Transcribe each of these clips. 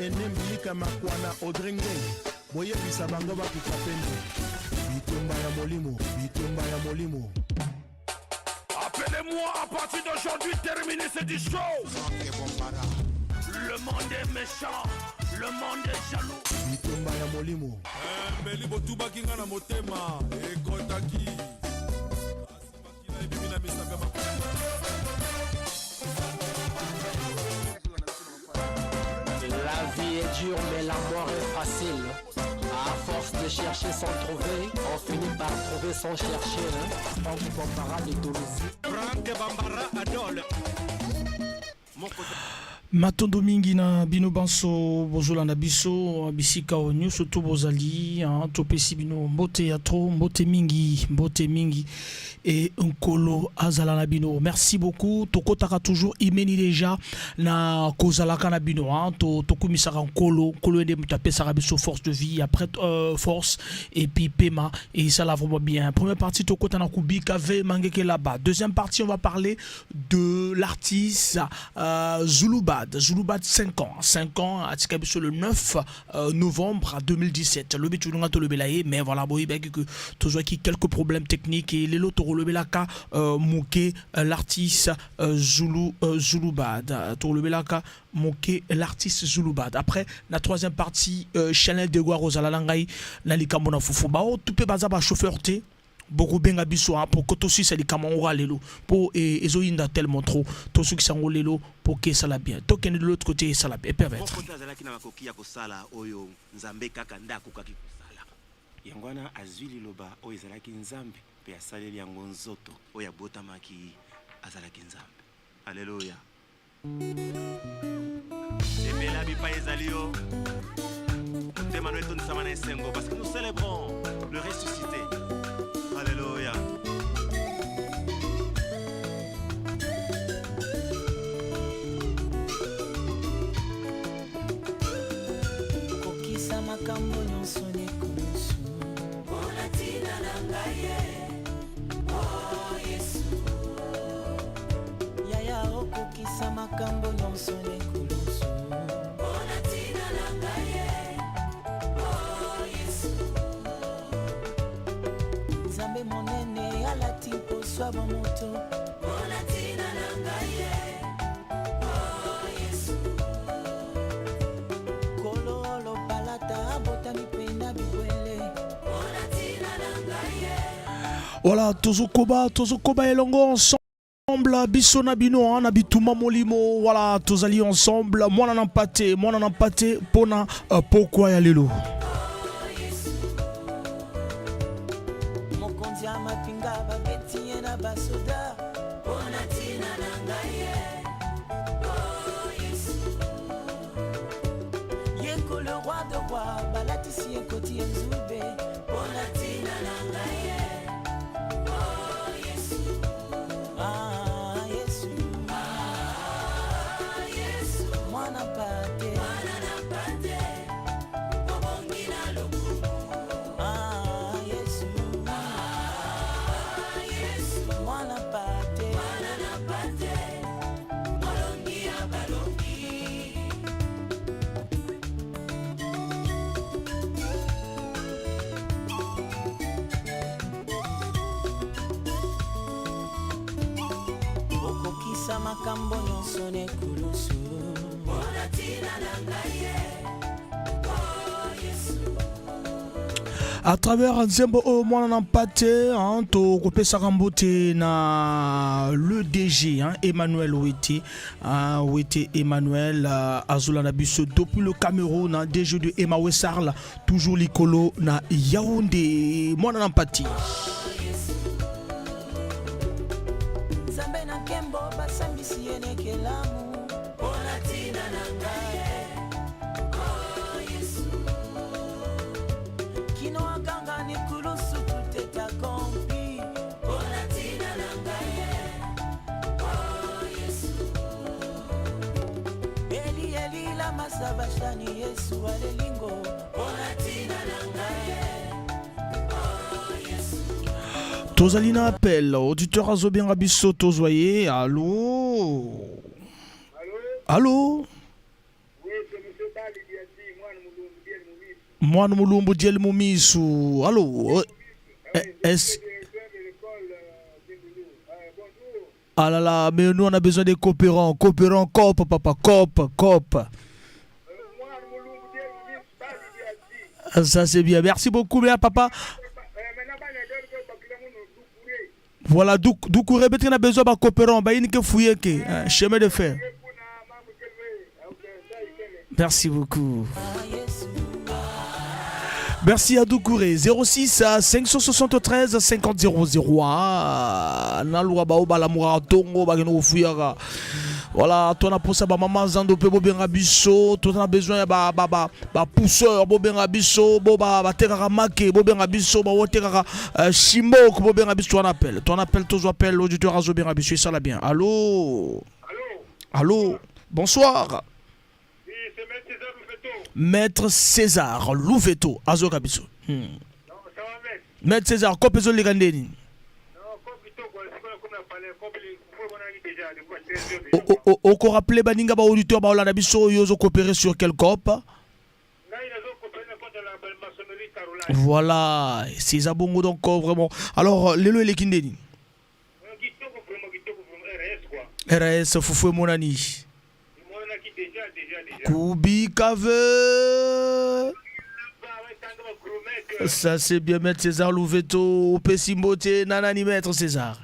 Ene Mbilika Makwana Audrey Ngeng boyebisa bango bakufa pende bitumba ya molimo bitumba ya molimo. Appelez-moi à partir d'aujourd'hui, terminé c'est du show. Le monde est méchant, le monde est jaloux. Bitumba ya molimo. Mbeli botubaki nga na motema ekotaki asimbaki na ebimi na misapi ya makolo. La vie est dure mais la mort est facile. À force de chercher sans trouver, on finit par trouver sans chercher. Hein? Franck Bambara de Dolosi. Franck Bambara Adol. Matondo mingi na bino banso bozolanda biso bisika oyo nyonso to bozali hein, topesi bino mbote ya trop, mbote mingi, mbote mingi e Nkolo azala na bino. Merci beaucoup. Tokotaka toujours imeni déjà na kozalaka na bino hein, to tokumisaka Nkolo, Nkolo nde moto apesaka biso force de vie après force et puis pema et ça la vraiment bien. Première partie tokota na kubika ve mangeke là-bas. Deuxième partie on va parler de l'artiste Zulubad. Zulubad 5 ans. 5 ans, atika biso le 9 novembre 2017. Lobi tulunga tolobela ye, mais voilà, boyebi que tozwaki quelques problèmes techniques et lelo tolobelaka moke l'artiste Zulubad. Tolobelaka moke l'artiste Zulubad. Après la troisième partie Chanel de Guaroza la ngai na likambo na fufu. Ba o tupe baza ba chauffeur te. Bokobenga biso po que tosukisa likambo yango lelo po ezoyinda tellement trop, tosukisa yango lelo po ke esala bien, tokende de l'autre côté esala bien permettre. Moko te azalaki na makoki ya kosala oyo Nzambe kaka nde akokaki kosala. Yango wana azwi liloba oyo ezalaki Nzambe mpe asaleli yango nzoto oyo abotamaki azalaki Nzambe. Aleluya! Sepela bipai ezali yo, motema no etondisama na esengo parce que nous célébrons le ressuscité. Alléluia. Kokisa makambo nyonso nekulusu mpona ntina na ngai ye, oh Yesu. Yaya okokisa makambo nyonso nekulusu mpona ntina na ngai ye, oh Yesu. Nzambe monene alati mposo ya bomoto mpona ntina na ngai ye, oh Yesu. Kolo lopalata abotami mpe na bibwele mpona ntina na ngai ye. Voilà, tozokoba tozokoba elongo ensemble biso na bino hein, na bituma molimo. Voilà, tozali ensemble mwana na mpate, mwana na mpate mpona pokwa ya lelo. Mokonzi ya mapinga babeti ye na basoda mpona ntina na ngai ye, oh Yesu. Ye ko le roi de roi balatisi ye koti ya nzube mpona ntina na ngai ye, oh Yesu. Ah Yesu. Ah Yesu. Mwana mpate. Mwana na mpate obongi na lokumu. Ah Yesu. Ah Yesu. Mwana mpate. Mwana na mpate molongi ya balongi. Okokisa makambo nyonso nekulusu mpona ntina na ngai ye, oh Yesu. À travers nzembo oyo mwana na mpate hein, tokopesaka mbote na le DG hein, Emmanuel Wete hein, Wete Emmanuel azolanda biso depuis le Cameroun hein, DG de Emawe Sarl toujours likolo na Yaoundé mwana na mpate. Nzambe na nkembo basambisi ye nekelamu mpona ntina na ngai ye, oh Yesu. Kino akanga nekulusu tout est accompli mpona ntina na ngai ye, oh Yesu. Eli eli lama sabachthani Yesu alelingo mpona ntina na ngai ye, oh Yesu. Tozali na appel, auditeur azobenga biso, tozwa ye. Allo, allo. Oui, c'est M. Bali. Mwana Mulumbu Diel Mumisu. Allô Est-ce Ah là là, mais nous on a besoin des coopérants. Coopérants, cop, papa, cop, cop. Ça c'est bien. Merci beaucoup, bien papa. Voilà, Doucouré, peut-être qu'on a besoin de coopérants. Bah, il que fouiller, chemin de fer. Merci beaucoup. Merci à Doucouré. 06 573 50 01. Naluka bao balamura tongo bakeno fuyaka. Voilà, toi na posa ba maman zando pe bobenga biso, toi na besoin ya ba ba ba ba pousseur bobenga biso, bo ba ba tekaka make bobenga biso, ba wotekaka shimok bobenga biso, toi na appel. Toi na appel, toi appel, l'auditeur azo benga biso, ça la bien. Allô? Allô? Bonsoir. Maître César Louveto, azoka biso. Maître César, kope ezo leka ndeni? Oko rappeler baninga ba auditeur ba olanda biso oyo ozo coopérer sur quel cop? Voilà, César Bongo donc vraiment. Alors lelo eleki ndeni? RS fufu emonani. Kubika ve. Ça c'est bien Maître César Louveto, opesi mbote nanani Maître César.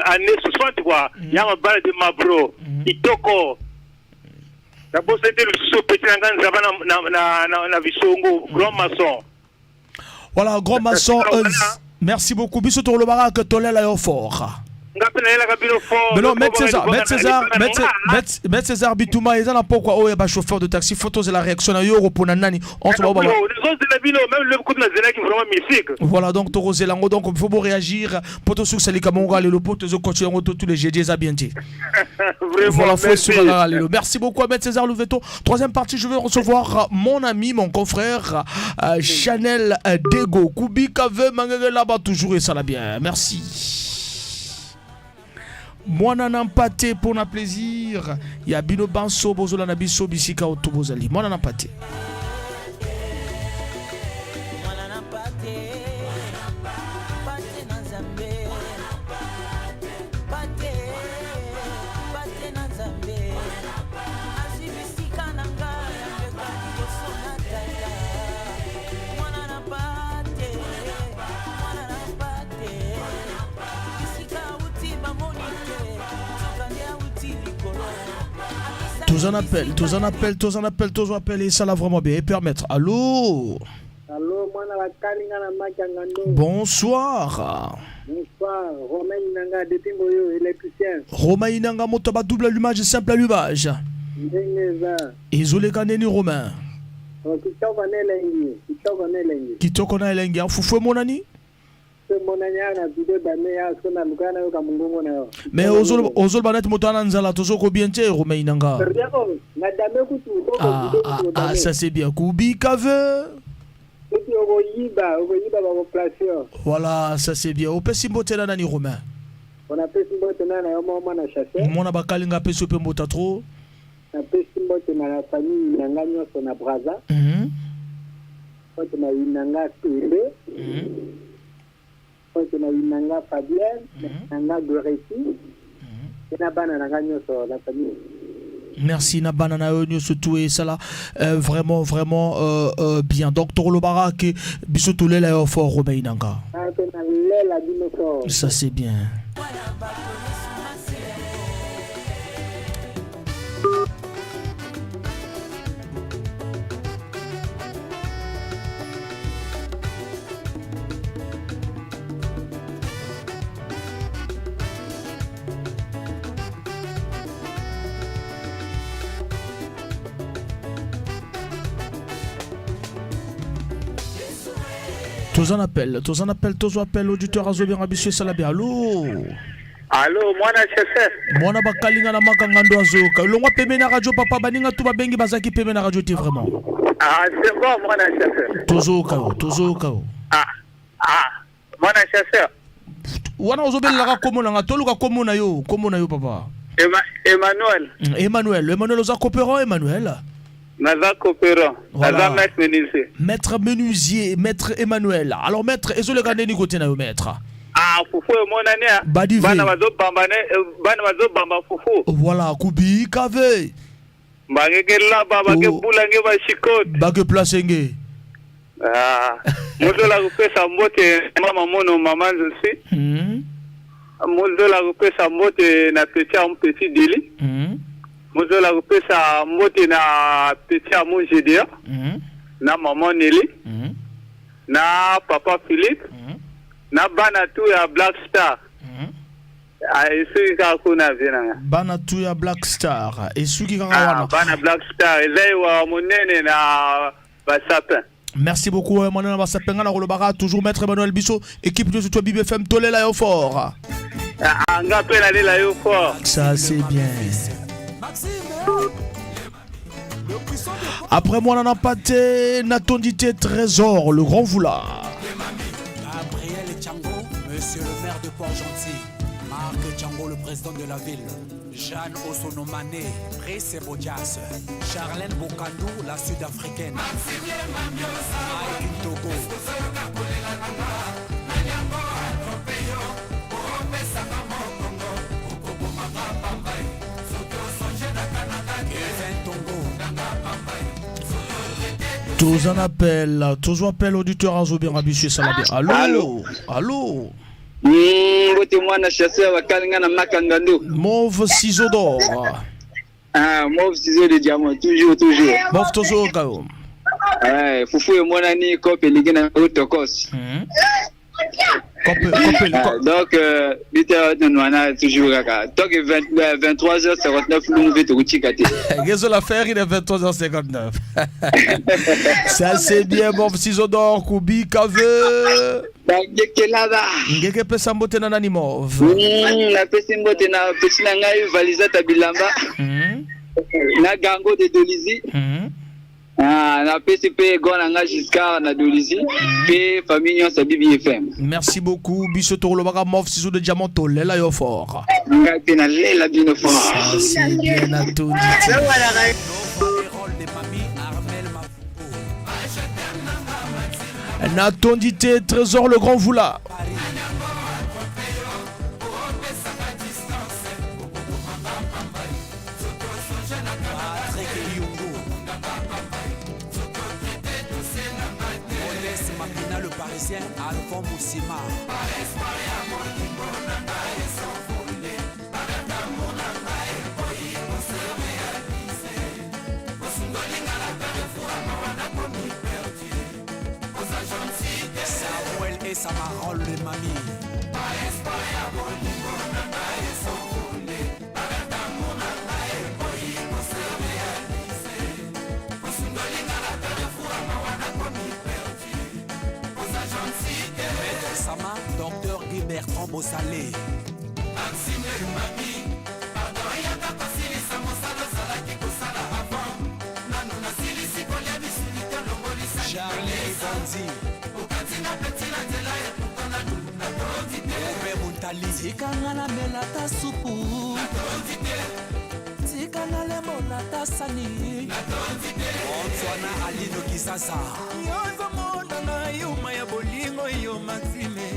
Année 60 quoi, ya mabala de mabro kitoko. Nabosani te lisusu petit na ngai nzaba na Visongo, grand maçon. Voilà, grand maçon. Merci beaucoup. Biso tolobaka que tolela yo fort. Nga mpe nayelaka bino fort. Mais non, Maître César, Maître César, Maître César Bitouma, eza na pokwa oyo ya ba chauffeur de taxi, photos et la réaction na yo repona nani. On se va ba. Nazozela bino, même le coup nazelaki vraiment mystique. Voilà, donc tokozela yango, donc il faut bo réagir. Poto sur salika monga lelo poto zo continuer yango tous les jeudis eza bien dit. Vraiment, Voilà, faut merci. sur la lelo. Merci beaucoup à Maître César Louveto. Troisième partie, je vais recevoir mon ami, mon confrère Chanel Dego. Kubika ve mangege là-bas toujours et ça la bien. Merci. Mwana na mpate pour na plaisir. Ya bino banso bozola na biso bisika oto bozali. Mwana na mpate. Mwana na mpate. Mpate na Nzambe. Mpate. Mpate na Nzambe. Azwi bisika na ngai, ambeka liboso na tata. Mwana na mpate. Mwana na mpate. Bisika awuti bamoni te. Nzoka nde awuti likolo. Tous en appel, tous en appel, tous en appel, tous en appel et ça l'a vraiment bien. Et permettre. Allô? Allô, mwana bakalinga na maki ya ngando. Bonsoir. Bonsoir, Romain Inanga depuis Mboyo, électricien. Romain Inanga, moto ba double allumage, simple allumage. Ndenge eza. Ezoleka neni Romain? Oh, kitoko na elengi, kitoko na elengi. Kitoko na elengi, fufu emonani? Se monani awa na video dame ya so na luka na yoka mongongo na yo. Mais ozoloba neti moto ana nzala, tozoko bien te Romain Inanga. Bien, oh, na dame kutu, oko Ah, video ah, kutu, ah, dame. ça c'est bien. Kubika ve. Soki okoyiba, okoyiba bakoplace yo. Voilà, ça c'est bien. Opesi mbote na nani Romain? On apesi mbote na na yo moko mwana chasseur. Mwana bakalinga apesi yo mpe mbota trop. Napesi mbote na la famille na nga nyonso na Brazza. Mbote na Inanga Pembe. Mbote na Inanga Fabien, na nga Goretti. Pe na bana na nga nyonso na famille. Merci na bana na yo nyonso tout et ça là, vraiment, vraiment bien. Donc tolobara ke biso tolela yo fort Romain Inanga. Ah, pe na lela bino fort. Ça c'est bien. Tous en appel, tous en appel, tous en appel, auditeur Azobi Rabisu Salabi. Allô? Allô, mwana chef. Mwana bakalinga na makanga ndo azoka. Longwa peme na radio papa baninga tout babengi bazaki peme na radio te vraiment. Ah, c'est bon mwana chef. Tozoka yo, tozoka yo. Ah, ah, mwana chef. Wana ozobelelaka kombo na nga, toluka kombo na yo, kombo na yo papa. Emmanuel. Emmanuel, Emmanuel oza coopérant, Emmanuel? Naza coopérant. Voilà. Naza maître menuisier. Maître menuisier, maître Emmanuel. Alors maître, ezoleka ndeni kote na yo, maître? Ah, fufu emonani ah. Badive. Bana bazobamba ne bana bazobamba fufu. Voilà, kubika ve. Bangeke laba bake bula nge bashikote. Bake place nge. Ah, mozola kopesa mbote mama mono mama nzosi. Mozola kopesa mbote na petit ya petit Deli. Mozola kopesa mbote na petit ya mon Gédéon. Na maman Nelly. Na papa Philippe. Na bana tu ya Black Star. Ah, esuki kaka kuna vie na nga. Bana tu ya Black Star esuki kaka Ah, wana. bana Black Star eza ewa monene na basapin. Merci beaucoup Emmanuel Basapenga na kolobaka toujours maître Emmanuel Biso, équipe de toi BBFM, tolela yo fort. Ah, nga mpe nalela yo fort. Ça c'est bien. Après moi, on a pâté, Natondité Trésor, le grand foulard. Gabriel Tchango, monsieur le maire de Port-Gentil. Marc Tchango, le président de la ville. Jeanne Osonomane, Brice Bodias. Charlène Bokandou, la sud-africaine. Mike Togo. Kevin Tongo. Tous en appel, tous en appel, auditeur Azobé Rabisu Salabé. Allô? Allô? Allô? Mbote mwana chasseur bakalinga na makangando. Mauve ciseau d'or. Ah, mauve ciseau de diamant, toujours, toujours. Mauve tozo kayo. Ouais, fufu emonani kope elingi na yo tokos. Kope, kope, Ah, donc bita wana toujours kaka. Donc 23h59 lungu tokutika te. Qu'est-ce l'affaire? Il est 23h59. Ça c'est bien, mauve ciseau d'or, Koubi Kave. Bangekelaba. Ngeke pesa mbote na nani mauve? Napesi mbote na pesi na ngai valisata bilamba. Na gango de Dolisie. Ah, napesi mpe go na ngai Giscard na Dolisie mpe famille nyonso ya BBFM. Merci beaucoup, biso tokolobaka mauve ciseau de diamant tolela yo fort. Ngai mpe nalela bino fort. Ça c'est bien Natondité. Natondité Trésor le grand voula. Patrick Yungu. Modeste Mapina, le Parisien, Alphon Moussima. Samuel et Samarol, le mami. Maître Sama, docteur Guy Bertrand Bossalé. Charlie Bandi. Robert Montali. Tikanga namela ta supu, tika nalembola ta sani. Antoine Alino Kisasa. Yozomona ngai yuma ya bolingo yo Maxime,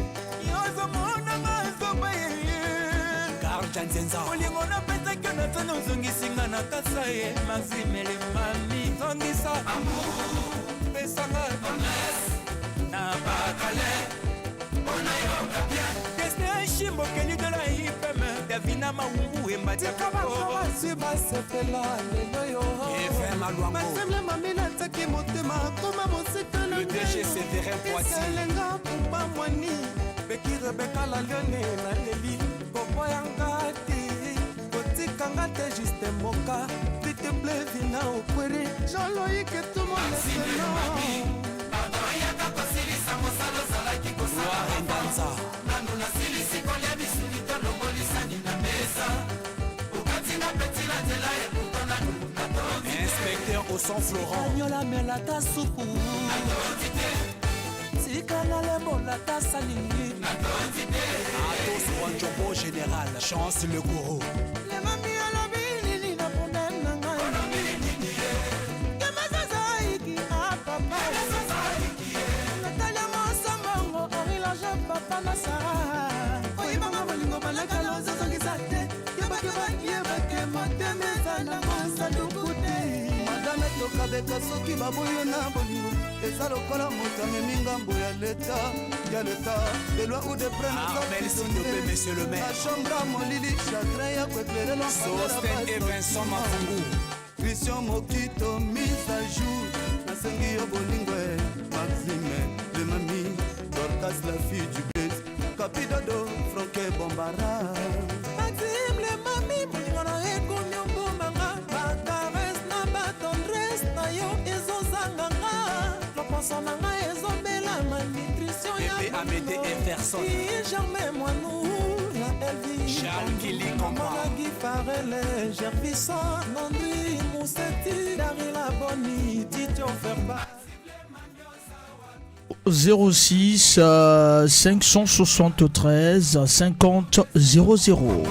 yozomona ngai zoba ye. Karl Janzenza. Bolingo napesaki yo na sani ozongisinga na kasa ye Maxime le mami zongisa pesanga na bakale Destin Shimbokeli de la IPM Davina Maumbu Tika basepela lelo yo. Efem Alwango. Maxime mami natiaki motema koma mosika na Le DG Séverin Poissy. eselenga pumba mwani beki Rebeka la lione naleli koboyanga te kotikanga te juste moka titeple vina okwere Jean-Loïc etumoneseno. Gloire Ndanza. Inspecteur Ossan Florent. Nyolamela ta supu, tika nalembola ta sani. Atos Wanchopo Général. Chance le gourou. Lemami. Koluka beka soki baboyi yo na bolingo eza lokola moto amemi ngambo ya leta ya leta de loin ou de près. Armel, s'il te plaît, monsieur le maire. Na chambre ya molili, chagrin ya koéclairer. Sosten et Vincent Mafungu. Christian Mokito, mise à jour. Nasengi yo bolingo e, Maxime le mami, Dorcas la fille du bled, Kapidodo Franke Bombara. Maxime le mami, bolingo na ekomi obomanga. Bacaresse na batendresse na yo ezozanga nga. Loposo na ngai ezobela malnutrition ya Bébé Amédée Everson. Iye Germain Mwanou na Elvi. Charles Kili Komba. Monagi Farele, Gervison Nandri Mousseti, Darila Boni, Tito Ferba. 06 573 50 00.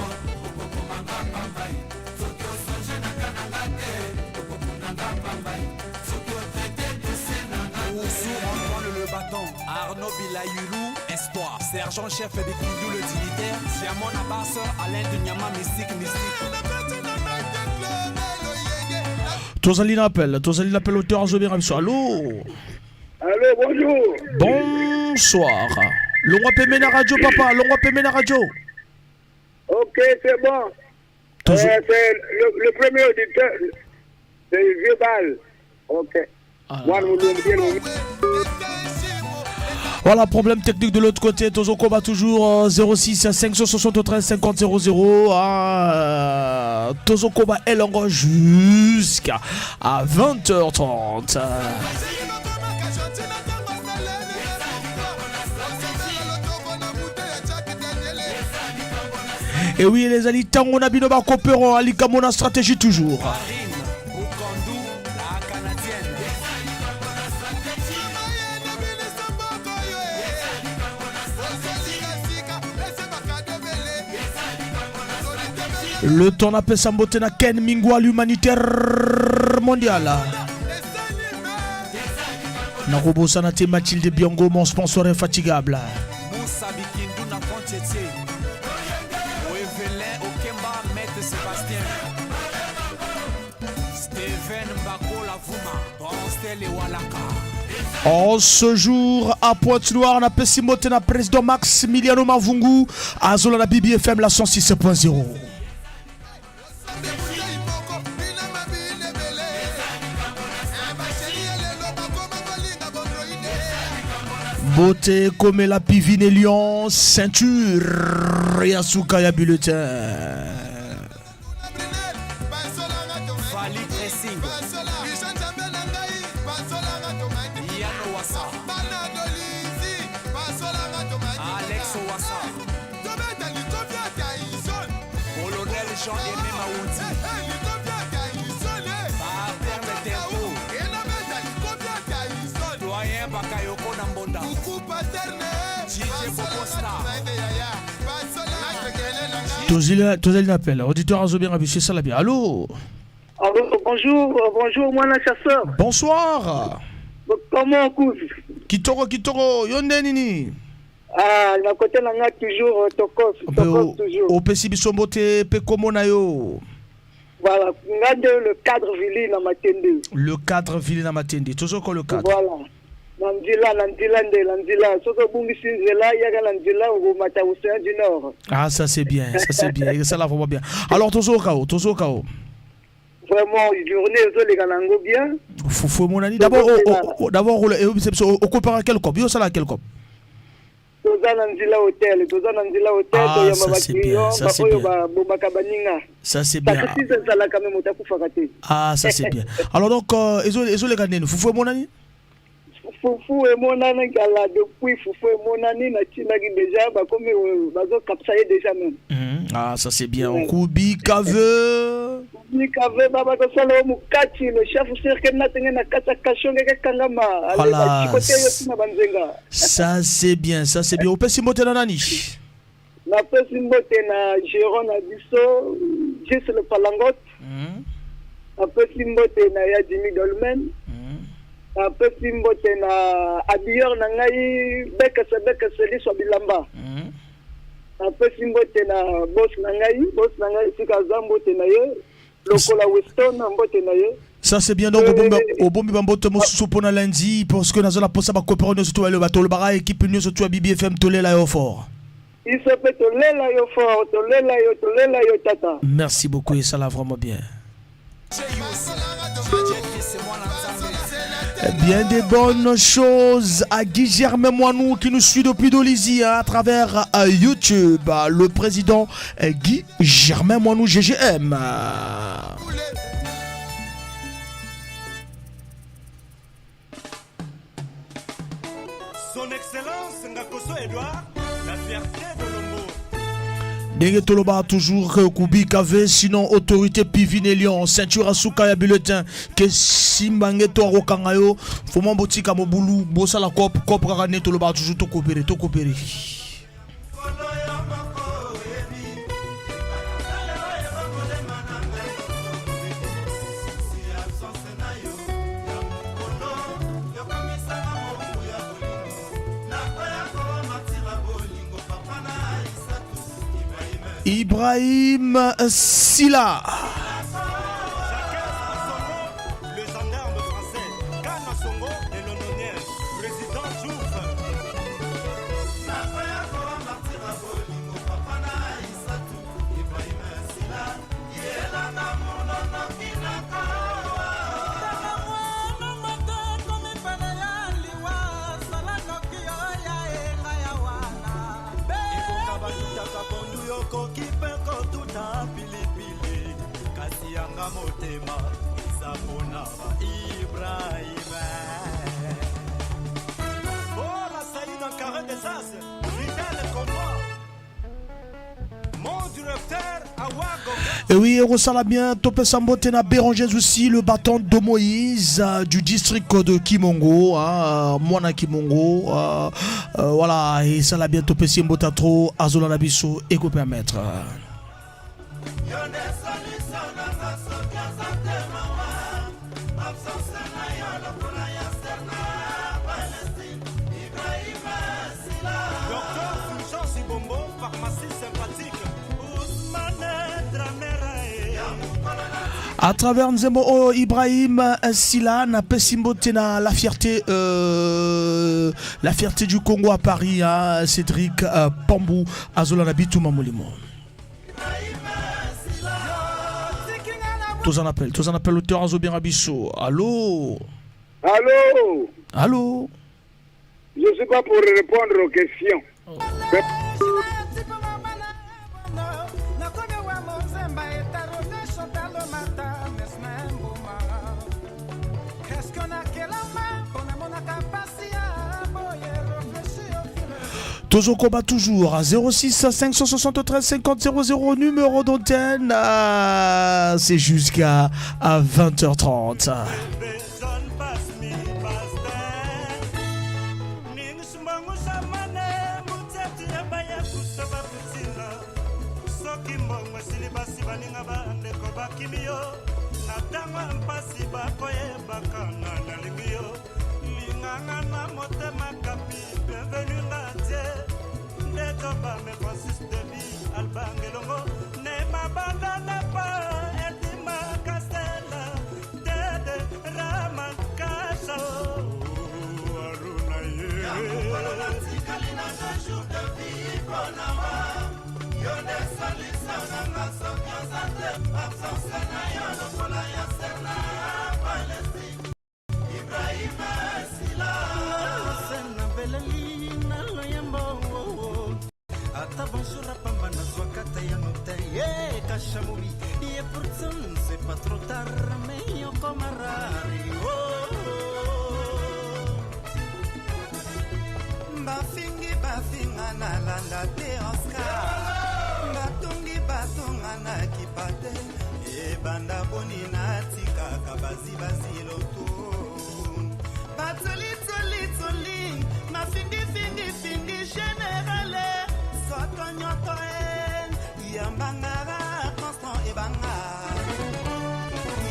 Oussou Antoine le bâton, Arnaud Bilayulu, Espoir, Sergent-chef de Kindou le dignitaire, Diamond Abbas, Alain de Nyama Mystique Mystique. Tozali na appel, tozali na appel, auteur azobenga biso. Allo? Allô, bonjour. Bonsoir. Longwa pembeni na radio, papa, longwa pembeni na radio. Ok, c'est bon. Toujours. C'est le premier auditeur, c'est le vieux Bal. Ok. Moi, nous nous bien. Voilà, problème technique de l'autre côté. Tozokoba toujours 06 573 50 00. Ah, Tozokoba Elongo jusqu'à à 20h30. Et oui, les amis, tango na bino ba coopérons, alika mona stratégie toujours. Karine Bukandou, la Canadienne. Le temps n'a pas mbote na Ken Mingwa, l'humanitaire mondial. Nakobosana te Mathilde Biongo, mon sponsor infatigable. Moussa Bikindou na Pontietier. Oevelin Okemba, Maître Sébastien. Steven Mbakola Vuma, Bronstel et Walaka. En ce jour, à Pointe-Noire, napesi mbote na président Max Miliano Mavungu, azola na BBFM la 106.0. Beauté comme la Pivine Lyon, ceinture ya ya bulletin. Fali Dressing. Yano Wassa. Alex Wassa. Colonel Jean-Aimé Maouti. Paterne Tempo. Doyen Bakayoko Nambonda. DJ Bocosta. Tozali na appel. Auditeur azobenga biso, esala bien. Allô? Allô, bonjour, bonjour, moi, la chasseur. Bonsoir. Comment on couche? Kitoko, kitoko, yo nde nini? Ah, na côté na nga toujours tokos, tokos toujours. Opesi biso mbote mpe kombo na yo? Voilà, nga nde le cadre vili na Matende. Le cadre vili na Matende. Tozoko le cadre. Voilà. Na nzela, na nzela nde, na nzela. Soki obungisi nzela, yaka na nzela, okomata océan du Nord. Ah, ça c'est bien, ça c'est bien. Ça là vraiment bien. Alors tozoka o, tozoka o. Vraiment, journée ezoleka nango bien. Fufu monani. D'abord, oh, oh, oh, d'abord, okopara quel cop? Yo sala quel cop? Toza na nzela hotel, toza na nzela hotel. Ah, Toyamba ça, c'est bien, baclient ça, c'est baoyo bien. babomaka baninga. Ça c'est bien. Sacrifice ezalaka me moto akufaka te. Ah, ça c'est bien. Alors donc, ezoleka nini? Fufu monani? Fufu emonani kala depuis, fufu emonani, natindaki déjà, bakomi bazokapsa ye déjà même. Ah, ça c'est bien. Okubi kave. Mikave baba tosala yo mokati le chef serke natenge na kati ya kasho ngeke kangama. Voilà. Bachikote yo ntina banzenga. Ça c'est bien, ça c'est bien. Opesi mbote na nani? Napesi mbote na géron na biso Jis le Palangote. Napesi mbote na ya Jimi Dolmen. Napesi mbote na habilleur na ngai Bekese Bekese Liswa Bilamba. Napesi mbote na boss na ngai, boss na ngai esika aza, mbote na ye lokola Weston, mbote na ye. Ça c'est bien. Donc obombi bambote mosusu mpona lundi, parce que naza na posa bacoopéra nyonso to baloba, tolobaka équipe nyonso to ya BBFM, tolela yo fort. Biso mpe tolela yo fort, tolela yo, tolela yo, tata. Merci beaucoup et ça l'a vraiment bien. Bien des bonnes choses à Guy Germain Moinou qui nous suit depuis Dolisie, hein, à travers YouTube. Le président Guy Germain Moinou GGM. Son Excellence Ngakoso Edouard, la fierté de Lombo. Ndenge toloba toujours kubika ve, sinon autorité pivine lion ceinture asuka ya bulletin ke simba nge to akokanga yo foma botika mobulu bosala cop cop kaka nde toloba toujours tokopere tokopere. Ibrahim Silla. Le gendarme français, Kana Songo, le londonien, président Diouf. Ebonga batutaka pondu, yokoki mpe kotuta pilipili, kasi yanga motema eza mpona ba Ibrahima. Oh, la saillie d'un carré des As, Fidèle Combat. Mon directeur, Awago. Et oui, Rosala bien, topesa mbote na Béranger aussi, le bâton de Moïse du district de Kimongo, hein, Mwana Kimongo, voilà, et ça l'a bien topesi mbote trop, Azola Nabiso, et permettre. Docteur Fulgence Ibombo, pharmacie sympathique. Ousmane Dramera. À travers nzembo oyo Ibrahim Sila, napesi mbote na la fierté du Congo à Paris, hein, Cédric Pambou azola na bituma molimo. Tous en appel, tous en appel, auteur azobenga biso. Allô? Allô? Allô? Je ne suis pas pour répondre aux questions. Nakomi wa monzemba etarote chantalomata mesna mbuma eske nakelama mpo namonaka pasi ya boye réfléchi au Tozokoba toujours à 06 573 50 00, numéro d'antenne, c'est jusqu'à à 20h30. John Pasmi Pasteur. Ningsmbongo mutatu yabaya kusaba kutina. Soki mbongo esili basi baninga bandeko bakimi yo. Na ntango ya mpasi bakoyebaka na nalingi yo. Linganga na motema kapi bienvenu nga tie. Ndeko bame Francis Debi Albangelongo ne mabanda na pa Edima Kastela Dede Raman Kasha Aruna ye. Natikali na 2 jours de vie mpona wa yo nde solution nanga soki oza te absence na yo lokola ya ser na Palestine Ibrahima Sila. Nabeleli na loyembo ata bonjour apamba nazwaka te yano te ye kashamobi ye, pourtant c'est pas trop tard mais yokoma rare oh. Bafingi bafinga nalanda te Oscar batongi batonga na kipa te ebanda boni natikaka bazibazi loto batolitolitoli mafingifingifingi générale soto nyoto e yambangara Constant ebanga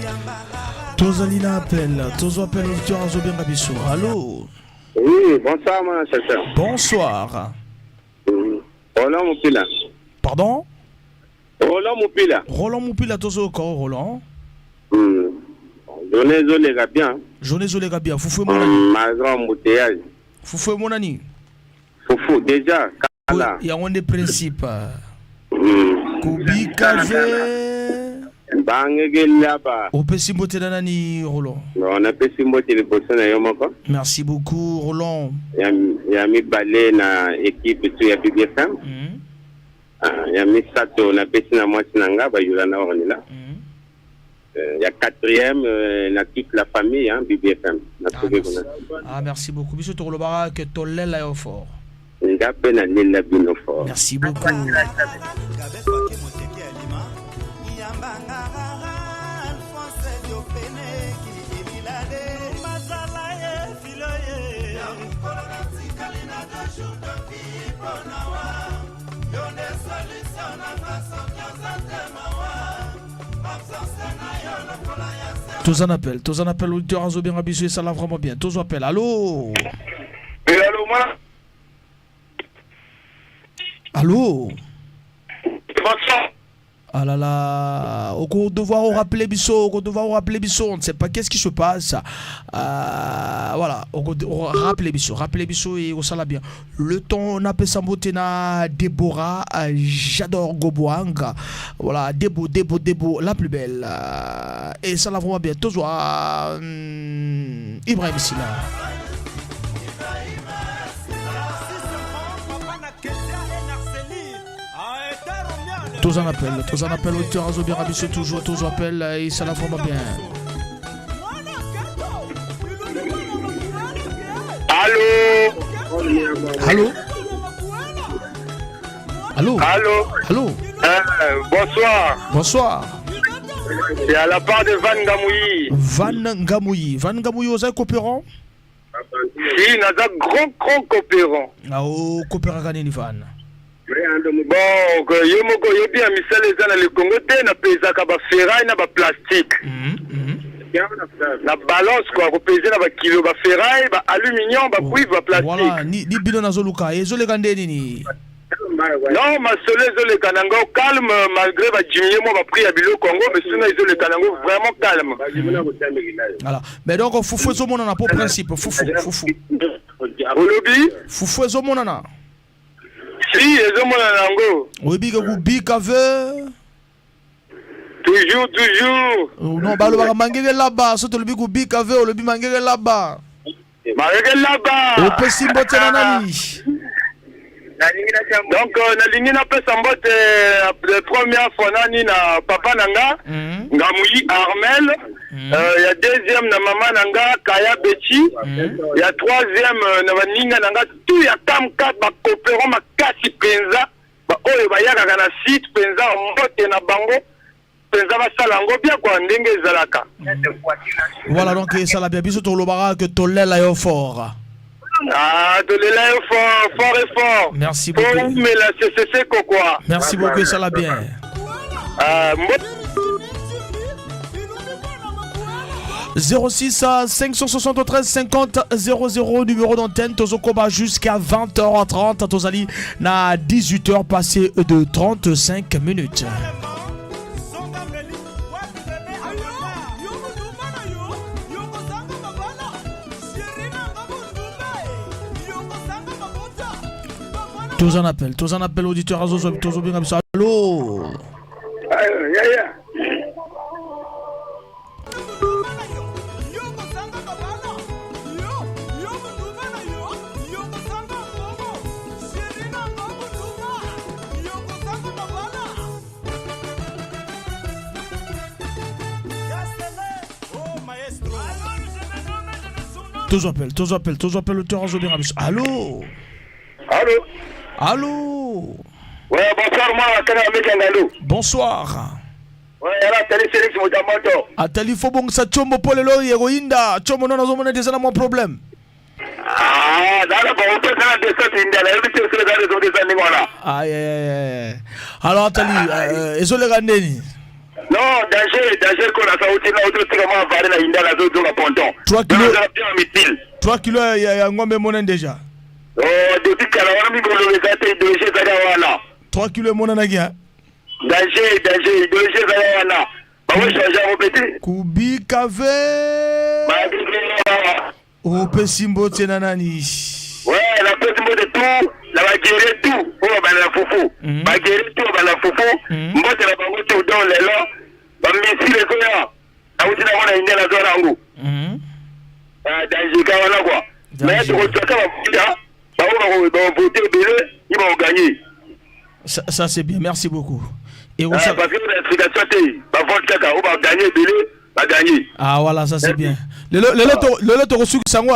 yambangara. Tozali na appel, tozo appel, auditeur azobenga biso. Allô? Oui, bonsoir, mon chasseur. Bonsoir. Roland Moupila. Pardon? Roland Moupila. Roland Moupila, tozo ko Roland. Je Journée ezoleka bien. Journée ezoleka bien. Fufu emonani. Malgré embouteillage. Fufu emonani. Fufu déjà kala. Yango nde principe. Kobika ve. Bangeke laba. Opesi mbote na nani, Roland? Bon, napesi mbote liboso na yo moko. Merci beaucoup, Roland. Ya mibale na équipe tu ya BBFM. Ah, ya misato napesi na mwasi na nga Bayula na Ornila. Ya quatrième na toute la famille, hein, BBFM. Nasoki kuna. Ah, merci beaucoup. Biso tokolobaka ke tolela yo fort. Nga mpe nalela bino fort. Merci beaucoup. Tous en appel, tous en appel, auditeur azobenga biso, esala vraiment bien. Tous appel. Allô? Allô, moi. Allô? Bonsoir. Ah là là, au devoir rappeler biso, au devoir rappeler biso, on ne sait pas qu'est-ce qui se passe. Voilà, au rappeler biso et osala bien. Le temps, on appelle ça na Déborah, j'adore Goboanga. Voilà, Débo, Débo, Débo, la plus belle. Et ça la vraiment bien. Toujours, Ibrahim Silla. Tous en appel, tous en appel, auditeur azo bien rabisso toujours, tous en appel et ça la forme bien. Allô? Allô? Allô? Allô? Allô? Bonsoir. Bonsoir. C'est à la part de Van Gamouyi. Van Gamouyi. Van Gamouyi, aux coopérant? Si, naza grand, grand coopérant. Ah, oh, coopérant kanini Van? Bon, yo moko oyebi ya misala eza na likongo te, napezaka baferraille na baplastique na balance quoi, kopese na bakilo baferraille, baaluminium, bacuivre, baplastique. Voilà, ni bino nazoluka ezoleka nde nini? Non, masolo ezoleka nango calme malgré badiminuer mwa baprix ya biloko yango, mais suna ezoleka nango vraiment calme. Voilà. Mais donc fufu ezomonana po principe, fufu, fufu. Olobi? Fufu ezomonana. Si, ezomonana yango. Oyebi ke kobika ve. Toujours, toujours. Non, balobaka mangeke laba, so tolobi kobika ve, olobi mangeke laba. Mangeke laba. Opesi mbote na nani? Donc nalingi napesa mbote la première fois nani na papa na nga Ngamouyi Armel, ya deuxième na mama na nga Kaya Bechi, ya troisième na baninga na nga tout ya Kamka bakopero makasi penza ba oyo bayakaka na site penza mbote na bango penza basala yango bien quoi, ndenge ezalaka. Voilà, donc esala bien. Biso tolobaka ke tolela yo fort. Ah, tolela yo fort, fort et fort. Merci beaucoup. Mais la CCC quoi. Merci beaucoup, ça la bien. 06 573 50 00 numéro d'antenne Tozokoba jusqu'à 20h30. Tozali na 18h passé de 35 minutes. Tous en appel, tous en appel, auditeur Azozo, tous bien comme ça. Allô? Yeah. Tous appel, tous appel, tous appel, auditeur Azozo, bien comme ça. Allô? Allô? Allô? Ouais, bonsoir, moi, Kangalou. Bonsoir. Ouais, alors, Atali Félix Moutamoto. Atali, faut bon ça, Tchombo, Polelo, Yeroinda. Tchombo, non, non, non, déjà, mon problème. Ah, dans la bonne, dans la descente, il y a la descente, Aïe, aïe, aïe. Alors, Atali, et les Randeni? Non, danger, danger qu'on a ça aussi, là, autour de comment va aller la Inda, la zone de la ponton. 3 kilos. 3 kilos, il y a un gombe monen déjà. Oh, depuis Kalawana, mi bolo ezate idéologie ezalaka wana. 3 kilos emonanaki, hein? Danger, danger, idéologie ezalaka wana. Bakochanger yango mpe te. Kubika ve. Opesi mbote na nani? Ouais, napesi mbote tout na baguerrier tout oyo babanda na fufu. Baguerrier tout babanda na fufu. Mbote na bango tout. Donc lelo bamisile ezoya, nauti nango na India, nazwa nango danger ka wana quoi. Mais tokozwaka bafuta bango, bavote ebele, ye bakoganye. Ça, c'est bien, merci beaucoup. Et ah, parce que explication te, bavote kaka oyo baganye ebele, baganye. Ah voilà, ça c'est bien. Lelo lelo to lelo tokosukisa yango.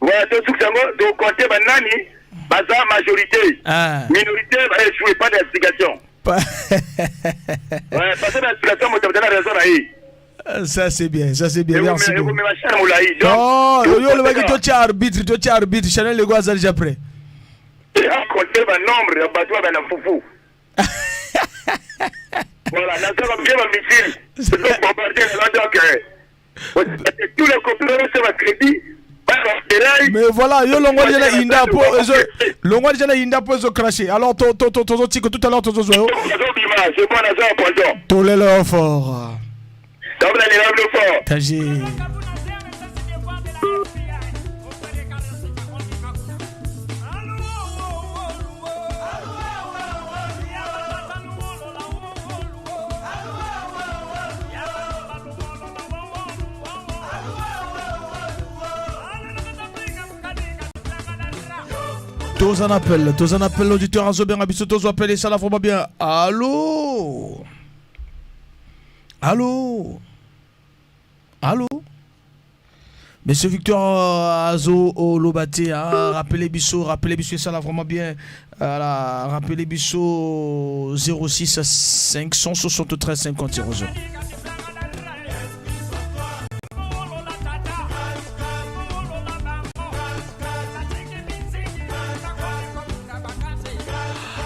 Ouais, tosukisa yango, tokonte banani baza majorité. Ah. Minorité baéchoué, pas d'explication. Ouais, parce que l'explication, moto na raison na ye. Ça c'est bien, ça c'est bien, merci beaucoup. Ekomema chaîne molai. Non, oyo olobaki totia arbitre, totia arbitre, Chanel Lego aza déjà prêt. Akonte banombre ya bato oyo bana fufu. Voilà, nazaka bien bamissile bombarde lelo. Donc tous les complots sur bacrédit. Mais voilà, yo longwa déjà na inda po ezo longwa déjà na inda po ezo cracher. Alors to to to tozotika tout à l'heure, tozozwa yo. Nazobima, c'est bon, naza poison. Tolela fort. Donc nalela bino fort. Tager. Toza un appel, toza un appel, auditeur azobenga biso, tozo appel, ça la vraiment bien. Allô? Allô? Allô? Monsieur Victor Azo Olobate, hein, rappelez biso, rappelez biso, ça là vraiment bien. Voilà, rappelez biso 06 573 50 00.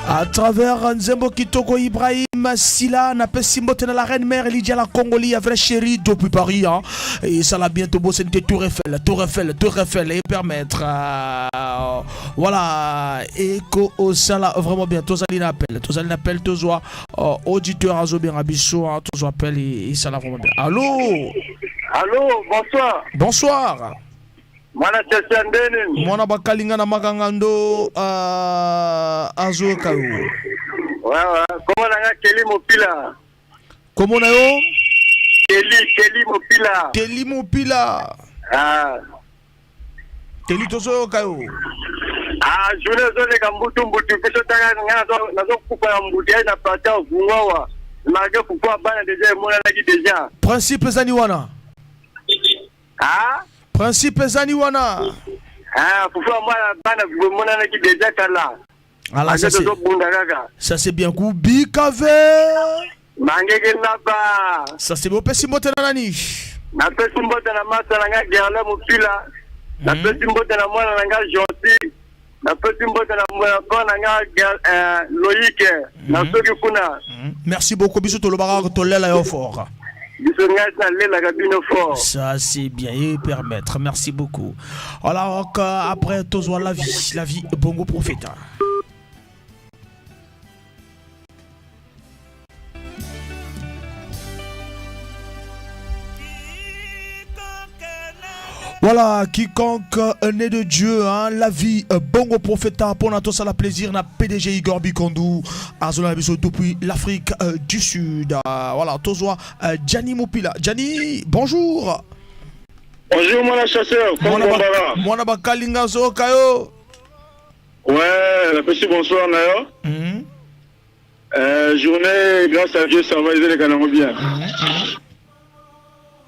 À travers Nzembo Kitoko Ibrahim Sila, napesi mbote na la reine mère Lydia la Congoli, vraie chérie depuis Paris, hein. Et ça l'a bientôt bossé Tour Eiffel, Tour Eiffel, Tour Eiffel et permettre voilà, et ko ça là vraiment bien. Tozali na appel, tozali na appel, tozwa auditeur azobenga biso, hein, tozwa appel et ça l'a vraiment bien. Allô? Allô, bonsoir. Bonsoir. Mwana Chester ndeni? Mwana bakalinga na makangando azoyoka yo. Ouais. Kombo na nga Kelly Mopila. Kombo na yo? Kelly, Kelly Mopila. Kelly Mopila. Ah. Kelly, tozoyoka yo. Ah, journée ezoleka mbutu mbutu, biso tanga nga nazokufa na mbutu yai na plata ovungwawa malgré pourquoi bana déjà emonanaki déjà. Principe ezani wana? Ah? Principe ezani wana? Ah, fufu ya mwana bana emonanaki déjà kala. Ala, ça c'est tozobunda kaka. Ça c'est bien, kubika ve. Mangeke naba. Ça c'est bien, opesi mbote na nani? Napesi mbote na masa na nga Gerle Mopila, napesi mbote na mwana na nga Gentil, napesi mbote na mwana na nga Loïc na soki kuna. Merci beaucoup, biso tolobaka tolela yo fort. Biso ngai nalelaka bino fort. Ça c'est bien et permettre, merci beaucoup. Alors après tozwa la vie, la vie bongo prophète. Voilà, quiconque est né de Dieu, hein, la vie, bongo prophète, pour nous tous la plaisir, na PDG Igor Bikondou, Azola biso depuis l'Afrique du Sud. Voilà, tozwa Gianni Mopila. Gianni, bonjour. Bonjour, mon chasseur. Mwana bakalinga zoka yo. Ouais, la petite bonsoir, Nayo. Journée, grâce à Dieu, ça va, ils sont bien.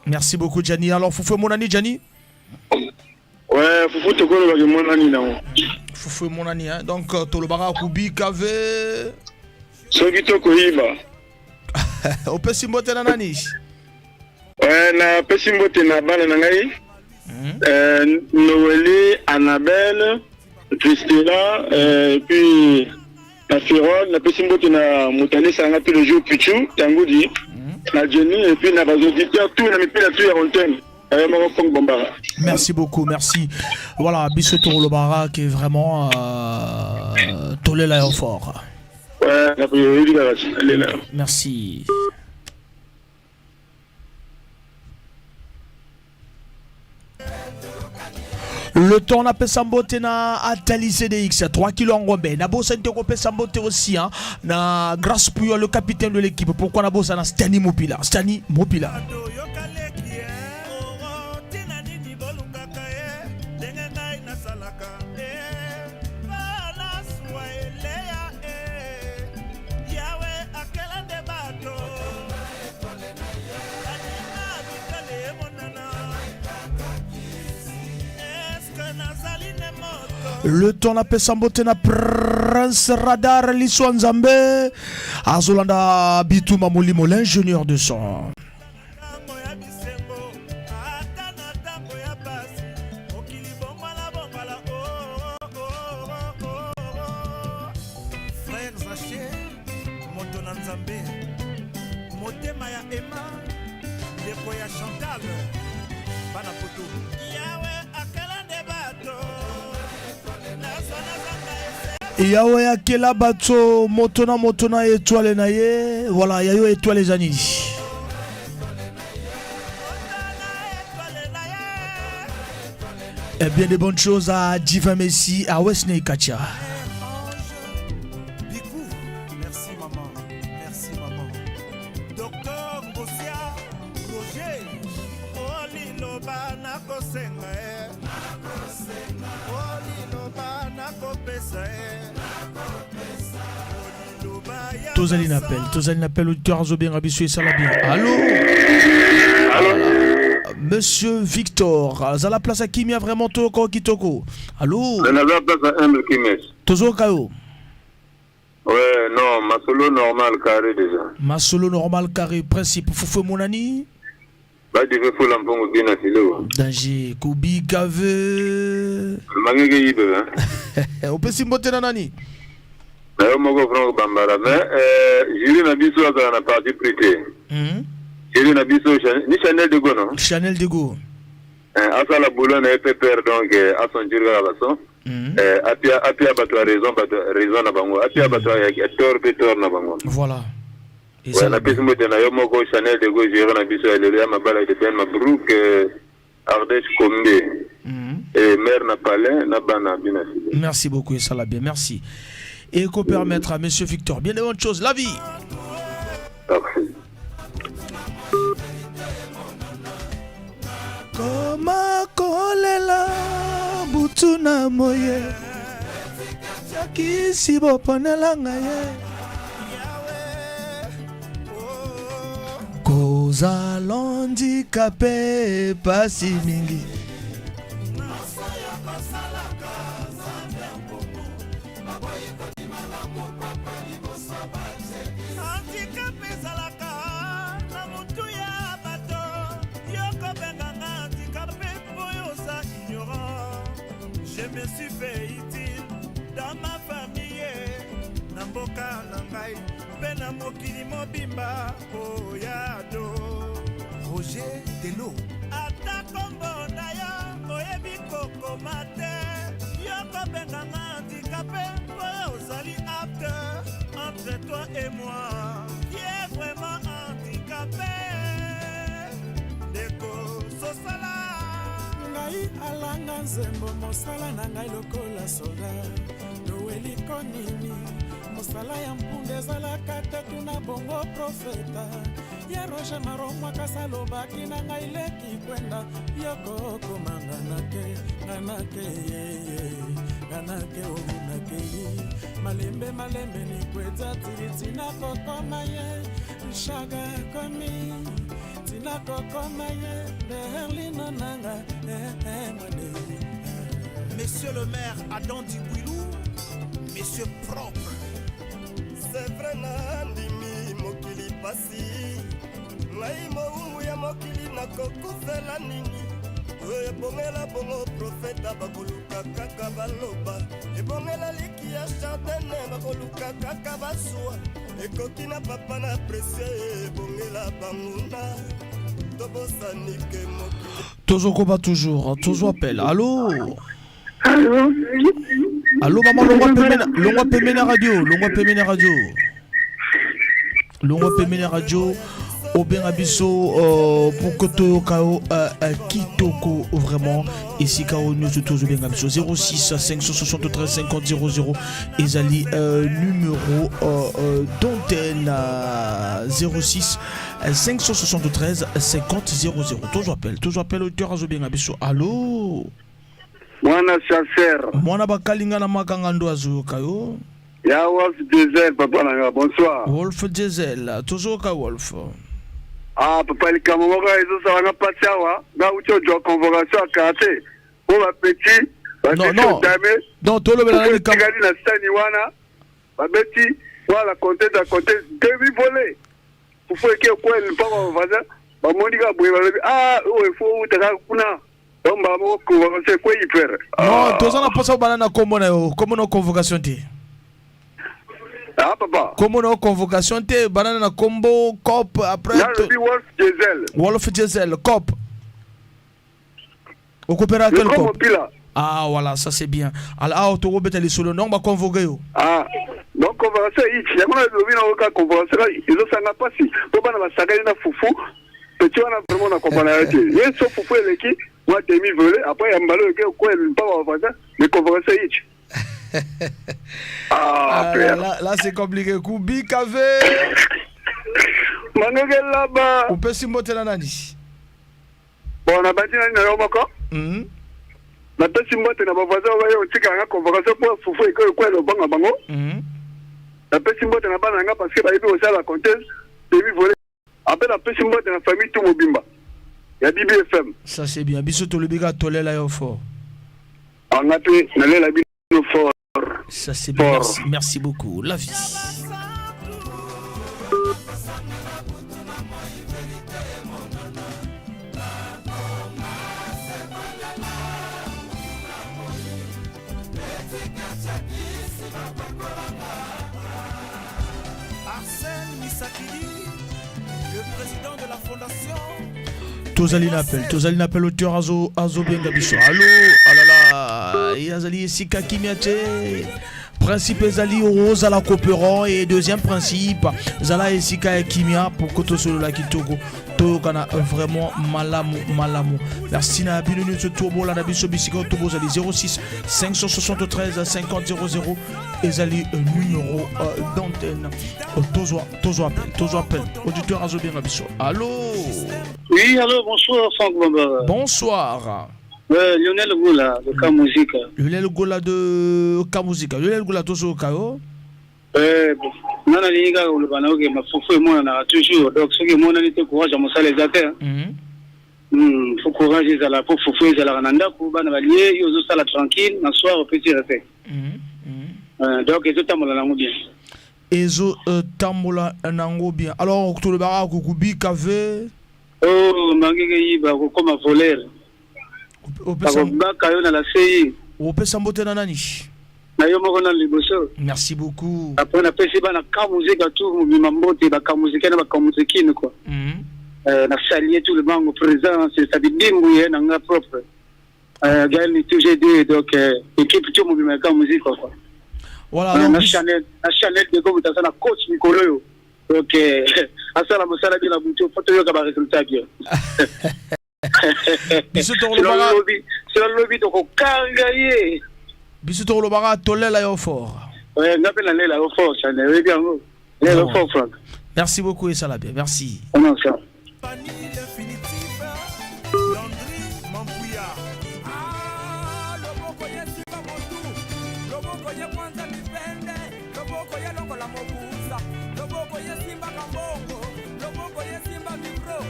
Merci beaucoup, Gianni. Alors, Foufou, mon ami, Gianni? Ouais, Foufou, tokolo, mon ami, non. Foufou, mon ami, hein. Donc, tolobara, kubi, kave. Soki tokoyiba. Opesi mbote na nani? Ouais, napesi mbote na bana na ngai. Noélie, Annabelle, Christina, et puis na Ferrol, napesi mbote na moto alesanga tous les jours, Pichu, Yangudi, na Jenny, et puis na ba auditeurs tout, na mipila tout ya antenne. Moko Franck Bambara. Merci beaucoup, merci. Voilà, biso tolobara qui est vraiment tolela yo fort. Ouais, nayebi kaka lela. Merci. Le temps napesa mbote na Atali CDX 3 kilo ngombe. Nabosani te kopesa mbote aussi hein, na Grâce Puyo le capitaine de l'équipe. Pourquoi nabosana Stani Mopila? Stani Mopila. Le temps napesa mbote na Prince Radar Liswa Nzambe azolanda bituma molimo l'ingénieur de son. Frère Zaché, moto na Nzambe, motema ya Emma, ndeko ya Chantal, bana poto. Yawe akela nde bato, nazwa nazanga ese. Yawe akela bato moto na moto na étoile na ye. Voilà, ya yo étoile eza nini? Eh bien, de bonnes choses à Divin Messi, à Wesley Katia. Bikou, merci maman, merci maman. Docteur Ngosia, Roger, oh liloba nakosenga e. Oh liloba nakopesa e. Tozali na appel, tozali na appel, auditeur azobenga biso esala bien. Allô? Monsieur Victor, azala place ya kimia vraiment toko kitoko. Allô? Naza place ya humble Kimes. Tozoka yo. Ouais, non, masolo normal carré déjà. Masolo normal carré principe fufu monani. Ba dive fula mpongo bina silo. Danger kubika ve. Mangeke yibe hein. Opesi mbote na nani? Na yo moko Franck Bambara mais euh, jury na biso azala na parti pris te. Jury na biso ni Chanel de Go non? Chanel de Go. Eh, asala boulot na ye pepere donc eh, asonjiri kaka baso. Eh, apia apia bato ya raison bato ya raison na bango apia bato ya ya tort mpe tort na bango. Voilà. Ouais, napesi mbote na yo moko Chanel de Go jury na biso ya lelo ya mabala de Ben Mabrouk eh, Ardèche Kombe. Et maire na palais na bana bina sile. Merci beaucoup esala bien, merci. Et qu'on permettre à monsieur Victor bien de bonnes choses la vie. Merci. Koma kolela butu na moye yakisi boponela ngai ye kozala handicapé pasi mingi. Handicap ezalaka na motu ya bato yo kobenganga handicapé mpo yo oza ignorant. Je me suis fait utile dans ma famille na mboka na ngai mpe na mokili mobimba oyado. Roger Delo ata kombo na yo oyebi kokoma te yo kobenganga handicapé mpo yo ozali apte. Entre toi et moi qui est vraiment handicapé ndeko sosala ngai alanga nzembo mosala na ngai lokola soda toweliko nini mosala ya mpunda ezalaka te tuna bongo profeta ya Roger Maromwa kasi alobaki na ngai leki kwenda yokokoma nganake nganake yeye nganake ounake malembe malembe nikwedza tili tina kokoma ye nshaga komi tina kokoma ye berlino nanga eh, eh, mwane. Monsieur le maire Adam Dibouilou, monsieur propre. C'est vrai nandimi mokili pasi ngai mowumbu ya mokili nakokufela nini oyo ebongela bongo profeta bakoluka kaka baloba ebongela liki ya chantene bakoluka kaka baswa ekoki na papa na presie ebongela banguna tobosani ke mokili Tozokoba toujours, tozo appel. Allô? Allô? Allô maman longwa pembeni longwa pembeni na radio, longwa pembeni na radio. Longwa pembeni na radio. Obenga biso euh, pour que toyoka yo euh, euh, kitoko vraiment esika oyo nyonso tozobenga biso 06 573 50 00 ezali euh, numéro euh, euh, d'antenne euh, 06 573 50 00. Tozwa appel, tozwa appel, auditeur azobenga biso. Allo? Mwana chasseur. Mwana bakalinga na makanga ndo azoyoka yo. Ya Wolf Diesel, papa na nga, bonsoir. Wolf Diesel, tozoyoka Wolf. Ah, papa, likambo moko ezosala nga mpasi awa. Nga uti ozwa convocation ya quartier mpo bapetit. Non, non. Donc tolobela na likambo. Etikali na sani wana, babeti wala compte ya compte demi volé, fufu eke ekweli mpaka bavoisin bamoni kaka boye, balobi: "Ah, oyo efo outa kaka kuna." Donc mbala moko convocation ekwei pere. Non, toza na mposa obanda na kombo na yo, kombo na convocation te. Ah, papa. Kombo na yo convocation te, banana na kombo cop après. Nalobi Wolf Diesel. Wolf Diesel, cop okopera quel cop? Ah voilà, ça c'est bien. Alors awa tokobeta lisolo, donc baconvoquer yo. Ah, donc convocation ichi yango nalobi na oyoka convocation ezosanga mpasi mpo bana basakani na fufu. Petit wana vraiment na comprendre yo te. Ye so fufu eleki mwa demi volé, après ya mbala oyoki okwela mpaka bavoisin, mais convocation ichi. Ah, ah là, là, là c'est compliqué. Kubi Kave. Mangeke laba. Upesi mbote na nani? Bon, nabandi nani na yo moko. Napesi mbote na bavoisin oyo baye otika yanga convocation mpo fufu eko ekwela lobanga bango. Napesi mbote na bana na nga parce que bayebi kosala compteuse demi volé. Ape napesi mbote na famille tout mobimba ya BBFM. Ça c'est bien. Biso tolobi kaka tolela yo fort. Anga mpe nalela bino fort. Ça c'est bien. Merci, merci beaucoup. La vie. Arsène Misakili, le président de la fondation. Tozali na appel, tozali na appel, auteur azo azobenga biso. Allo? Alala, ye azali esika kimia te. Principe ezali ozala coopérant et deuxième principe, zala esika ya kimia pour que tosolola kitoko, toyokana vraiment malamu malamu. Merci na bino nyonso tobolanda biso bisika oyo tobozali. 06 573 50 00 ezali numéro d'antenne. Tozwa, tozwa appel, tozwa appel, auditeur azobenga biso. Allo? Oui, allô, bonsoir Franck Bambara. Bonsoir. Ouais, Lionel Gola, de Kamuzika. Lionel Gola de Kamuzika. Lionel Gola, tozoyoka yo. Ouais, bon. Nga nalingi kaka koloba na okema fufu emonanaka toujours, donc soki emonani te, courage ya mosala eza te. Faut courage ezala po fufu ezalaka na ndako, bana balie, yo ozosala tranquille, na soir opesi respect. Donc ezotambola nango bien. Ezotambola nango bien. Alors tolobaka kokubika ve. Oh, mangenge yiba kokoma voleur. Bakobaka yo na la CI. Opesa mbote na nani? Na yo moko na liboso. Merci beaucoup. Après napesi bana Kamuzika tout mobima mbote, bakamuzika na bakamuzikine quoi. Na saluer tout le bango présent, c'est ça bidimbu ye na nga propre. Gaël ni tout GD, donc équipe tout mobima ya Kamuzika quoi. Voilà, donc na Chanel, na Chanel de Gomo taza na coach mikolo yo. Donc asala mosala bien na butu po toyoka ba résultat bien. Biso tokolobaka Sino lobi tokokanga ye. Biso tokolobaka tolela yo fort. Ouais, nga mpe nalela yo fort, Chanel, oyebi yango. Lela yo fort, Franck. Merci beaucoup, esala bien, merci. Non, ça. Landry Mampuya. Loboko ye simba motu, loboko ye kwanza mipende, loboko ye longola mokusa, loboko ye simbaka mbongo, loboko ye simba micro,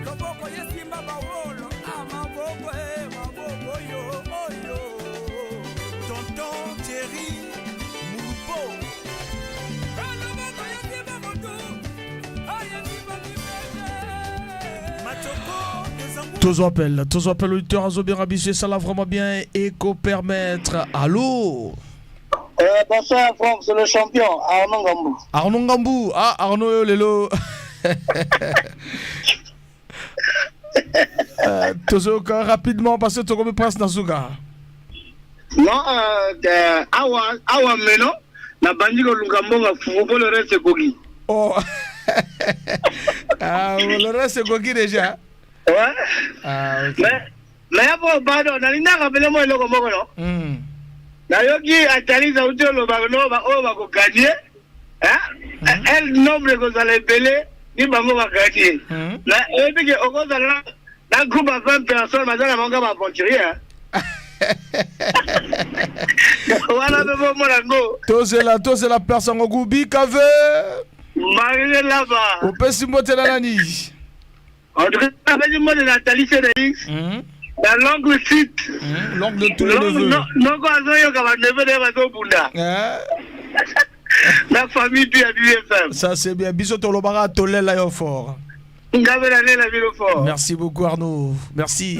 loboko ye simba bawolo. A maboko e maboko yo oyo. Tonton Thierry Mouloupo. Loboko ye simba motu, aye simba mipende. Machoko des Tozwa appel, tozwa appel, auditeur azobenga biso, esala vraiment bien et permettre. Allô? Bonsoir Franck, c'est le champion Arnaud Ngambou. Arnaud Ngambou, ah Arnaud yo lelo. Tozoyoka rapidement parce que tokomi prince na suka. Non, awa awa meno nabandi koluka mbongo fufu mpo le reste ekoki. Oh. Ah, le reste ekoki déjà. Ouais. Ah, ok. Mais ya po pardon, nalingi narappeler mo eloko moko no. Nayoki atalisa uti oloba no oyo bakogagner. El nombre ekozala ebele ni bango bagagner. Mais oyebi ke okozala na groupe ya 20 personnes baza na bango baaventurier. Wana mpe bomona ngo. Tozela tozela personne ngo gubika ve. Marie Lava. Opesi mbote na nani? En tout cas, napesi mbote na Nathalie CDX. Na l'oncle site. L'oncle de tous les neveux. Noko azoyoka baneveux na ye bazobunda. Na famille mpe ya BFM. Ça c'est bien. Biso tolobaka tolela yo fort. Ngabe nalela bino fort. Merci beaucoup Arnaud. Merci.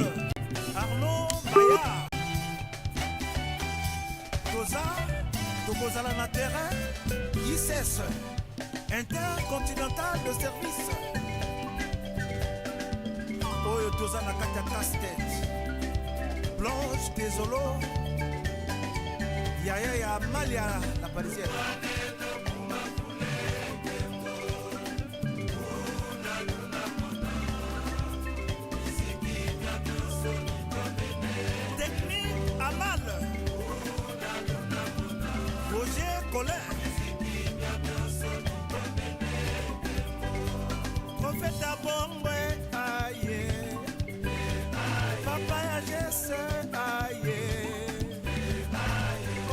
Toza tokozala na terrain ICS intercontinental de service oyo toza na kati ya casse-tête Blanche Desolo yaya ya Malia la parisienne. Technique Amal Roger Colin Prophète Abongwe aye Papa ya Jesse aye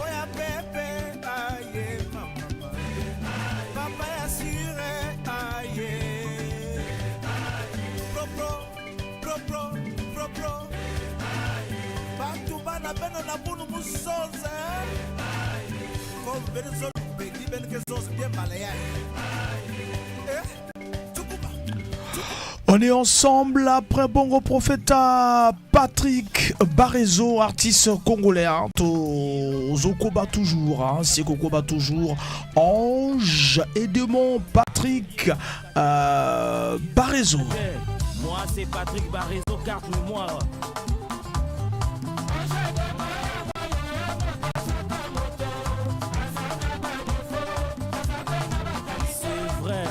Oya Pepe aye mama Papa ya Sure aye Pro pro pro pro pro pro Bantu bana beno na bunu musoze Comme beno zolo bedi beno ke zoze bien malaya. Eh? On est ensemble après Bongo Prophète Patrick Barezo, artiste congolais. Hein, Tozokoba toujours, hein, c'est Kokoba toujours. Ange et démon Patrick Barezo. Moi c'est Patrick Barezo, carte mémoire. C'est vrai.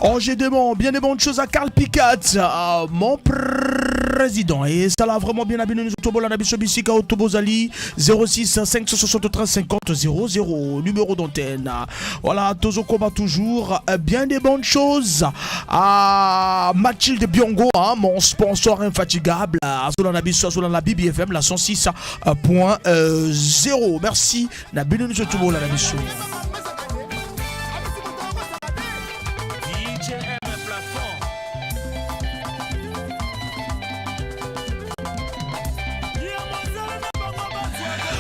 Ange et démon, bien des bonnes choses à Karl Picat, à mon président. Et ça l'a vraiment bien abonné, nous tobo la biso bisika Tobozali 06 573 50 00, numéro d'antenne. Voilà, Tozokoba toujours, bien des bonnes choses à Mathilde Biongo, hein, mon sponsor infatigable, à Zola Biso, Zola la BBFM, la 106.0. Merci, Nabino nous tobo la biso. DJ M plafond.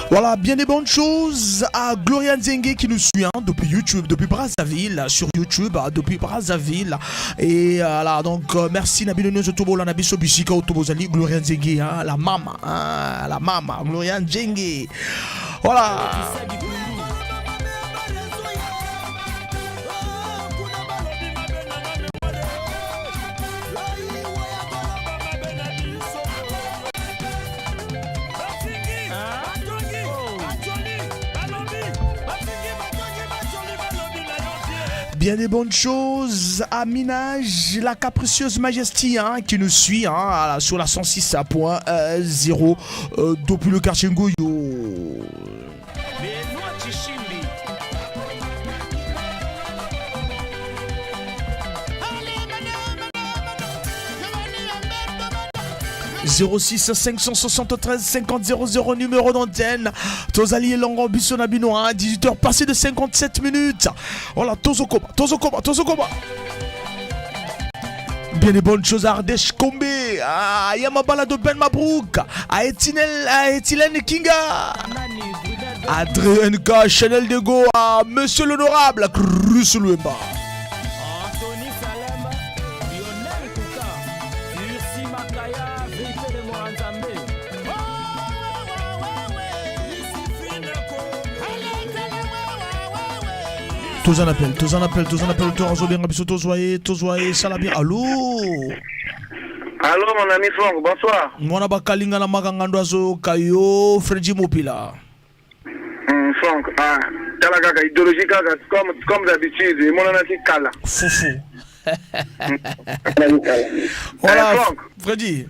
Voilà, bien des bonnes choses à Gloria Nzengue qui nous suit, hein, depuis YouTube, depuis Brazzaville, sur YouTube, hein, depuis Brazzaville. Et voilà, donc merci Nabino Nyoso Tobo, la Nabiso Bisika Otobozali, Gloria Nzengue, hein, la mama, hein, la mama, Gloria Nzengue. Voilà. Bien des bonnes choses à Minage, la capricieuse Majesty, hein, qui nous suit, hein, sur la 106.0 depuis le quartier Ngoyo. Benoît Tshishimbi. 06 573 50 00 numéro d'antenne. Tozali Elongo Biso na bino, hein, 18h passé de 57 minutes. Voilà, Tozokoba, Tozokoba, Tozokoba. Bien des bonnes choses à Ardèche Kombe, à Yamabala de Ben Mabrouk, à Etinel, à Etilène Kinga, à Adrien K, Chanel Dego, à Monsieur l'Honorable, Chris Luemba. Anthony Salem, Lionel Kouka, Ursi Makaya, VP de Moranzambe. Tous en appel, tous en appel, tous en appel, tous en appel, biso tozoye, tozoye, ça la bien. Allô? Allô, mon ami Franck, bonsoir. Mwana bakalinga na makangando azoyoka yo Freddy Mopila. Franck, ah, tala kaka idéologie kaka comme d'habitude, emonanaki kala. Fufu. Voilà, eh, Franck. Freddy.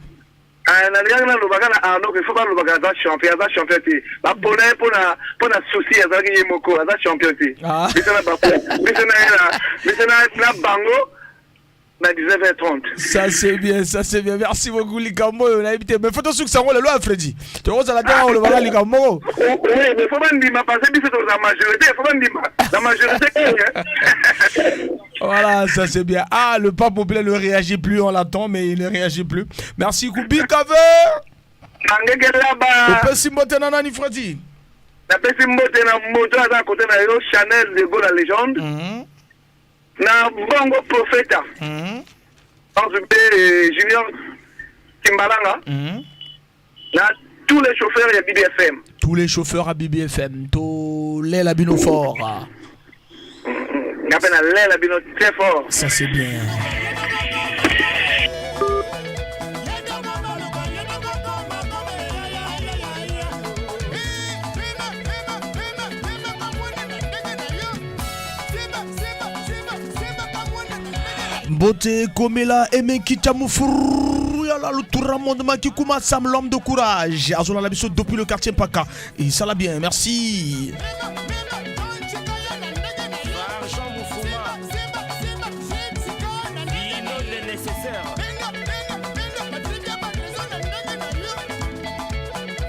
Ah, nalingaki nalobaka na Arnaud que faut balobaka aza champion, aza champion te. Bapona ye mpona souci azalaki ye moko, aza champion te. Ah. Biso na biso na ye na biso na bango na 19h30. Ça c'est bien, ça c'est bien. Merci beaucoup likambo oyo nayebi te. Mais faut tosukisa yango lelo ya Freddy. Tokozala te awa olobaka likambo moko. Oui, mais faut bandima parce que biso toza majorité, faut bandima. La majorité gagne. Voilà, ça c'est bien. Ah, le pape populaire ne réagit plus, on l'attend, mais il ne réagit plus. Merci Koubi Kave. Opesi mbote na nani Freddy? Napesi mbote na moto aza kote na yo Chanel de Gaulle la légende. Na bongo Profeta. Sans oublier Junior Kimbalanga. Na tous les chauffeurs ya BBFM. Tous les chauffeurs à BBFM, tous les labino fort. Nga mpe nalela bino très fort. Ça c'est bien. Mbote Komela Emekita Mufuru yala le tour monde Makikuma Sam l'homme de courage Azola la biso depuis le quartier Mpaka et ça l'a bien merci. Argent Moufouma. Dino le nécessaire.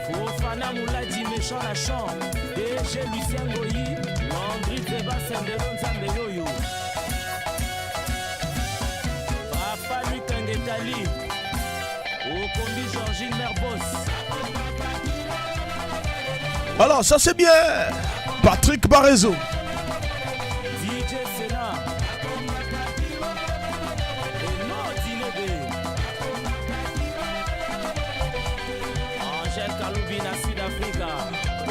Fofana Mouladi méchant lachant. DG Lucien Goyi. Landry Deba Sendelo Nzambe Yoyo. Papa Luc Ngetali. Okombi Georgine Merbos. Alors ça c'est bien. Patrick Barezo. DJ Sena. Eno Dinebe. Angèle Kaloubi na Sud-Africa.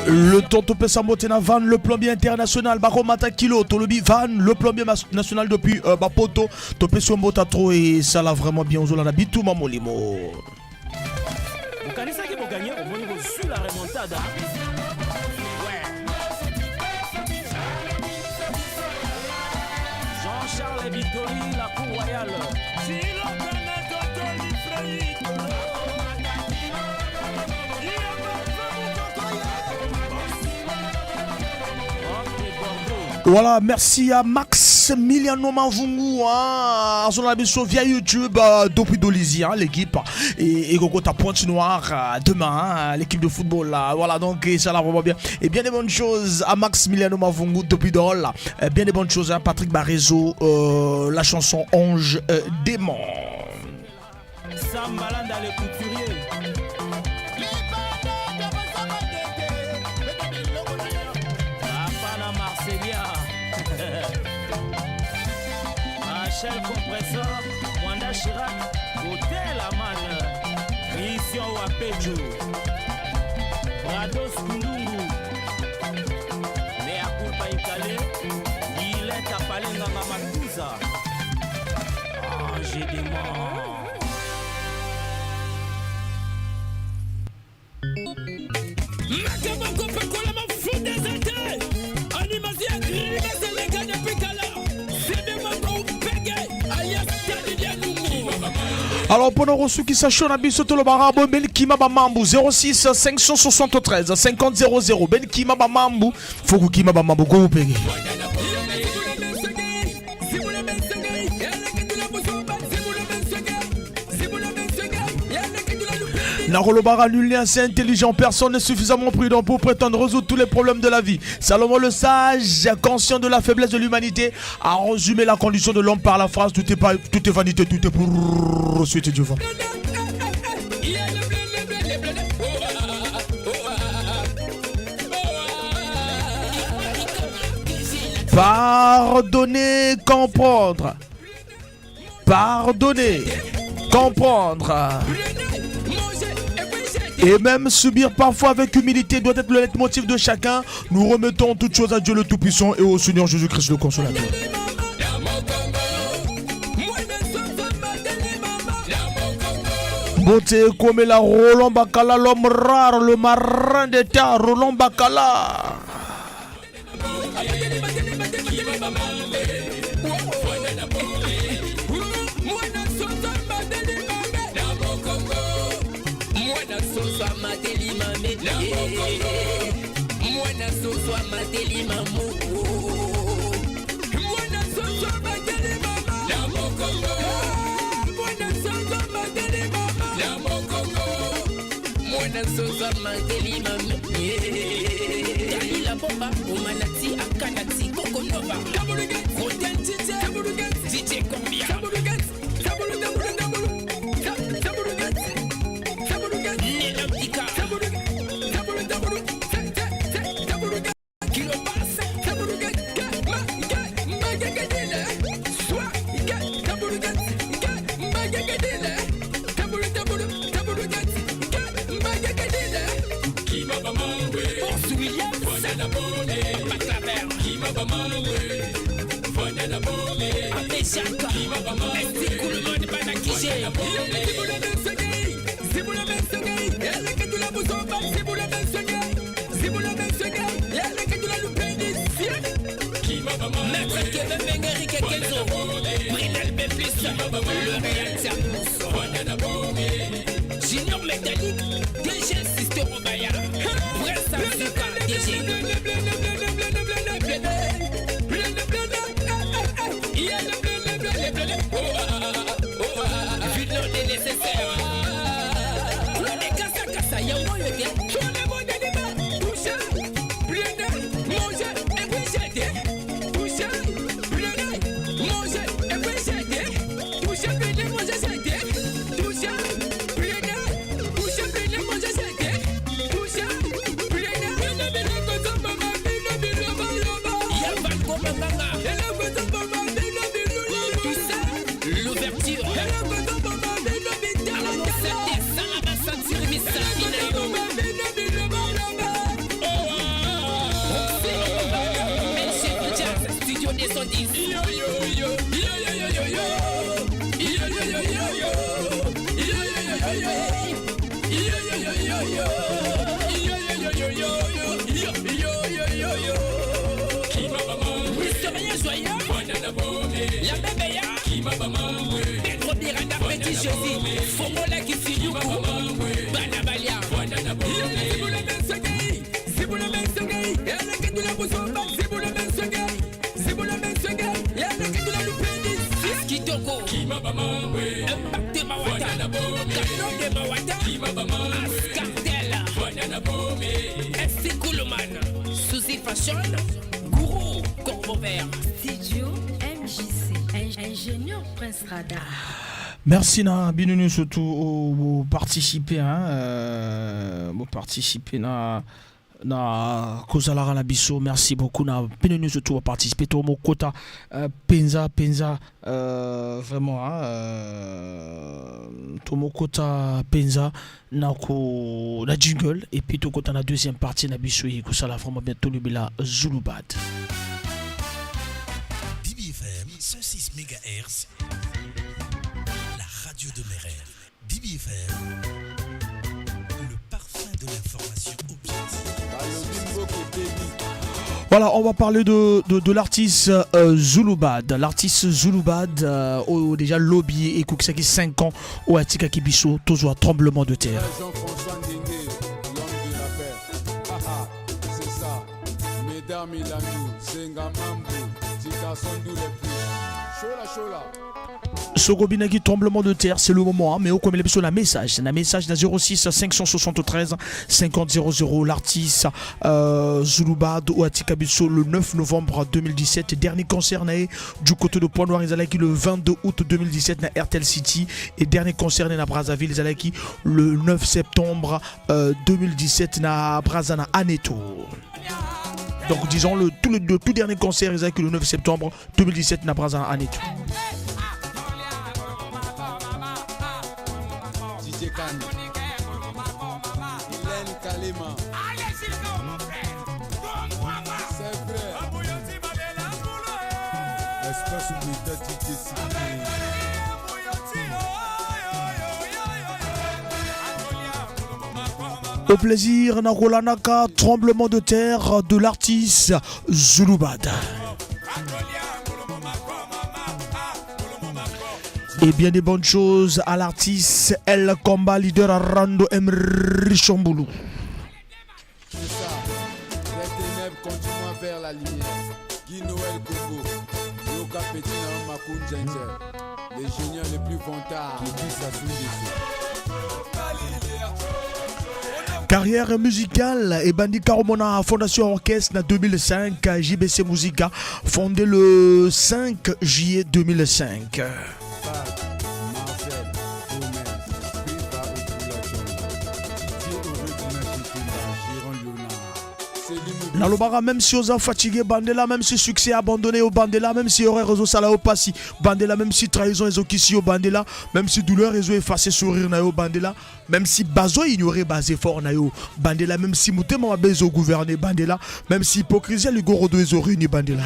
Le tonton pesa mbote na Van le plombier international bakomata kilo tolobi Van le plombier national depuis Bapoto topesi yo mbote trop et ça l'a vraiment bien ozolanda bituma molimo. Okanisaki boganye omoni bozwi la remontada. Ouais. Jean-Charles Bitori, la Cour Royale. Voilà, merci à Max Miliano Mavungu, hein, azolanda biso via YouTube depuis Dolisie, hein, l'équipe. Et Kokota Pointe Noire demain, hein, l'équipe de football là. Voilà, donc et ça va vraiment bien. Et bien des bonnes choses à Max Miliano Mavungu depuis Dol. Bien des bonnes choses à Patrick Barezo, la chanson Ange Démon. Sambalanda le couturier. Papa na Marseilla. Rachel Compressor, Wanda Chirac, Hotel Aman, Christian Wapejo, Brados Kundungu, Mea Culpa Ikale, Gillette Apalenga Matuza, Ange Démon. Makambo kopakola mafuta eza te animation ya grimace eleka depuis kala sebe moko upege alias tadi dia lungu. Alors pour nous kosukisa show na biso tolobaka bo ben kima bamambu 06 573 50 00 ben kima bamambu faut kokima bamambu ko upege. Nakolobaka nul n'est assez intelligent, personne n'est suffisamment prudent pour prétendre résoudre tous les problèmes de la vie. Salomon le sage, conscient de la faiblesse de l'humanité, a résumé la condition de l'homme par la phrase tout est pas, tout est vanité, tout est pour suite du vent. Pardonner, comprendre. Pardonner, comprendre. Et même subir parfois avec humilité doit être le leitmotiv de chacun. Nous remettons toutes choses à Dieu le Tout-Puissant et au Seigneur Jésus-Christ le Consolateur. Mbote ekomela Roland Bakala, l'homme rare, le marin d'État, Roland Bakala. Mwana soso amateli mamu, mwana soso amateli mama na mokongo, mwana soso amateli mama na mokongo, mwana soso amateli mama. Dalila bomba omanati akanati kokonova Roden DJ DJ Kombia. Nelambika Maître Kevin Bengerike Kenzo, Brinel B+, le Real Junior Métallique, DG Sister Obaya, Prince Azuka, DG. Vu le nécessaire. Claude Kassa Kassa, yango yo te. L'ouverture. Studio 210. Historien joyeux, la bébé Pedro Miranda, Petit Jésus, Fongola Kisiyuku, Banabalia. Fils Kitoko, Impact Mawata, Canon de Mawata, Ascartel, SC Koulouman, Suzy Fashion, Gourou, Corbeau Vert. Studio MJC, ingénieur Prince Radar. Merci na bino nyonso tu participer, hein, participer na kozalaka na biso. Merci beaucoup na bino nyonso tu participer to mokota penza penza, vraiment, hein, to mokota penza na ko na jingle et puis tokota na deuxième partie na biso ekosala vraiment bientôt lobela Zulubad. BBFM 106 MHz, la radio de mes rêves. BBFM, le parfum de l'information objective. Voilà, on va parler de l'artiste Zulubad. L'artiste Zulubad, oyo déjà lobi ekokisaki 5 ans oyo atikaki biso, tozwa tremblement de terre. Jean-François Ndengue, l'homme de la paix. Haha, c'est ça. Mesdames Ilandou, Zenga Mambu, Dika Sondou les plus. Chola Chola. Sokobinaki tremblement de terre, c'est le moment, hein, mais okomela biso na message. Na message na 06 573 50 00. L'artiste Zulubad oyo atika biso le 9 novembre 2017. Dernier concert na ye du côté de Pointe-Noire, ezalaki le 22 août 2017 na RTL City. Et dernier concert na Brazzaville, ezalaki le 9 septembre 2017 na Brazza na Aneto. Donc disons le tout dernier concert ezalaki le 9 septembre 2017 na Brazza na Aneto. DJ Kane. Hélène Kalema. C'est vrai. Espace Ouïda DJ Sidney. Au plaisir na kolandaka Tremblement de terre de l'artiste Zulubad. Et bien des bonnes choses à l'artiste El Combat leader Rando M. Richamboulou. C'est ça. Les ténèbres continuent vers la lumière. Guy Noël Congo, Yoka Petit Makoun les génies les plus vantards. Carrière musicale et Bandi Karomona Fondation Orchestre en 2005, JBC Musica, fondé le 5 juillet 2005. Nalobaka même si oza fatigué bandela, même si succès abandonné au bandela, même si horaire réseau sala au passi bandela, même si trahison ezokisi yo bandela, même si douleur ezo effacer sourire na yo bandela, même si bazo ignorer bas effort na yo bandela, même si motema mabe ezo gouverner bandela, même si hypocrisie ya ligorodo ezo réunir bandela.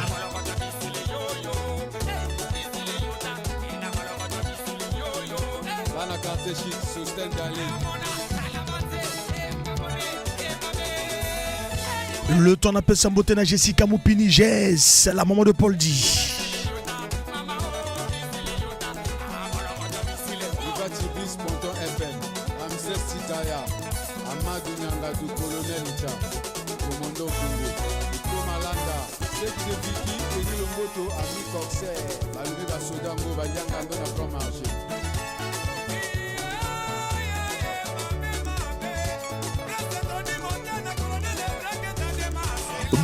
Bana quartier chic, Sosten Dalé. Le temps napesa mbote na Jessica Mupini Jess, la maman de Paul D. Viva Tibis, Ponton FM, Ramsès Titaya, Amadou Nyangadou, Colonel Ncha, Commando Congo, Iko Malanda, Seki de Vicky, Eni Lomboto, Ami Corsaire, balobi basoda ngo balianga ndo na franc marché.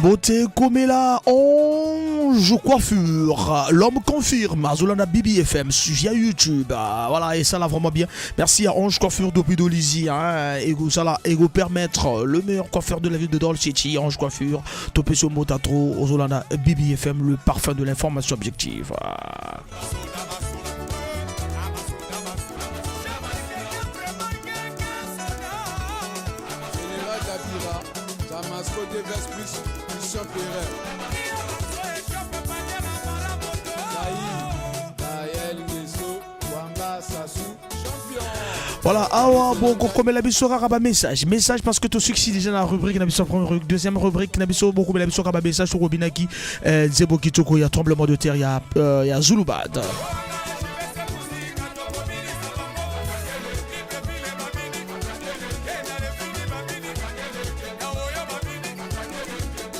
Beauté Komela Ange Coiffure, l'homme confirme, Azolana BBFM via YouTube. Ah, voilà, et ça là vraiment bien. Merci à Ange Coiffure depuis Dolisie, hein, et ça là, et vous permettre le meilleur coiffeur de la ville de Dolce City, Ange Coiffure, Topesio Motatro, Ozolana BBFM, le parfum de l'information objective. Ah. Général Dabira, Damasco Deves plus Christian Perrin. Kaï, Kaël Neso, Wamba Sassou, champion. Voilà, awa bon kokomela biso kaka ba message message parce que tosuki déjà na rubrique na biso première rubrique, deuxième rubrique na biso bokomela biso kaka ba message tokobinaki nzembo kitoko ya tremblement de terre ya Zulubad.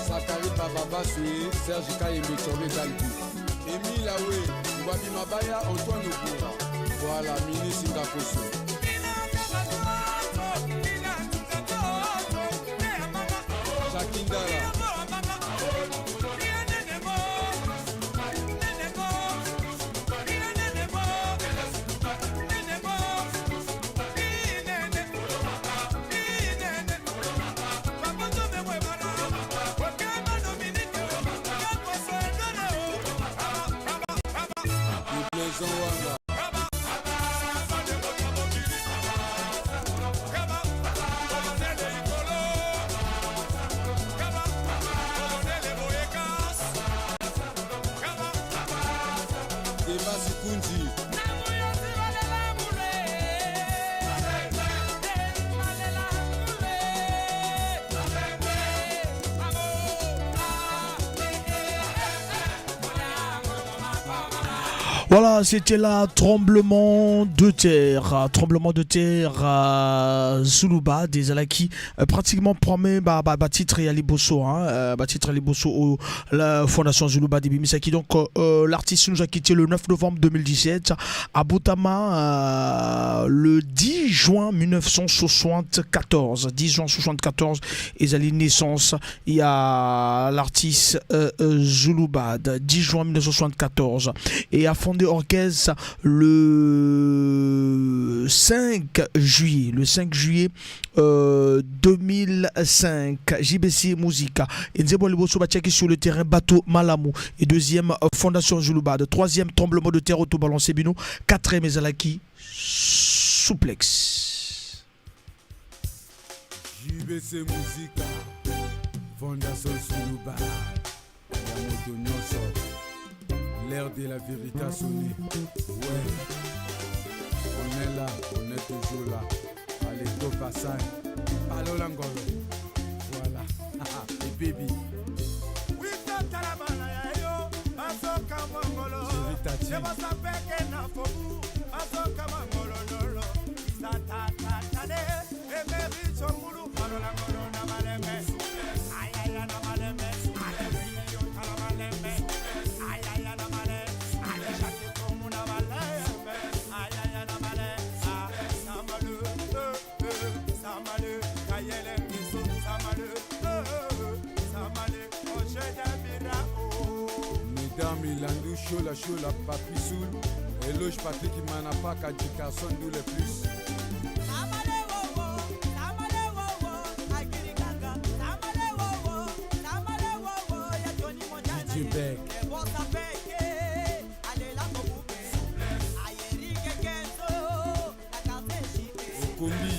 Sakari Bababaswe, Serge Kayembe Tchorbe Galbi, Emile Awe, Ngwabi Mabaya, Antoine Okoura. Voilà, ministre Ngakoso. Jacques Ndala. Blaison Wanga. Dema Sikundi. Voilà, c'était là tremblement de terre, tremblement de terre à Zuluba, des Alaki, pratiquement promet bah, bah, bah, titre ya liboso, hein, bah, titre ya liboso au la Fondation Zuluba de Bimisaki. Donc l'artiste nous a quitté le 9 novembre 2017 à Botama le 10 juin 1974. 10 juin 74, ezali naissance, il y a l'artiste Zulubad, 10 juin 1974, et a fondé orchestre le 5 juillet, le 5 juillet 2005, JBC Musica. Et nzembo liboso batiaki sur le terrain Bateau Malamu. Et deuxième Fondation Zulubad. Troisième tremblement de terre auto balancé bino. Quatrième ezalaki Souplex. JBC Musica, Fondation Zulubad, ya moto nyonso. L'heure de la vérité a sonné. Ouais, on est là, on est toujours là. Maleto Bassan, Palola Ngolo. Voilà. Et baby. Mesdames, Landou, Chola, Chola, Papi Soul, Éloge Patrick Manapaka, du Carson, d'où les plus. DJ Beck. Okombi.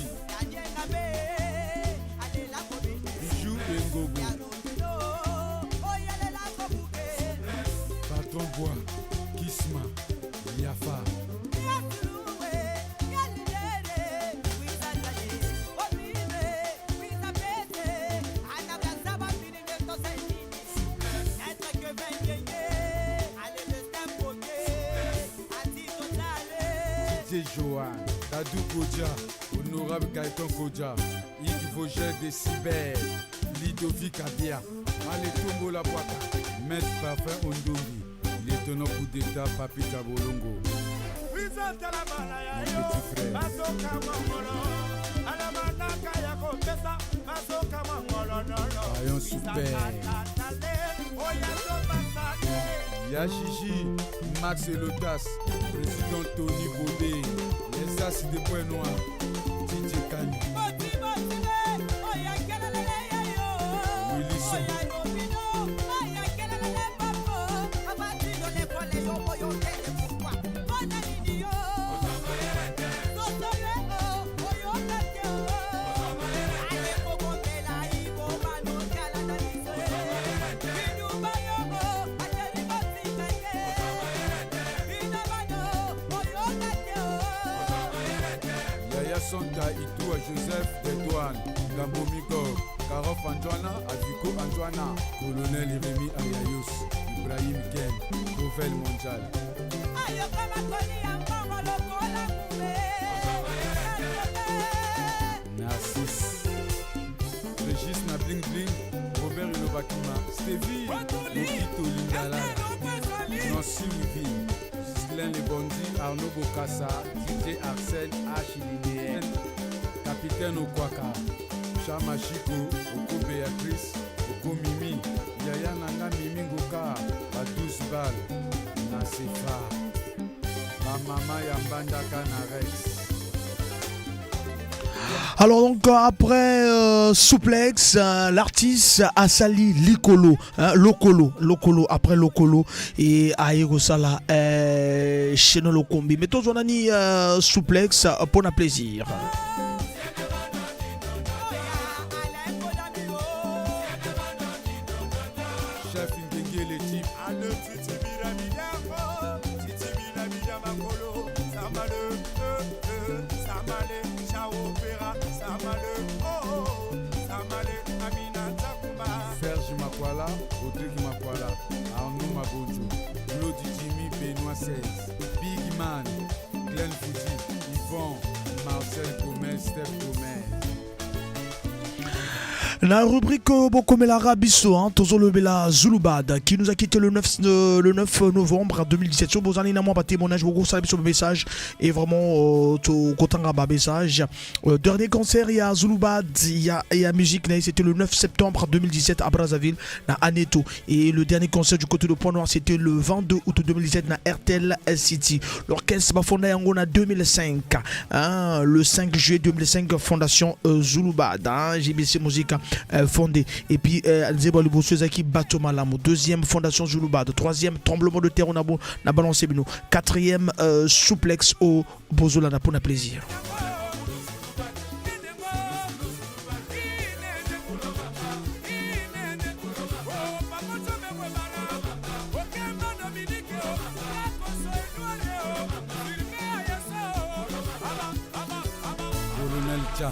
Bijou Bengogo. Patron Bois, Kisma, Yafa. DJ Johan, Dadou Kodja, Honorable Gaëtan Kodja, Yves Vogel de Cyber, Ludovic Abia, Maletombo La Boîte, Maître Parfum Ondumbi, Lieutenant coup d'état Papi Jabolongo. Mon petit frère. Rayon Super. Yachiji, Max Elotas, Président Tony Baudet, les As de Point Noir, DJ Kani. Wilson. Yaya Santa Itua Joseph Dedouane, Gambo Migor, Karof Antoana, Aviko Antoana, Colonel Rémi Ayayos, Ibrahim Ken, Nouvelle Mondiale. Narcisse, Régis na Bling Bling, Robert Ilobakima, Stevie, Mokito Lingala, Nancy Wivine, Ghislain Lebondi, Arnaud Bokassa, DJ Arsène H. Linéen, Capitaine Okwaka, Chama Chico, Oko Béatrice, Oko Mimi, Yaya Nanga Mimi Ngoka, ba 12 balles, na Sefa, Bamama ya Mbandaka na Rex. Alors donc après Souplex, l'artiste Asali Likolo, hein, Lokolo, Lokolo, après Lokolo et Aérosala chez nous Lokombi. Mais toujours on a ni Souplex pour notre plaisir. Chef Ngenge le type. Serge Makwala, Rodrigue Makwala, Arnaud Mabonjo, Claude Jimmy Benoît XVI, Big Man, Glenn Fuji, Yvon, Marcel Gomez, Steph Gomez. La rubrique Bokomela Biso, hein, tozolobela Zulubad, qui nous a quitté le 9 novembre 2017. So bozali na mwa ba témoignage, bokosala biso message et vraiment tokotanga ba message. Dernier concert, il y a Zulubad, il y a musique, c'était le 9 septembre 2017 à Brazzaville, na Aneto. Et le dernier concert du côté de Pointe-Noire, c'était le 22 août 2017 na RTL City. L'orchestre ba fondé yango na 2005, hein, le 5 juillet 2005, fondation Zulubad, hein, JBC Musique fondée. Et puis nzembo liboso ezalaki Bato Malamu, deuxième fondation Zulubad, troisième tremblement de terre, on a bon na balancé bino, quatrième Souplex au Bozolana pour na plaisir. Colonel Ocha.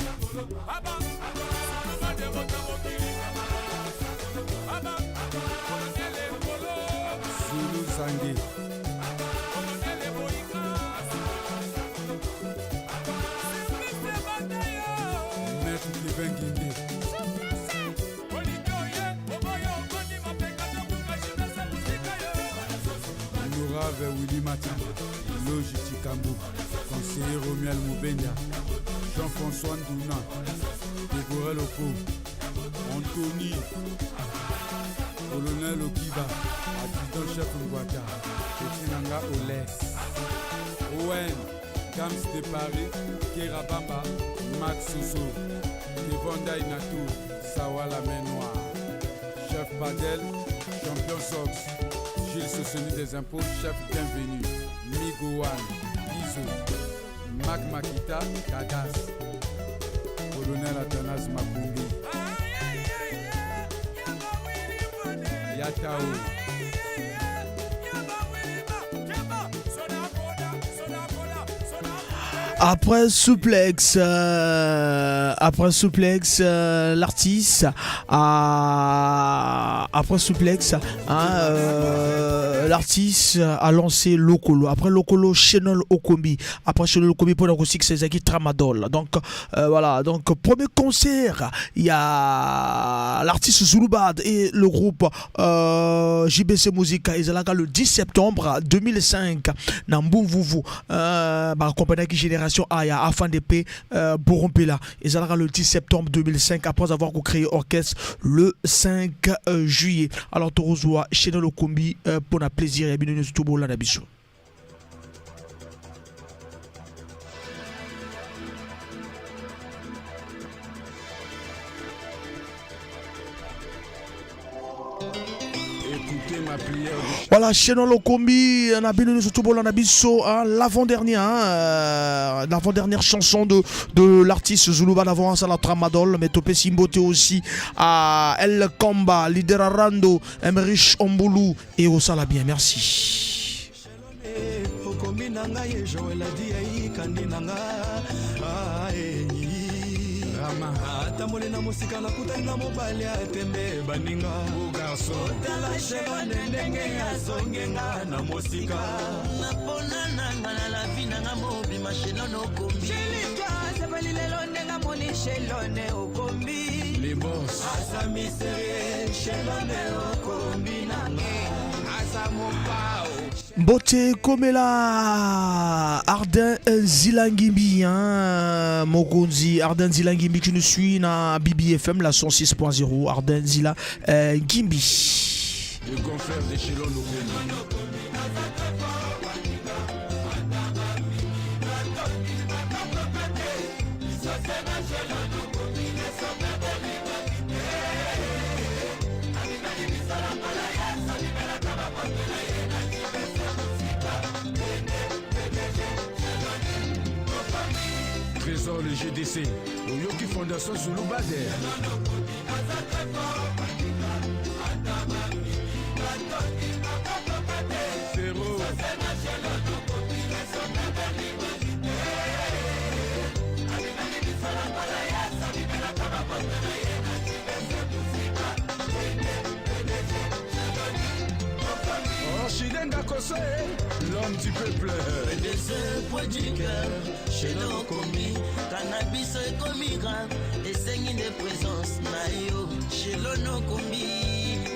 Zulu Zangi. Maître Kevin Guindé. Honorable Willy Matamba, Logi Chikambu, conseiller Romuald Moubenga, Jean-François Ndouna, Déborah Loko, Anthony, Colonel Okiba, adjudant-chef Ngwata, Petit Nanga Olès, Owen, Gams de Paris, Kerabamba, Max Soso, Kevonda Inatou, Sawala Main Noire, Chef Padel, Champion Sox, Gilles Sossoni des Impôts, chef bienvenu, Migowan, Iso, Mac Makita, Kagas, Colonel Athanas Makumbi, Yatao. Après Souplex, l'artiste a après Souplex, hein, l'artiste a lancé Lokolo. Après Lokolo, Chenol Okombi. Après Chenol Okombi pour la c'est Zaki Tramadol. Donc voilà, donc premier concert, il y a l'artiste Zouloubad et le groupe JBC Musica. Ils allaient le 10 septembre 2005 dans Mbumvuvu, bah, accompagné avec Génération Aya afin de paix Borompela. Ils allaient le 10 septembre 2005 après avoir créé orchestre le 5 juillet. Alors Torozoa, Chenol Okombi pour la plaisir et bienvenue tout le monde. Voilà, Chenol Okombi, on a bien surtout biso, hein, l'avant-dernière, hein, l'avant-dernière chanson de l'artiste Zoulouba d'avance à la Tramadol, mais Topé Simbote aussi à El Kamba, Leader Arando, Emmerich Omboulou et au Salabien. Merci. Atamboli na mosika nakutani na mobali atembe baninga otala shelone ndenge azongenga na mosika napona nanga na lavi nanga mobima shelone okombi sepeli lelo ndenge amoni shelone okombi aza miserie shelone okombi nanga aza mopao. Mbote Komela Ardin Zilangimbi, hein, Mokonzi Ardin Zilangimbi qui nous suit na BBFM la 106.0 Ardin Zilangimbi. Le confrère de Chelon Okombi. Trésor le GDC, Oyoki Fondation Zulu Bader. Zéro. Chidenga Kose, l'homme du peuple. PDC, point du cœur, chez nos commis, cannabis ekomi grave, esengi nde présence na yo, chez l'onokombi.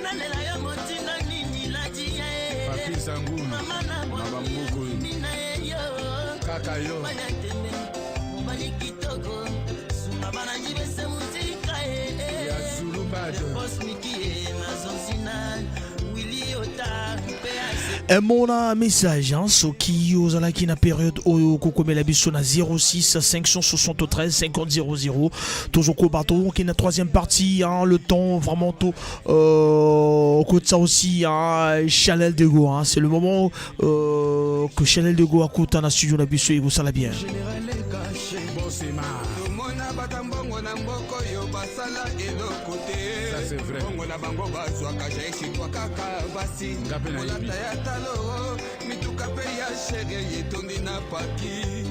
Nalela yo motinda nini ladi ye. Papi Zangoul, Mama na na bambuku. Nina ye yo. Kaka yo. Mobali atende, mobali kitoko, sunga bana njibese muzika ye. Ya Zulu Bad. Le boss Miki ye, nazonzina, Willy Ota. Mona message, hein, soki ozalaki na période oyo kokomela biso na 06 573 50 00 toujours kobato qui na troisième partie, hein, le temps vraiment tôt côté ça aussi, hein, Chanel de Go, hein, c'est le moment que Chanel de Go akota na studio na biso et ça la bien. Ça c'est vrai. Bango bazwaka jaesitwa kaka basi kolata ya talo mituka mpe ya shere etondi na paki.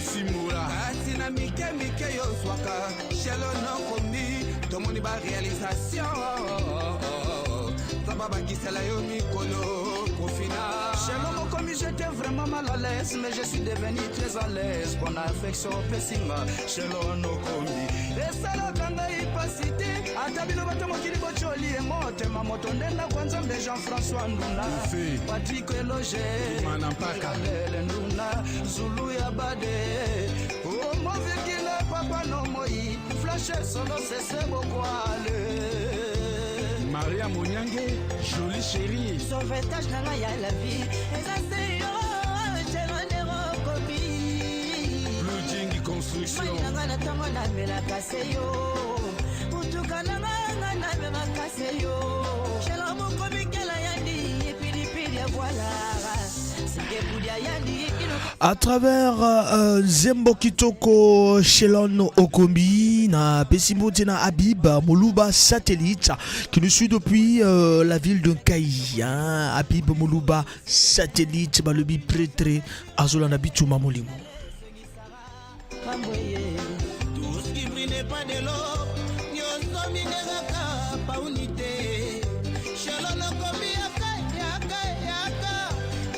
Lucie Moura. Kasi na mike mike yozwaka shelo nokomi tomoni barealisation nzambe abakisela yo mikolo kofina Shelo mokomi j'étais vraiment mal à l'aise mais je suis devenu très à l'aise mpona affection opesinga shelo nokomi esalaka ngai pasi te ata bino bato mokili bocoli ye motema moto nde ndako ya nzambe jean-françois nduna patrik eloge lele nduna zulu ya bade omovikile papa nomoi flashe solo sese bokwale Maria Monyange, jolie chérie. Sauvetage na ngai ya la vie eza se yo shelone okomi. Blue Jingi Construction. Mai na ngai na ntongo namelaka se yo, mutuka na ngai ngai namemaka se yo shelo mokomi nkela yandi pilipili ya voila singekudia yandi. À travers Zembo Kitoko Shelon Okombi na pesi mbote na Habib Moluba Satellite qui nous suit depuis la ville de Nkayi, hein. Habib Moluba Satellite balobi prêtre azolanda bituma molimo. Tout ce qui brille n'est pas de l'or. Nyonso mingi kaka pauni te. Shelo nokomi yaka yaka yaka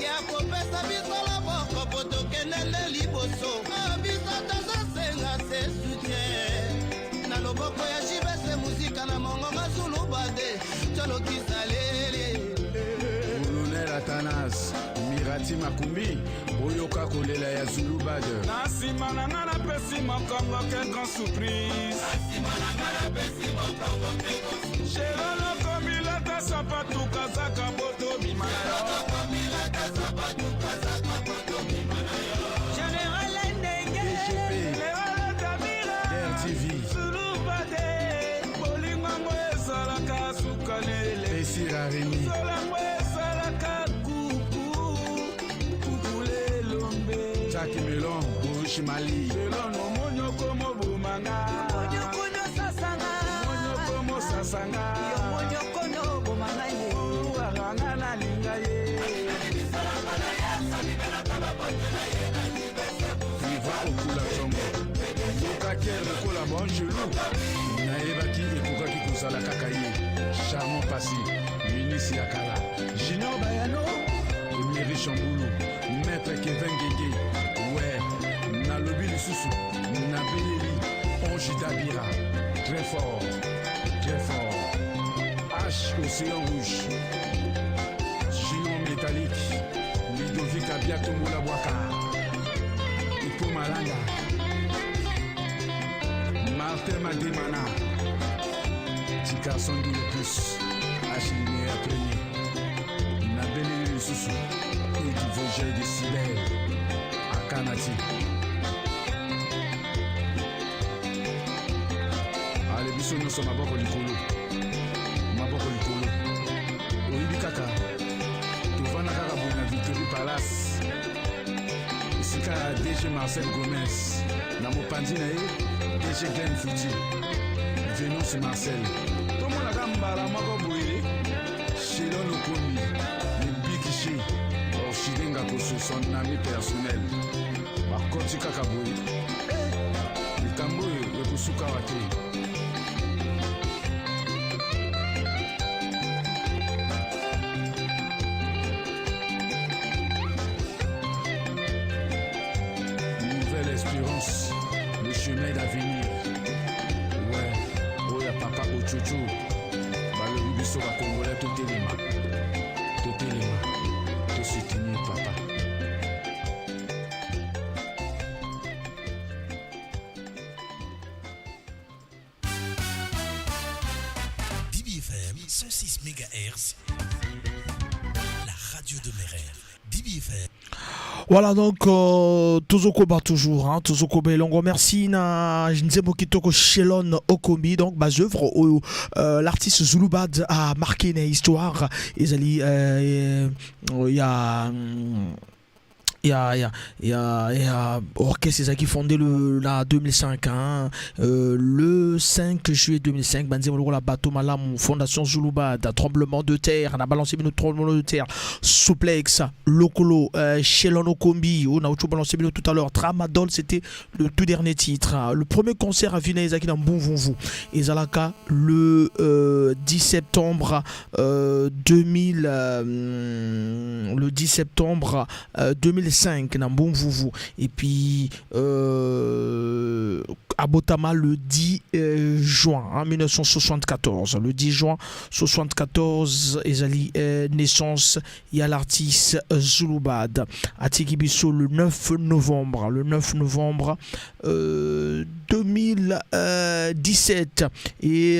ya kopesa biso loboko po tokende nde liboso. Ah, biso tozosenga se soutien na loboko ya jibese muzika na mongongo zulubade tolokisa lele. Colonel Athanas, Mirati Makumbi, boyoka kolela ya Zulu Bad. Na nsima na nga napesi mokongo ke grand surprise shelo nokomi lata sapatu kazaka boto bima na yo. Général Ndenge. RTV. Zulubade bolingo ezalaka suka lele. Pesira Remy. Solango esalaka kuku kuku lelombe. Jack Melon, Borushi Mali. Shelo nomoni okomobomanga. Monyokono sasanga. Okomosasanga. Yo monyokono bomanga ye. Waranga nalinga ye. Viva Okula Tsongo. Yoka Ker lokola Bonjelu. Nayebaki ekokaki kozala kaka ye. Charmant Passy, ministre ya kala. Junior Bayano, Emery Chambulu, Maître Kevin Gege. Ouais, nalobi lisusu, nabeleli Ange Dabira. Très fort, très fort. H Océan Rouge. Junior Métallique, Ludovic Abiatombola Bwaka. Ipo Malanga. Martin Mademana. Tika Sandu le plus. H linéaire premier. Nabeleli lisusu. Edi Vogel de Sibel. Akanati. Ale biso nyonso maboko likolo. Maboko likolo. Oyebi kaka tovanda kaka boye na Victory Palace esika ya DG Marcel Gomez na mopanzi na ye DG Glen Futi Venance Marcel tomonaka mbala moko boye. Shelon Okomi lebikishe Orchidenga Koso, son ami personnel, bakoti kaka boye. Eh, likambo oyo ekosuka awa te. Nouvelle Espérance, le chemin d'avenir. Ouais, oyo ya papa Ochocho. Balobi biso bakongolais totelema. Totelema. Tosoutenir papa. DBFM 106 MHz, la radio de mes rêves. DBFM. Voilà donc Tozokoba toujours, hein, Tozokoba elongo. Merci na Nzembo Kitoko Shelon Okombi, donc bas œuvre où l'artiste Zulubad a marqué une histoire. Ezali il y a Ya ya ya ya orchestre ezalaki fondé le na 2005 hein, le 5 juillet 2005. Banzembo lokola Bato Malamu, Fondation Zulubad, Tremblement de terre, na balancé bino Tremblement de terre, Souplex, Lokolo, Shelon Okombi, on a balancé bino tout à l'heure, Tramadol, c'était le tout dernier titre. Le premier concert à Vina ezalaki na Mbumvumvu, ezalaka le 10 septembre 2000, le 10 septembre 2005 na Mbumvuvu. Et puis abotama le 10 juin, hein, 1974. Le 10 juin 74 ezali naissance ya l'artiste Zulubad. Atiki biso le 9 novembre, le 9 novembre 2017. Et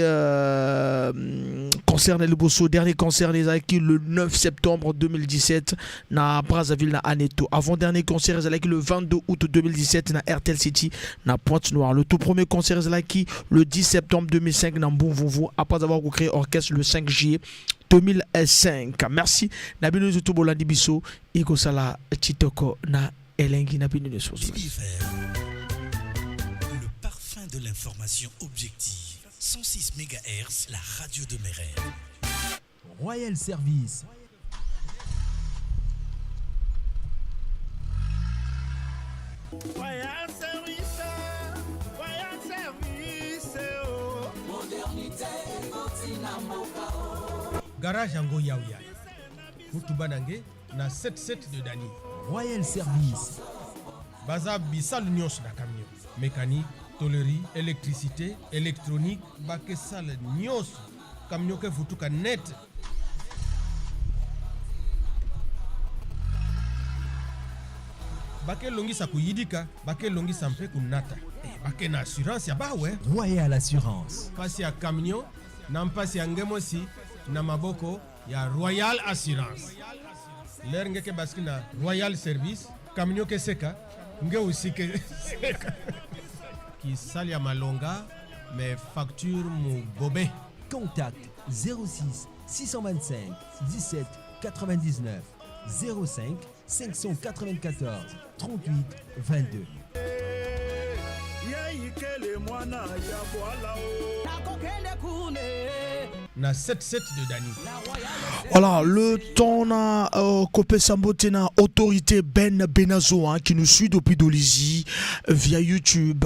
concert le Bosso, dernier concert ezalaki le 9 septembre 2017 na Brazzaville na Aneto. Avant dernier concert ezalaki le 22 août 2017 na RTL City na Pointe-Noire. Le tout premier concert ezalaki le 10 septembre 2005 na Mbumvumvu, après avoir créé orchestre le 5 juillet 2005. Merci na bino nyonso bolandi biso, ekosala kitoko na elengi na bino nyonso. Le parfum de l'information objective. 106 MHz, la radio de mes rêves. Royal Service. Royal Service, Royal Service, oh. Modernité, ekoti na mboka, oh. Garage yango yauya mutuba na nge na 77 de Dani. Royal Service. Baza bisalu nyonso na camion, mécanique, tôlerie, électricité, électronique, bakesala nyonso, camion ke futuka net. Bakelongisa kuyidika, bakelongisa mpe kunata. Bake na assurance ya bawe. Royal Assurance. Mpasi ya camion na mpasi ya ngemosi na maboko ya Royal Assurance. Lere ngeke basiki na Royal Service, camion ke seka nge usike seka kisali ya malonga, mais facture mu bobe. Contact 06 625 17 99 05 594 38 22. Yeikele mwana ya bwala o. Nakokende kune. Na 77 de Dani. Voilà, le temps na kopesa mbote na autorité Ben Benazo, hein, qui nous suit depuis Dolisie via YouTube.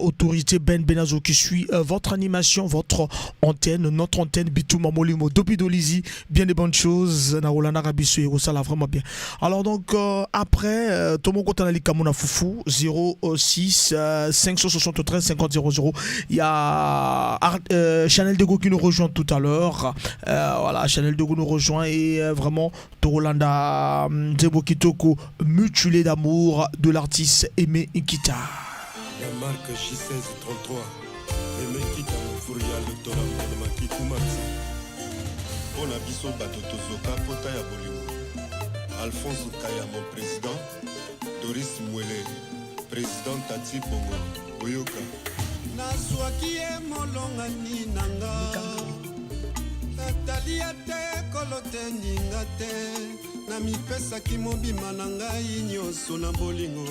Autorité Ben Benazo qui suit votre animation, votre antenne, notre antenne Bitouma Molimo depuis Dolisie. Bien des bonnes choses. Na Rolanda Rabiso et ça là vraiment bien. Alors donc après Tomo Kota na Likamona Fufu 06 573 50 00. Il y a Chanel Dego qui nous rejoint tout à l'heure. Voilà, Chanel Dego nous rejoint et vraiment Torolanda Nzembo Kitoko, mutilé d'amour de l'artiste Aimé Nkita. La marque J1633, Aimé Nkita, Moufuria, le Torah, Maki Kumatsi. Pona biso bato tozoka pota ya bolingo. Alphonse Kaya, mon président. Doris Mwele, président Tati Bongo. Boyoka. Nazwaki ye molongani na nga. Natali ye te, kolo te, ninga te. Namipesaki mobima na ngai nyonso na bolingo.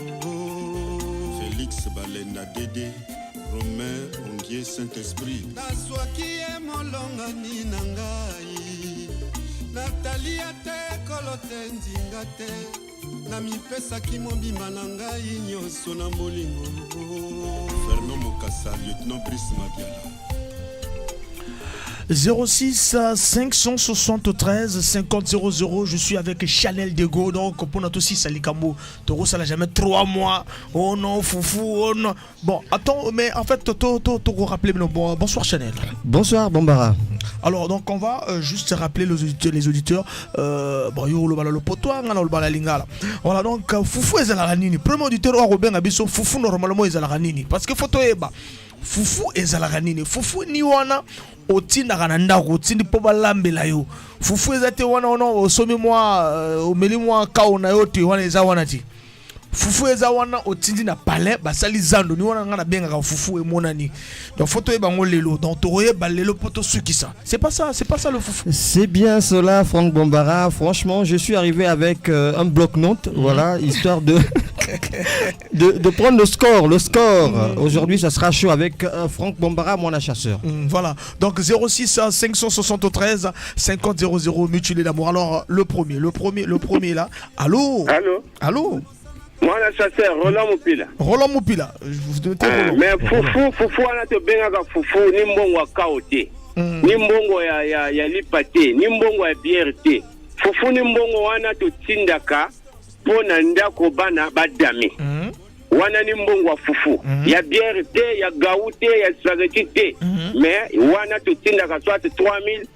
Félix Balenda Dede, Romain Ongier Saint-Esprit. Nazwaki ye molongani na ngai. Natali ye te, kolo te, ndinga te. Namipesaki mobima na ngai nyonso na bolingo. Fernand Mokassa, lieutenant Brice Mabiala. 06 573 50 00, je suis avec Chanel Dego. Donc pour notre aussi Salikambo Toro, ça n'a jamais 3 mois. Oh non, foufou, oh non. Bon, attends, mais en fait, to, to, to, rappeler, non, bon, bonsoir Chanel. Bonsoir Bambara. Alors donc on va juste rappeler les auditeurs, les auditeurs, bon, yo, le bala, le potoir, le bala, lingala. Voilà donc foufou ezalaka nini. Premier auditeur oyo akobenga biso, fufu normalement ezalaka nini? Parce que photo eba. Fufu ezalaka nini? Fufu ni wana otindaka na ndako, otindi mpo balambela yo. Fufu eza te wana wana osomi mwa omeli mwa kao na yo te, wana eza wana te. Fufu eza wana otindi na palais basali zando ni wana nga nabengaka fufu emonani. Donc faut toyeba yango lelo. Donc tokoyeba lelo po tosukisa. C'est pas ça, c'est pas ça le fufu. C'est bien cela, Franck Bombara. Franchement, je suis arrivé avec un bloc-notes, voilà, histoire de, de, prendre le score. Le score. Aujourd'hui, ça sera chaud avec Franck Bombara, mon chasseur. Voilà. Donc 06 573 50 00 mutuelle d'amour. Alors le premier, le premier, le premier là. Allô? Allô? Allô? Mwana chasseur, Roland Mopila. Roland Mopila. Vous ah, mais fufu, fufu wana tobengaka fufu ni mbongo ya kao te. Ni mbongo ya lipa te, ni mbongo ya bière te. Fufu ni mbongo wana totindaka mpo na ndako bana badame. Wana ni mbongo ya fufu. Ya bière te, ya gaou te, ya spaghetti te. Mais wana totindaka soit 3000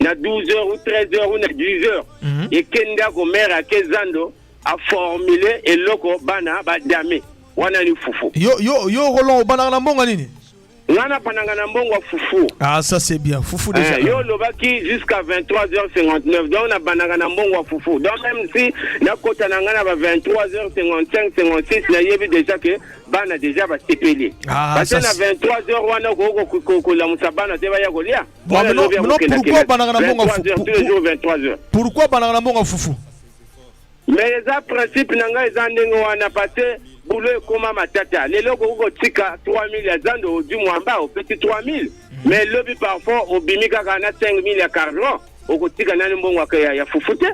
na 12 heures ou 13 heures ou na 10 heures. Eke ndako mère ake zando aformule eloko bana badame. Wana ni fufu. Yo yo yo Roland obanaka na mbongo nini? Nga napananga na mbongo ya fufu. Ah ça c'est bien. Fufu déjà. Eh, yo olobaki jusqu'à 23h59, donc nabandaka na mbongo ya fufu. Donc même si nakota na ngai na ba 23h55 56, nayebi déjà ke bana déjà basepeli. Ah, parce que ça, na 23h wana okoki kolamusa bana te baya kolia. Bon, maintenant, pourquoi banaka na mbongo ya fufu? Tous les jours 23h. Pourquoi banaka na mbongo ya fufu? Mais eza principe na ngai, eza ndenge wana parce que boulot ekóma matata. Lelo okoki kotika 3000 ya zando, ozwi mwamba, opesi 3000, mais lobi parfois obimi kaka na 5000 ya carburant. Okotika nani mbongo ya fufu te,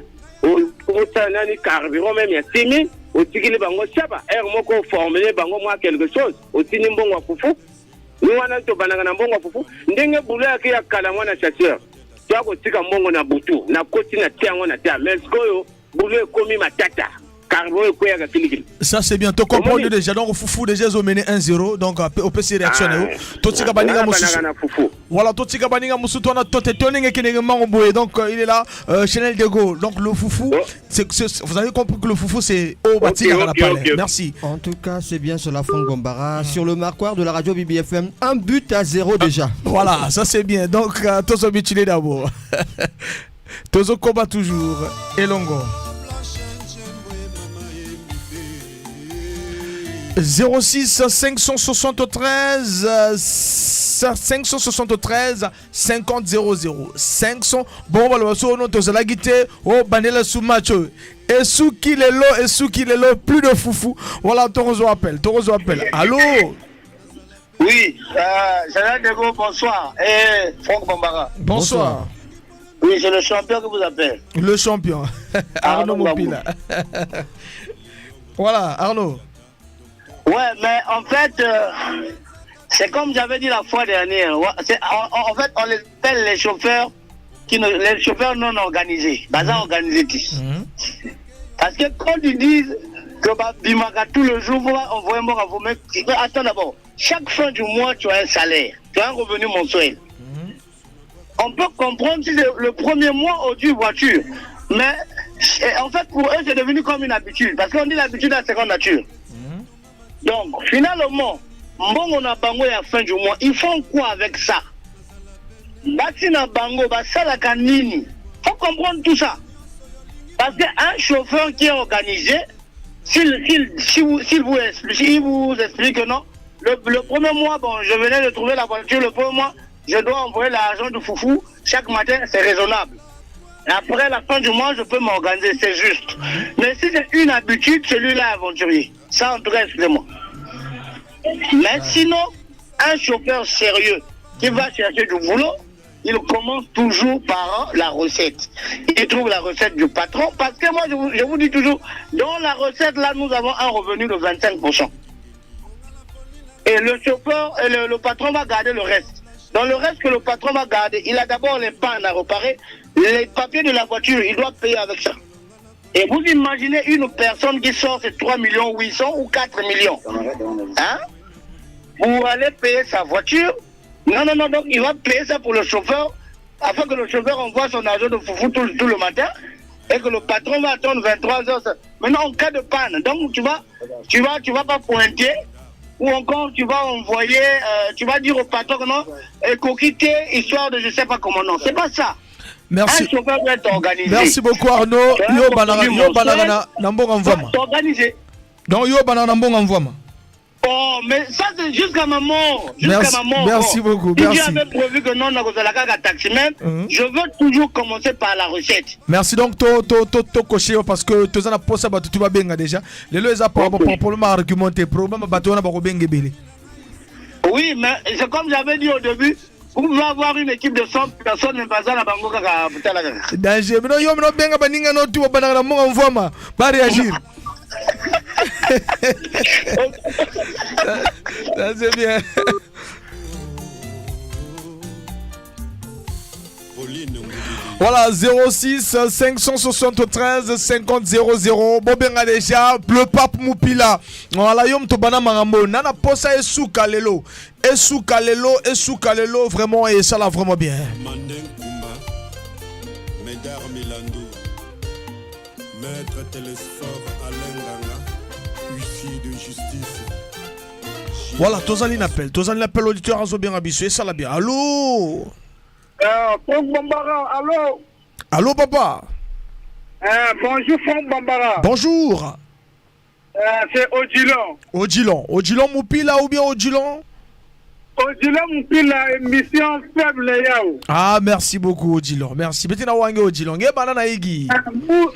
osala nani carburant même ya 6000, otikili bango shaba heure moko, oformule bango mwa quelque chose, otindi mbongo ya fufu. Ni wana tobandaka na mbongo ya fufu. Ndenge boulot yake ya kala, mwana chasseur, toya kotika mbongo na butu, nakoti na tia yango na tia. Mais sikoyo boulot ekomi matata, carburant ekweyaka kilikili. Ça c'est bien. Tu comprends déjà. Donc Fufu déjà ils ont mené 1-0. Donc opesi réaction na yo. Totika baninga mususu. Voilà, totika baninga mususu toi tote toninga kinenge mango boye. Donc il est là Chanel Dego. Donc le fufu, c'est vous avez compris que le fufu c'est au bâti à la palais. Merci. En tout cas, c'est bien cela, Franck Bombara sur le marquoir de la radio BBFM, 1 but à 0 déjà. Voilà, ça c'est bien. Donc tous habitués d'abord. Tozo combat toujours elongo. 06 573 573 50 00 500. Bon, baloba so ono tozalaki te o bandela su match oyo esuki lelo, esuki lelo, plus de fufu. Voilà, tokozwa appel, tokozwa appel. Allo? Oui, Général Dego, bonsoir. Et Franck Bambara. Bonsoir. Oui, c'est le champion qui vous appelle. Le champion Arnaud Mopila. Voilà, Arnaud. Ouais, mais en fait, c'est comme j'avais dit la fois dernière. Ouais, en fait, on les appelle les chauffeurs qui ne, les chauffeurs non organisés. Baza organisés. Parce que quand ils disent que bah, Bimaka tout le jour, on voit un bon, mais attends d'abord. Chaque fin du mois, tu as un salaire, tu as un revenu mensuel. On peut comprendre si le premier mois, on dit voiture. Mais en fait, pour eux, c'est devenu comme une habitude. Parce qu'on dit l'habitude la seconde nature. Donc, finalement, mbongo na bango ya fin du mois, ils font quoi avec ça? Bati na bango, basalaka nini? Faut comprendre tout ça. Parce qu'un chauffeur qui est organisé, s'il si vous, s'il vous explique, s'il vous explique que non, le premier mois, bon, je venais de trouver la voiture, le premier mois, je dois envoyer l'argent du foufou chaque matin, c'est raisonnable. Après la fin du mois, je peux m'organiser, c'est juste. Mais si c'est une habitude, celui-là est aventurier. Ça, en tout cas, excusez-moi. Mais sinon, un chauffeur sérieux qui va chercher du boulot, il commence toujours par la recette. Il trouve la recette du patron parce que moi, je vous dis toujours, dans la recette, là, nous avons un revenu de 25%. Et le chauffeur et le patron va garder le reste. Dans le reste que le patron va garder, il a d'abord les pannes à réparer, les papiers de la voiture, il doit payer avec ça. Et vous imaginez une personne qui sort ses 3 millions 800 ou 4 millions. Hein? Pour aller payer sa voiture. Non, non, non, donc il va payer ça pour le chauffeur, afin que le chauffeur envoie son argent de foufou tout le matin et que le patron va attendre 23 heures. Maintenant, en cas de panne, donc tu vas pas pointer ou encore tu vas envoyer, tu vas dire au patron que non, coquiter, histoire de je sais pas comment. Non, c'est pas ça. Merci. Un chauffeur doit être organisé. Merci beaucoup, Arnaud. Yo banaka, yo banaka na mbongo mvama. Organisé. Donc yo bana na mbongo mvwama. Oh, mais ça c'est jusqu'à ma mort. Jusqu'à ma mort. Merci beaucoup. Si merci. Dieu avait prévu que non, na taximan, je veux toujours commencer par la recette. Merci donc to to to to cocher parce que toza na posa bato tu babenga déjà. Lelo eza problème argumenté, problème bato wana bakobenga ebele. Oui, mais c'est comme j'avais dit au début, vous pouvez avoir une équipe de 100 personnes, mais pas la bango kaka tala kaka. Danger. Bino yo bino benga baninga no tu banaka na monga mvwama ba réagir. Ça c'est bien. Voilà, 06 573 50 00. Bobenga déjà, le pape Moupila. Voilà, yom tobana marambo. Nana posa esuka lelo. Esuka lelo, esuka lelo, vraiment, et ça l'a vraiment bien. Mandeng Kumba, Médard Milando, Maître Télésphore Alain Ganga, huissier de justice. Voilà, tozali l'appel. Tozali l'appel auditeur azo bien abiso. Et ça l'a bien. Allô? Franck Bambara, allô? Allô, papa? Bonjour Franck Bambara. Bonjour. C'est Odilon. Odilon. Odilon Moupila ou bien Odilon? Odilon Moupila, émission faible yao. Ah, merci beaucoup Odilon. Merci. Betina wange Odilon. Nge banana igi.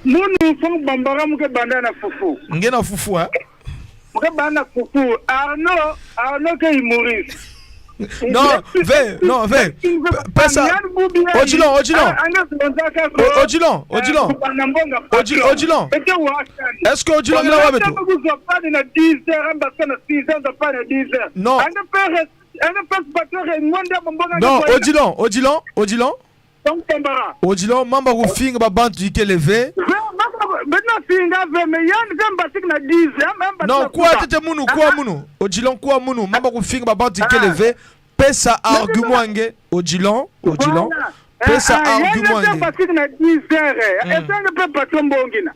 Munu Franck Bambara muke bandana fufu. Nge na fufu hein. Muke bandana fufu. Arnaud, Arnaud ke humoriste. Non, ve, non, ve. Pesa. Odilon, Odilon. Odilon, Odilon. Odilon, Odilon. Est-ce que Odilon est là beto? Non. Non, Odilon, Odilon, Odilon. Odilon, mamba kufinga babantu ikeleve. Non, quoi tete munu, quoi munu. Odilon quoi munu, mamba kufinga babantu ikeleve. Pesa argument nge Odilon, Odilon. Pesa argument nge. na 10 heures. Esenge pe patron mbongina.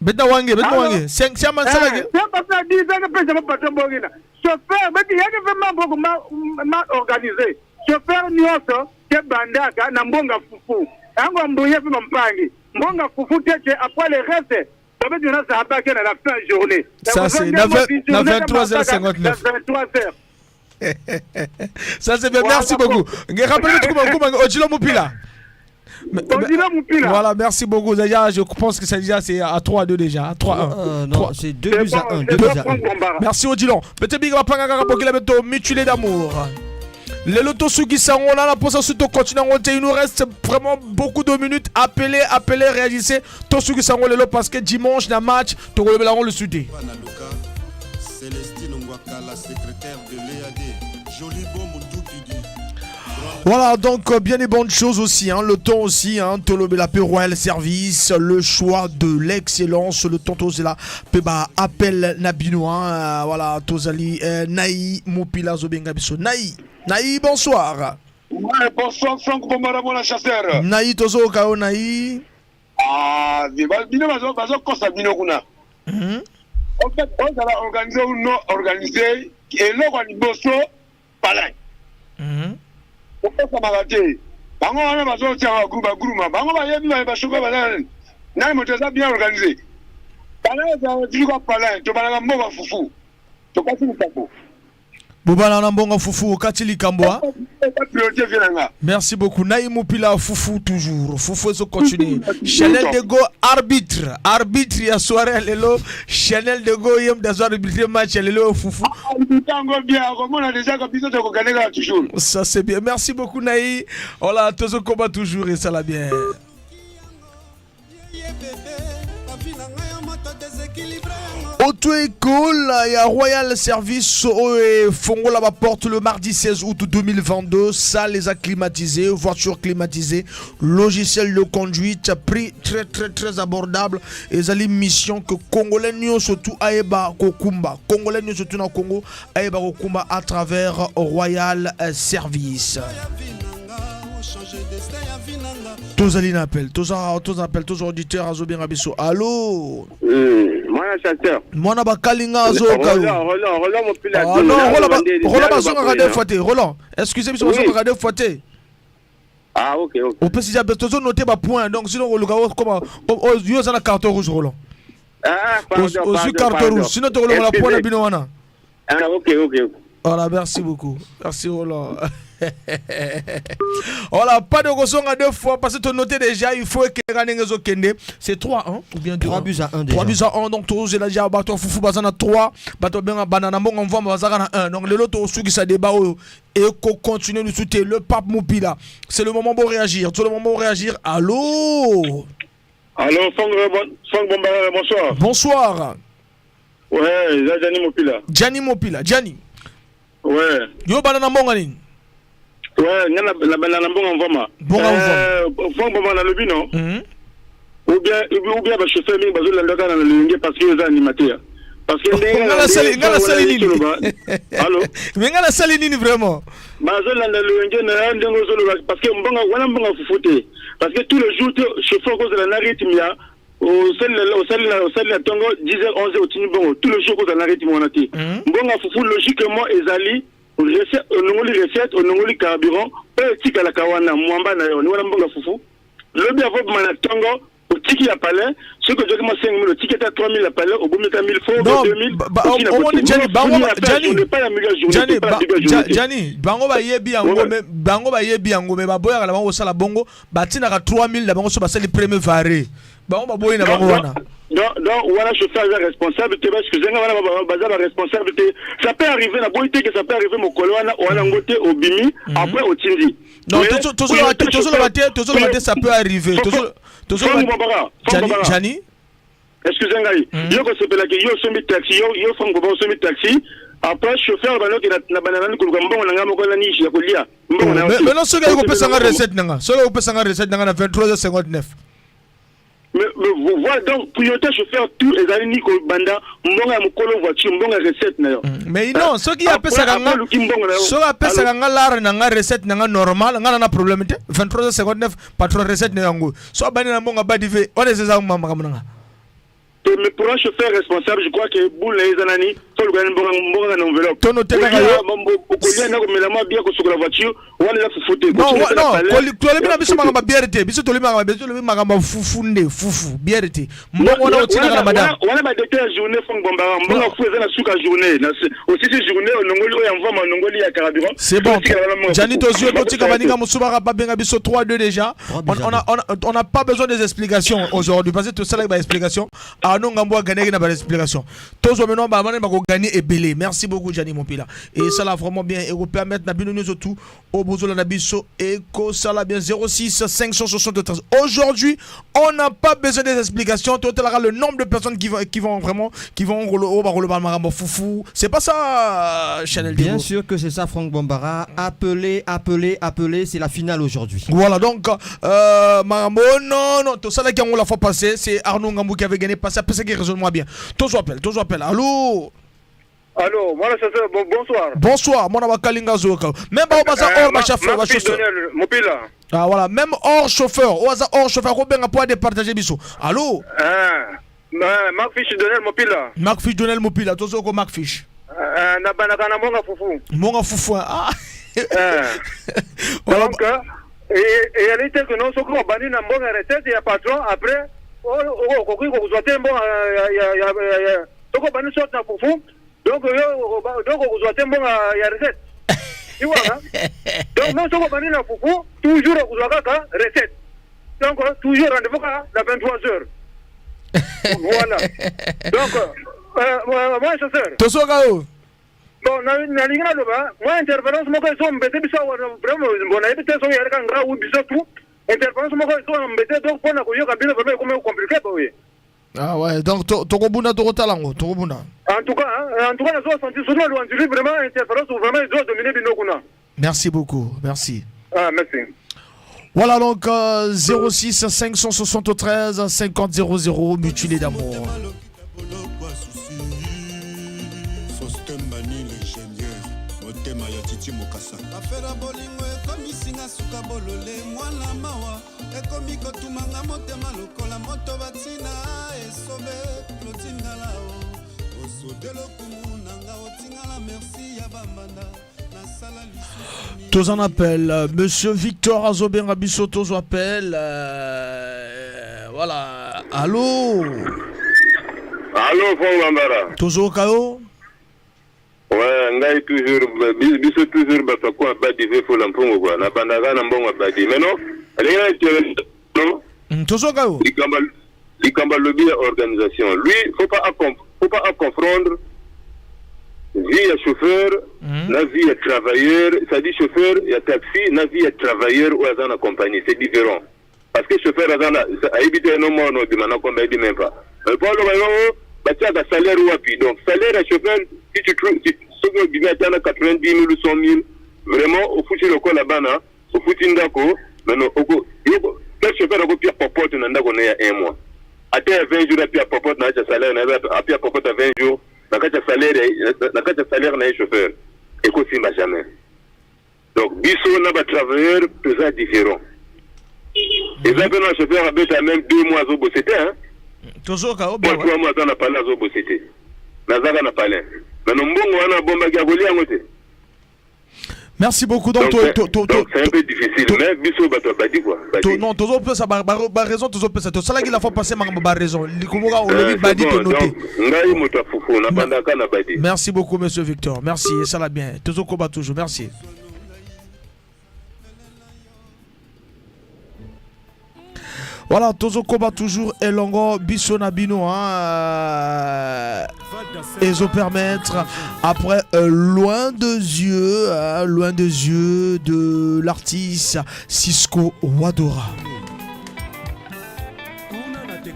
Beta wange, beta wange. Cinq, siama sala nge. Pe patron 10 heures pe sama patron mbongina. Chauffeur, beti yake vraiment beaucoup mal organisé. Chauffeur nyonso ke bandaka na mbonga fufu. Yango mbuye pe mampangi. Mbonga fufu tete après le reste. Ça à la fin de journée. Ça c'est na 23h59. 23h. Ça c'est bien, merci beaucoup. Rappelez-nous comment Odilon Moupila. Voilà, merci beaucoup. Déjà, je pense que ça déjà c'est à 3-2 déjà. 3-1. Non, c'est 2 buts à 1. 2 buts à 1. Merci Odilon. Peut-être big up à mutuelle d'amour. Les lotos qui sont là, la posa surtout continue à Il nous reste vraiment beaucoup de minutes. Appelez, appelez, réagissez. Tosu qui sont lelo parce que dimanche, na match, to le sud. Célestine Ngwaka, la secrétaire de l'EAD. Joli bon Voilà, donc bien des bonnes choses aussi, hein, le temps aussi, hein, Tolobela P Royal Service, le choix de l'excellence, le temps tozela, peba appel Nabino, hein, voilà, Tozali, Naï, Mopila Zobenga biso, Naï, Naï, bonsoir. Ouais, bonsoir Franck Bombara, mon chasseur. Naï, Tozo Kao, Naï. Ah, bino bazo bazo kosa bino kuna. En fait, on va organiser ou non organiser, et là, on liboso, palais. Okosamaka te bango wana bazotiaka bagroupema bango bayebi bashoka baza nani moto eza bien organisé palin ezalaka palin tobalaka mbongo fufu tokati likambo bobala na mbongo fufu okati likambo priorité vie na nga. Merci beaucoup. Naï Moupila fufu toujours. Fufu ezo continue. Chanel de Go arbitre. Arbitre ya soirée lelo. Chanel de Go yem dazo arbitre match lelo fufu. Tango bien komona déjà ka biso tokokane kaka toujours. Ça c'est bien. Merci beaucoup Naï. Voilà, tozo combat toujours et ça la bien. Auto-école, il y a Royal Service et Fongola la porte le mardi 16 août 2022. Salle les acclimatisées, voiture climatisée, logiciel de conduite, prix très très très abordable. Et ça mission que Congolais nous surtout aeba kokumba. Congolais nous surtout dans Congo aeba kokumba à travers Royal Service. Tous allez appel, tous appel, tous auditeurs azo bien rabiso. Allô? Mwana chasseur. Mwana bakalinga azo kayo. Roland, Roland mon pila. Oh non, Roland, Roland bazonga ka deux fois te. Roland, excusez biso bazonga ka deux fois te. Ah OK, OK. On peut si tozo noter ba point donc sinon on luka comment yo za na carton rouge Roland. Ah, pardon, Ozwi pardon, carton pardon. rouge. Sinon tokolongola point na bino wana. Ah, ok, ok. Voilà, merci beaucoup. Merci Roland. Voilà, pas de kozonga deux fois parce que tu noté déjà, il faut que Ranengezo Kende. C'est 3 1 ou bien 2 3 buts à 1 déjà. 3 buts à 1 donc tous déjà bato fufu bazana 3, bato benga banana mbongo mvamba bazaka na 1. Donc le loto qui ça débat oyo et qu'on continue nous soutenir le pape Moupila. C'est le moment pour réagir, c'est le moment pour réagir. Allô Allô, Franck, Franck Bombara, bonsoir. Bonsoir. Ouais, eza Gianni Mopila. Gianni Mopila, Gianni. Ouais. Yo banana mbongo nini? Ouais, nga na na banana mbongo mvama. Mbongo Euh, Franck Bombara nalobi non? Ou bien ou bien ba chauffeur mingi bazolanda kaka na lolenge parce que eza animateur. Parce que ndenge Nga nasali nga nasali nini? Allô? Mais nga nasali nini vraiment? Bazolanda lolenge na yo ndenge ozoloba parce que mbongo wana mbongo fufu te. Parce que tous les jours te chauffeur kozala na rythme ya osali na osali na osali na ntongo 10h 11h otini bongo tous les jours kozala na rythme wana te. Mbongo ya fufu logiquement ezali recette onongoli recette onongoli carburant oyo etikalaka wana mwamba na yo wana mbongo ya fufu lobi avobima na ntongo otiki ya palais soki ozwaki mwa 5 000 otiki ata 3 000 ya palais obomi ata 1000 fo Non, 2000 ba- omoni Gianni, bango Gianni, Gianni, Gianni, bango bayebi yango me bango bayebi yango me baboyaka na bango kosala bongo batinaka 3000 na bango so basali premier varé bango baboyi na bango wana. Donc wana chauffeur aza responsable te, excuse nga, wana baza baresponsable te. Ça peut arriver na boyi te que ça peut arriver mokolo wana wana yango te obimi après otindi. Non, Mais- tozoloba te, tozoloba te, tozoloba te, ça peut arriver. Franck Bambara, Franck Gianni, Bambara. Gianni, Excuse ngai, yo kosepelaki yo osombi taxi, yo Franck Bambara osombi taxi, après chauffeur banoki na bana nani koluka mbongo na ngai moko nani ya kolia mbongo na yo te. Maintenant soki ayi kopesa nga recette na nga, soki akopesa nga recette na nga na 23h59. Mais voilà, donc priorité chauffeur tout ezali ni kobanda mbongo ya mokolo voiture, mbongo ya recette na yo. Mais non, soki apesaka nga, Après oluki mbongo na yo. soki apesaka nga lare na nga recette na nga normal, nga na na problème te. 23h59 patron recette na yango so abandi na mbongo abadi ve wana eza makambo na nga. Mais pour un chauffeur responsable, je crois que boule na ye eza nani so oluka nani mbongo mbongo na enveloppe. Tono te kaka yo. Kolia na komela mwa bia kosukola voiture wana eza fufu te. Non, Kotia na non, palais, tolobi na eza biso fufu te. makambo ya biere te. Biso tolobi makambo ya biso tolobi makambo ya fufu nde fufu biere te. Mbongo wana otinaka na madame. Wana badete ya journée, Franck Bambara, mbongo fu eza na suka journée, osisi journée onongoli oyo ya mvama onongoli ya carburant. C'est bon. Otikala wana mbongo ya Gianni fufu. Tozio, Totika Baninga Moussouba, Babenga Biso 3-2 déjà. On n'a pas besoin des explications aujourd'hui parce que tout ça là, il y a explication. Ah non, Gambo a gagné, il y a pas d'explication. Tozo maintenant, bah, bah, bah, gagner et belé. Merci beaucoup, Gianni Mopila. Et ça là vraiment bien. Et vous permettre Nabino nous tout au Bozo Nabiso et que ça là bien 06 573. Aujourd'hui, on n'a pas besoin des explications. Total le nombre de personnes qui vont vraiment, qui vont rouler au rouler foufou. C'est pas ça, Chanel Bien Debo. sûr que c'est ça, Franck Bambara. Appelez, appelez, appelez, c'est la finale aujourd'hui. Voilà, donc, Marambo, non, non, tout ça là qui la fois passée, c'est Arnaud Ngambou qui avait gagné, passé, après ça qui raisonne moins bien. Tous appel, tous appel. Allô? Allô, moi, c'est bon, bonsoir. Bonsoir, mon nom Kalinga Zoka. Même pas au hors ma chauffeur, ma chauffeur. Mopila. Ah voilà, même hors chauffeur, au hasard hors chauffeur, Robin a pas départager biso. Allô? Ah, Marc Fish Donel Mopila. Marc Fish Donel Mopila, tous au Marc Fish. Na banaka na monga fufu. Monga fufu. Ah. Donc, et te que non soki obandi na mbongo ya recette ya patron après okoki kozwa te mbongo soki obandi soit na fufu donc yo donc okozwa te mbongo ya recette iwaka. Donc même soki obandi na fufu toujours okozwa kaka recette, donc toujours rendez-vous kaka na 23 heures. Voilà, donc moi chasseur Tosoka yo. Bon, nalingi naloba mwa interférence moko ezo mbete biso awa vraiment. Bon, nayebi te soki eyalaka nga ou biso tout interférence moko ezo mbete, donc mpona koyoka bino vraiment ekomi compliqué boye. Ah ouais, donc tokobunda tokotala ngo, tokobunda. En tout cas, hein, en tout cas nazo senti surtout na Lwanzili vraiment interférence vraiment ezo dominer bino kuna. Merci beaucoup, merci. Ah, merci. Voilà donc 06 573 50 00 mutilé d'amour. Sostembani l'ingénieur motema ya Titi Mokasa. Affaire bolingo ekomisinga suka bolole mwana mawa ekomi kotumanga motema lokola moto batina esobe Claudine o osode lokumu nanga otingala merci ya bambanda nasala lisusu. Tous en appel. Monsieur Victor Azobenga biso, tous appel. Voilà. Allô? Allo Franck Bambara. Tozoyoka yo. Ouais, ngai toujours biso toujours bato ya kwa badi ve fola mpongo quoi. Na bandaka na mbongo ya badi. Mais non, alingi na tiele no. Tozoyoka yo. Likambo likambo alobi ya organisation. Lui, faut pas à confondre vie ya chauffeur na vie ya travailleur, c'est-à-dire chauffeur ya taxi na vie ya travailleur oyo aza na compagnie, c'est différent. Parce que chauffeur aza na ayebi te no mwana obima na kombe ayebi même pas. Mais po aloba yo batiaka salaire wapi? Donc salaire ya chauffeur, si tu trouves si soki obimi ata na 90 000 ou 100 000, vraiment ofuti lokola bana, ofuti ndako, mais non oko yo quel chauffeur akopia popote na ndako na ya un mois? Ata ya 20 jours apia popote na kati ya salaire na ye, apia popote ya 20 jours na kati ya salaire na kati ya salaire na ye chauffeur, ekosimba jamais. Donc biso na batravailleur toza différent. Eza mpe na chauffeur abeta même 2 mois azobose te, hein. Tozoyoka yo. Bien, 3 mois aza na palin azobose te, nazaka na palin nano mbongo wana abombaki akolia yango te. Merci beaucoup. Donc, donc c'est un peu difficile, mais biso bato ya badi quoi, badi. Non, tozopesa baraison, tozopesa. Tosalaki la fois passée makambo baraison likomoka olobi badi C'est bon, tonote. Donc, ngai moto ya fufu nabandaka na badi. Merci beaucoup, monsieur Victor. Merci, et ça va bien. Tozokoba toujours. Merci. Voilà, Tozokoba toujours elongo biso na bino, hein, et permettre après Loin de yeux, hein, Loin de yeux de l'artiste Cisco Wadora.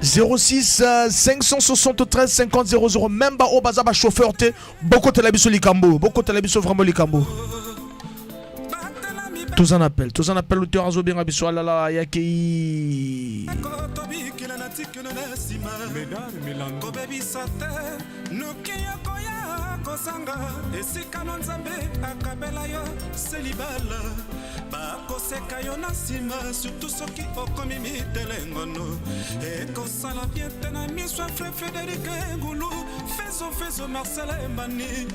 06 573 50 00, même ba obaza ba chauffeur te, bokotela biso likambo, bokotela biso vraiment likambo. Tous en appel, tous en appel, auteur azobenga biso alala yakei. Tobikela na tikelo na nsima kobebisa te noki yokoya kozanga esika no Nzambe akabela yo se libala bakoseka yo na nsima, surtout soki okomi mitelengono ekosala bien te na miso ya frère Frédéric Ngulu Fezo Fezo Marcel Embani.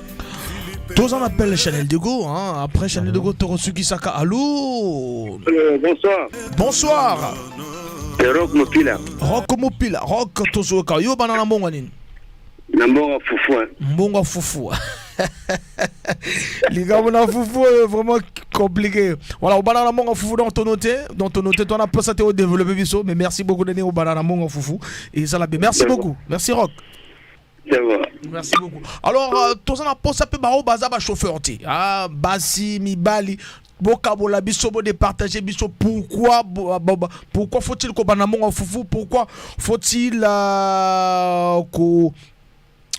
Tous en appel, Chanel de Go, hein. Après Chanel de Go, Torosuki Saka. Allô? Bonsoir. Bonsoir. C'est Rock Mopila. Rock Mopila, Rock tozoka. Yo banana mbongo nini? Na mbongo fufu, hein. Mbongo fufu. Likambo na fufu est vraiment compliqué. Voilà, obana mbongo fufu dans ton noté, dans ton noté, toi na pas ça te développer biso, mais merci beaucoup de obana mbongo fufu et ça la bien. Merci beaucoup. Merci Rock. C'est bon. Merci beaucoup. Alors, toza na posa pe bao baza ba chauffeur te. Ah, basi, mibali, bokabola biso, bo départager biso pourquoi pourquoi faut-il kobanda mbongo fufu, pourquoi faut-il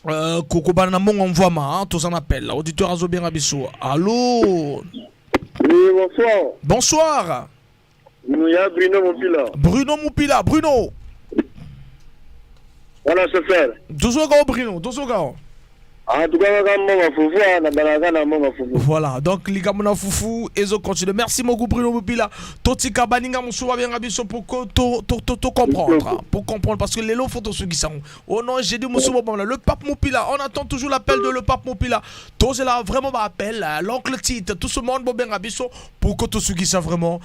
ko kobanda mbongo mvwama, hein, toza na appel. Auditeur azobenga biso. Allô? Oui, bonsoir. Bonsoir. Il y a Bruno Mopila. Bruno Mupila, Bruno. Voilà, chauffeur. Tozoka Bruno, tozoka. En tout cas, kaka mbongo fufu, na balaka na mbongo fufu. Voilà, donc likambo na fufu ezo continue. Merci beaucoup Bruno Mupila. Totika baninga mosusu babenga biso pour que to to to to comprendre, hein, pour comprendre parce que lelo faut tosukisa. Oh non, j'ai dit mosusu bon le pape Mupila, on attend toujours l'appel de le pape Mupila. Tozela vraiment ba appel, hein, l'oncle Tite, tout ce monde bobenga biso pour que tosukisa vraiment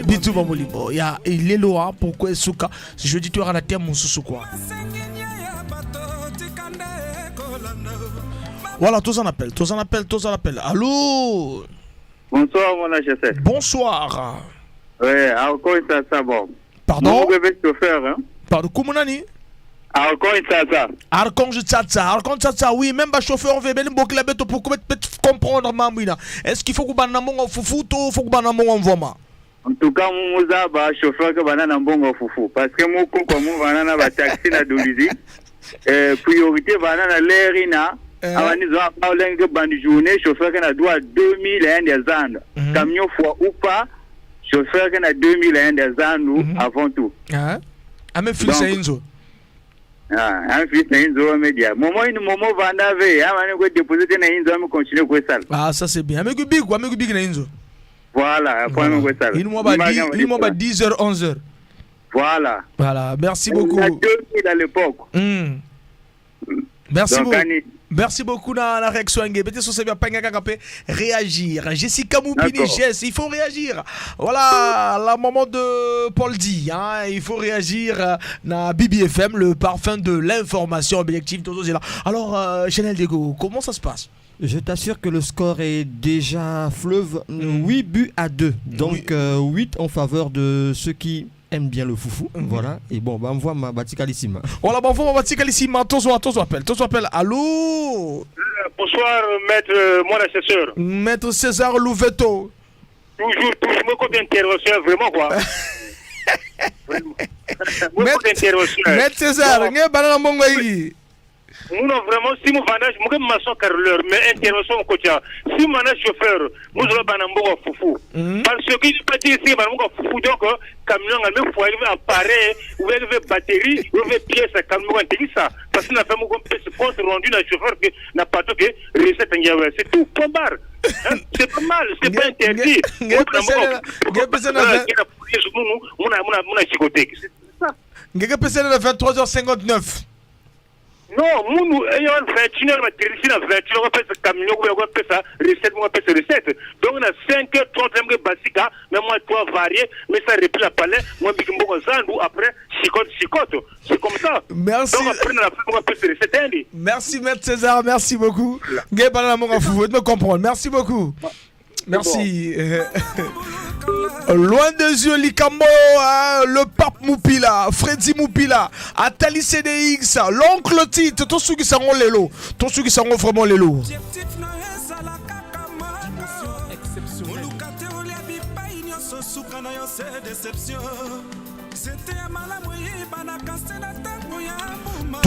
bitu bamolimbo. Ya lelo, hein, pourquoi suka jeudi tu auras la thème mosusu quoi. Voilà, tous en appel, tous en appel, tous en appel. Allô? Bonsoir, mon HSF. Bonsoir. Oui, encore ça, bon. Pardon? Mon bébé chauffeur, hein. Pardon, comment nani? Arcon Tsatsa. Archange Tsatsa, Archange Tsatsa, oui, même ba chauffeur veut mbokila beto pour comprendre mamwina. Est-ce qu'il faut que bana mbongo fufu to faut que bana mbongo mvoma? En tout cas, muza ba chauffeur ke bana na mbongo fufu parce que mu koko mu bana na ba taxi na Dolisie. Priorité bana na leri na abani zo apaulenge bandi journée chauffeur ke na droit 2000 rand ya zando. Camion fois ou pas, chauffeur ke na 2000 rand ya zando avant tout. Hein? Ame filisa inzo. Ah, un fils na inzo media. Momo ini momo vanda ve, amani ko déposer na inzo am continuer ko sala. Ah, ça c'est bien. Ame ku big, ame ku big na inzo. Voilà, point ko sala. Il mois ba 10h 11h. Voilà. Voilà, merci beaucoup. Il y a 2000 à l'époque. Merci Donc, beaucoup. Annie, Merci beaucoup na la réaction nge. Peut-être sur bien panga kaka pe réagir. Jessica Moupini D'accord. Jess, il faut réagir. Voilà la maman de Paul dit hein, il faut réagir na BBFM, le parfum de l'information objective Tozo Zela. Alors Chanel Dego, comment ça se passe? Je t'assure que le score est déjà fleuve, 8 buts à 2. Donc 8 en faveur de ceux qui aiment bien le foufou. Voilà. Et bon, bah, on voit ma Batikalissima. Voilà, bon, on va Batikalissima. Tozo, tozo appelle. Tozo appelle. Allô? Bonsoir, maître, mon assesseur. Maître César Louveto. Toujours, toujours, moi, comme intervention, vraiment, quoi. Moi, comme intervention. Maître César, nge banana mbongo yi. Nous, vraiment, si nous vendons, moi, je maçon carreleur, mais intervention, kotia. Si mon chauffeur, nous allons banambo foufou. Parce que il peut dire, si banambo foufou, donc, camion, même faut arriver à appareil, ou bien batterie, ou bien pièce, camion, on ça. Parce que nous avons un compte rendu dans le chauffeur que n'a pas tout que recette, c'est tout, point barre. Hein, c'est pas mal, c'est pas interdit. Ngeke pesela na 23h59. Non, munu eyo 21h na terisi na 21h pesa camion ko ko pesa recette mo pesa recette. Donc na 5h30 même basika mais moi toi varié mais ça repli la palais moi biki mboko zandu après chicote chicote. C'est comme ça. Merci. Donc après na mo pesa recette indi. Merci Maître César, merci beaucoup. Ngeke banana mbongo fufu, de me comprendre. Merci beaucoup. Merci. Loin des yeux, Likambo, hein, le pape Moupila, Freddy Moupila, Atali CDX, l'oncle Tite, tous ceux qui sont lélo, tous ceux qui sont vraiment lélo. Oluka te olia bipai nyonso suka na yo se déception nzete ya malamu eyebanaka se na ntango ya mbuma.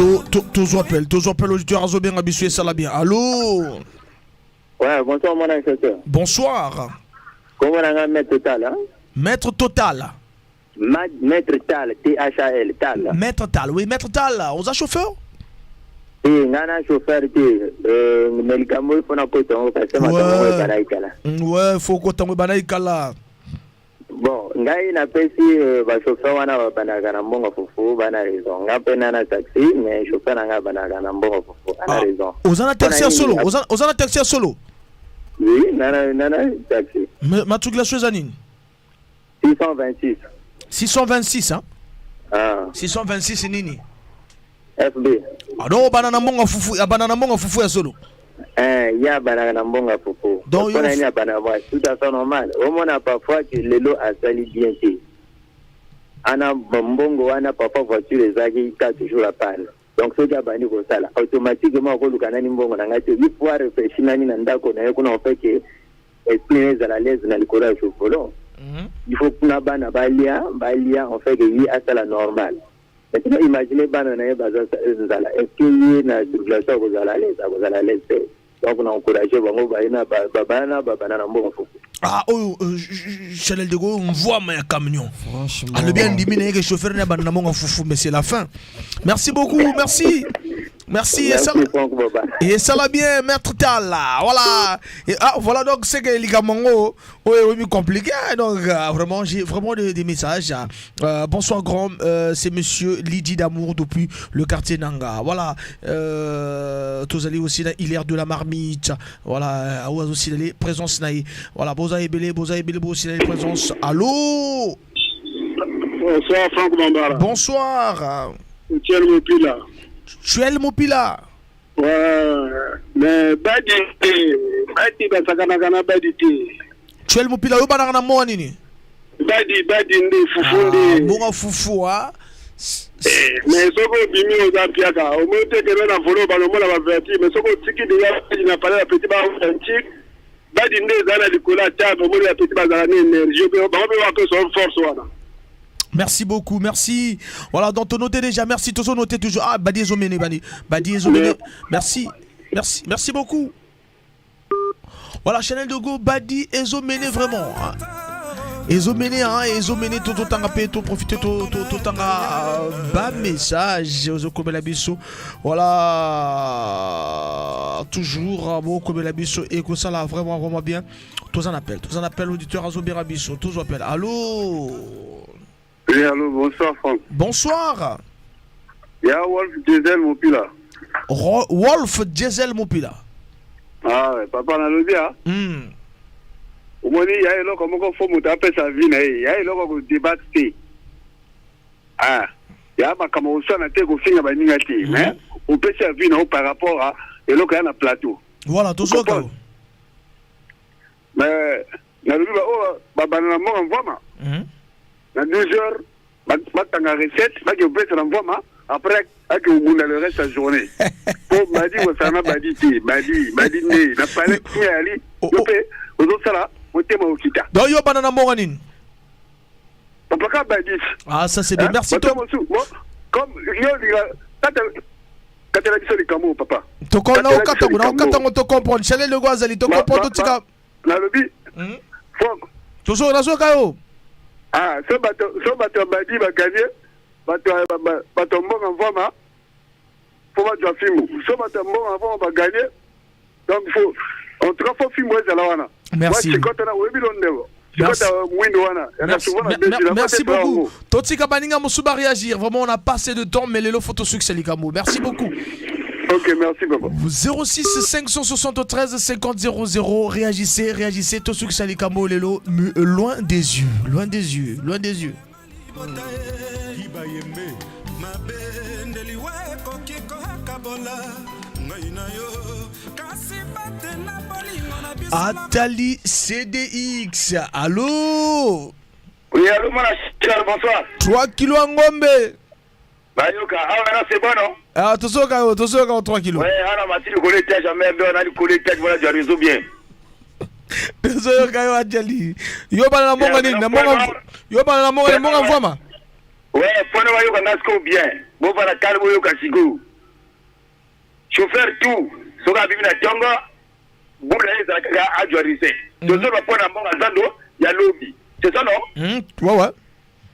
Tous appel, tous appel auditeur azo bien habitué, ça l'a bien. Allô? Ouais, bonsoir mon inspecteur. Bonsoir. Comment on a Maître Tal, hein? Maître Total. Maître Tal, T-H-A-L, Tal. Maître Tal, oui, Maître Tal, on a chauffeur? Eh, ngana chauffeur te, mais likambo il faut na kota ngo parce que makambo ebana ikala. Ouais, faut kota ngo ebana ikala. Bon, ngai napesi ba chauffeur wana babanaka na mbongo fufu bana raison. Nga mpe na na taxi, mais chauffeur na nga abanaka na mbongo fufu, ana raison. Oza na taxi ya Mpona solo, nini? oza na taxi ya solo. Oui, nana taxi. Matriculation eza nini? 626. 626, hein? Ah. 626 nini? FB. Ah donc banana mbongo fufu, abanana mbongo fufu ya solo. Eh, ya banaka na mbongo ya fufu. Donc, Mpona yo- nini abanaka mwa tout à fait normal. Omona parfois que lelo asali bien te. Ana mbongo wana parfois voiture ezalaki ka toujours la panne. Donc soki abandi kosala automatiquement akoluka nani mbongo na ngai te. Il faut réfléchir nani na ndako na ye kuna en fait que esprit na ye ezala à l'aise na likolo ya chauffeur. Il faut kuna bana balia balia en fait que ye asala normal. Maintenant imaginez bana na ye baza nzala, est-ce que ye na circulation akozala à l'aise? Akozala à l'aise te. Donc na encourager bango bayina babana babana na mbongo fufu. Ah, oh, Chanel de Gaulle, on voit mais un camion. Franchement. Ah, le bien diminué que le chauffeur n'a pas de foufou, mais c'est la fin. Merci beaucoup, merci. Merci, et ça, Merci, Franck Boba. et ça va bien, Maître Tal, là. Voilà. Et, ah, voilà donc c'est que les Gamongo, oui, oui, mais compliqué. Hein, donc, vraiment, j'ai vraiment des messages. Hein. Bonsoir, grand, c'est monsieur Lydie Damour depuis le quartier Nanga. Voilà. Tous allés aussi, là, Hilaire de la Marmite. Voilà. Aussi, les présences, naï. Voilà. Boza Ebele, Boza Ebele, aussi, les présences. Allô? Bonsoir, Franck Bambara. Bonsoir. Tuel Mopila. Tuel Mopila. Ouais, mais Badi, Badi, basakanaka na Badi te. Tuel Mopila, yo banaka na mwa nini? Badi, Badi nde fufu nde. Mbongo fufu, ah. Eh, mais soki obimi oza piaka, omoni te kende na volo balomona ba verti, mais soki otiki deja Badi na palais ya petit ba authentique, Badi nde eza na likolo ya table, omoni ya petit bazala na énergie, bango mpe bapesa yo force wana. Merci beaucoup, merci. Voilà, donc ton noté déjà, merci, tous noté toujours. Ah, Badi Ezomene, Badi, Badi Ezomene. Merci, merci, merci beaucoup. Voilà, Chanel Dogo, Badi Ezomene, vraiment. Hein. Ezomene, hein, Ezomene, tout autant à tout profiter, tout, tout, tout à bas message, Ozo Kobela Biso. Voilà, toujours, bon, Kobela Biso, et que ça là, vraiment, vraiment bien. Tous en appel, tous en appel, auditeur Azo Berabiso, tous en appel. Allô? Oui, allô, bonsoir Franck. Bonsoir. Ya Wolf Diesel Mopila. Wolf Diesel Mopila. Ah ouais, papa nalobi a. Omoni ya eloko moko fo moto apesa vie na ye, ya eloko kodébattre te. Ah, ya makambo koswana te, kofinga baninga te, mais opesi ya vie na yo par rapport à eloko ya na plateau. Voilà, tozoka. Mais nalobi ba oyo babanda na mbongo mvwama na 12 heures, bakanga recette, baki opesa na mvwama, après ake obunda le reste ya journée, po badi kosala na badi te, badi badi nde na palais kimia yali, yo mpe ozosala motema okita. Donc yo bana na mbongo nini? Papa, ka badi. Ah, ça c'est bien. Merci. Toi comme yo olinga kata katela biso likambo, papa. Toko na okata na okata ngo to comprendre. Chanel Lego azali to comprendre, totika. Nalobi Frank. Tozo nazoka yo. Ah, so bato ya badi bagagner, bato ya mbongo mvwama fo bazwa fimbu. So bato ya mbongo mvwama bagagner, donc faut, en tout cas, faut fimbu ezala wana. Merci. Sikota na oyebi lo ndeko. Merci. Sikota mwindo wana. Merci, merci beaucoup. Totika baninga mosusu ba réagir. Vraiment, on a pas assez de temps, mais lelo faut succès likambo. Merci beaucoup. Ok, merci papa. 06 573 50 00. Réagissez, réagissez. To succès likambo lelo, loin des yeux, loin des yeux, loin des yeux. Kibayembe mabendeli wa ekoki kokabola ngai na yo, kasi batela bolingo na biso. Atali CDX. Allô? Oui, allô, mon cher, bonsoir. 3 kilos en ngombe. Bayoka, ah, maintenant c'est bon, non? Ah, tozoka yo, tozoka yo 3 kilos. Ouais, ah, mati likolo étage, jamais on a likolo étage, voilà, du réseau bien. Tozoyoka yo Atali. Yo bana na mbongo nini? Na mbongo yo bana na mbongo, mbongo mvwama? Ouais, mpona bayoka nga sikoyo bien. Bovanda kale, boyoka sikoyo. Chauffeur tout, soki abimi na ntongo, bula ye ezala kaka azwa recette. Tozoloba mpo na mbongo zando ya lobi. C'est ça, non? Ouais.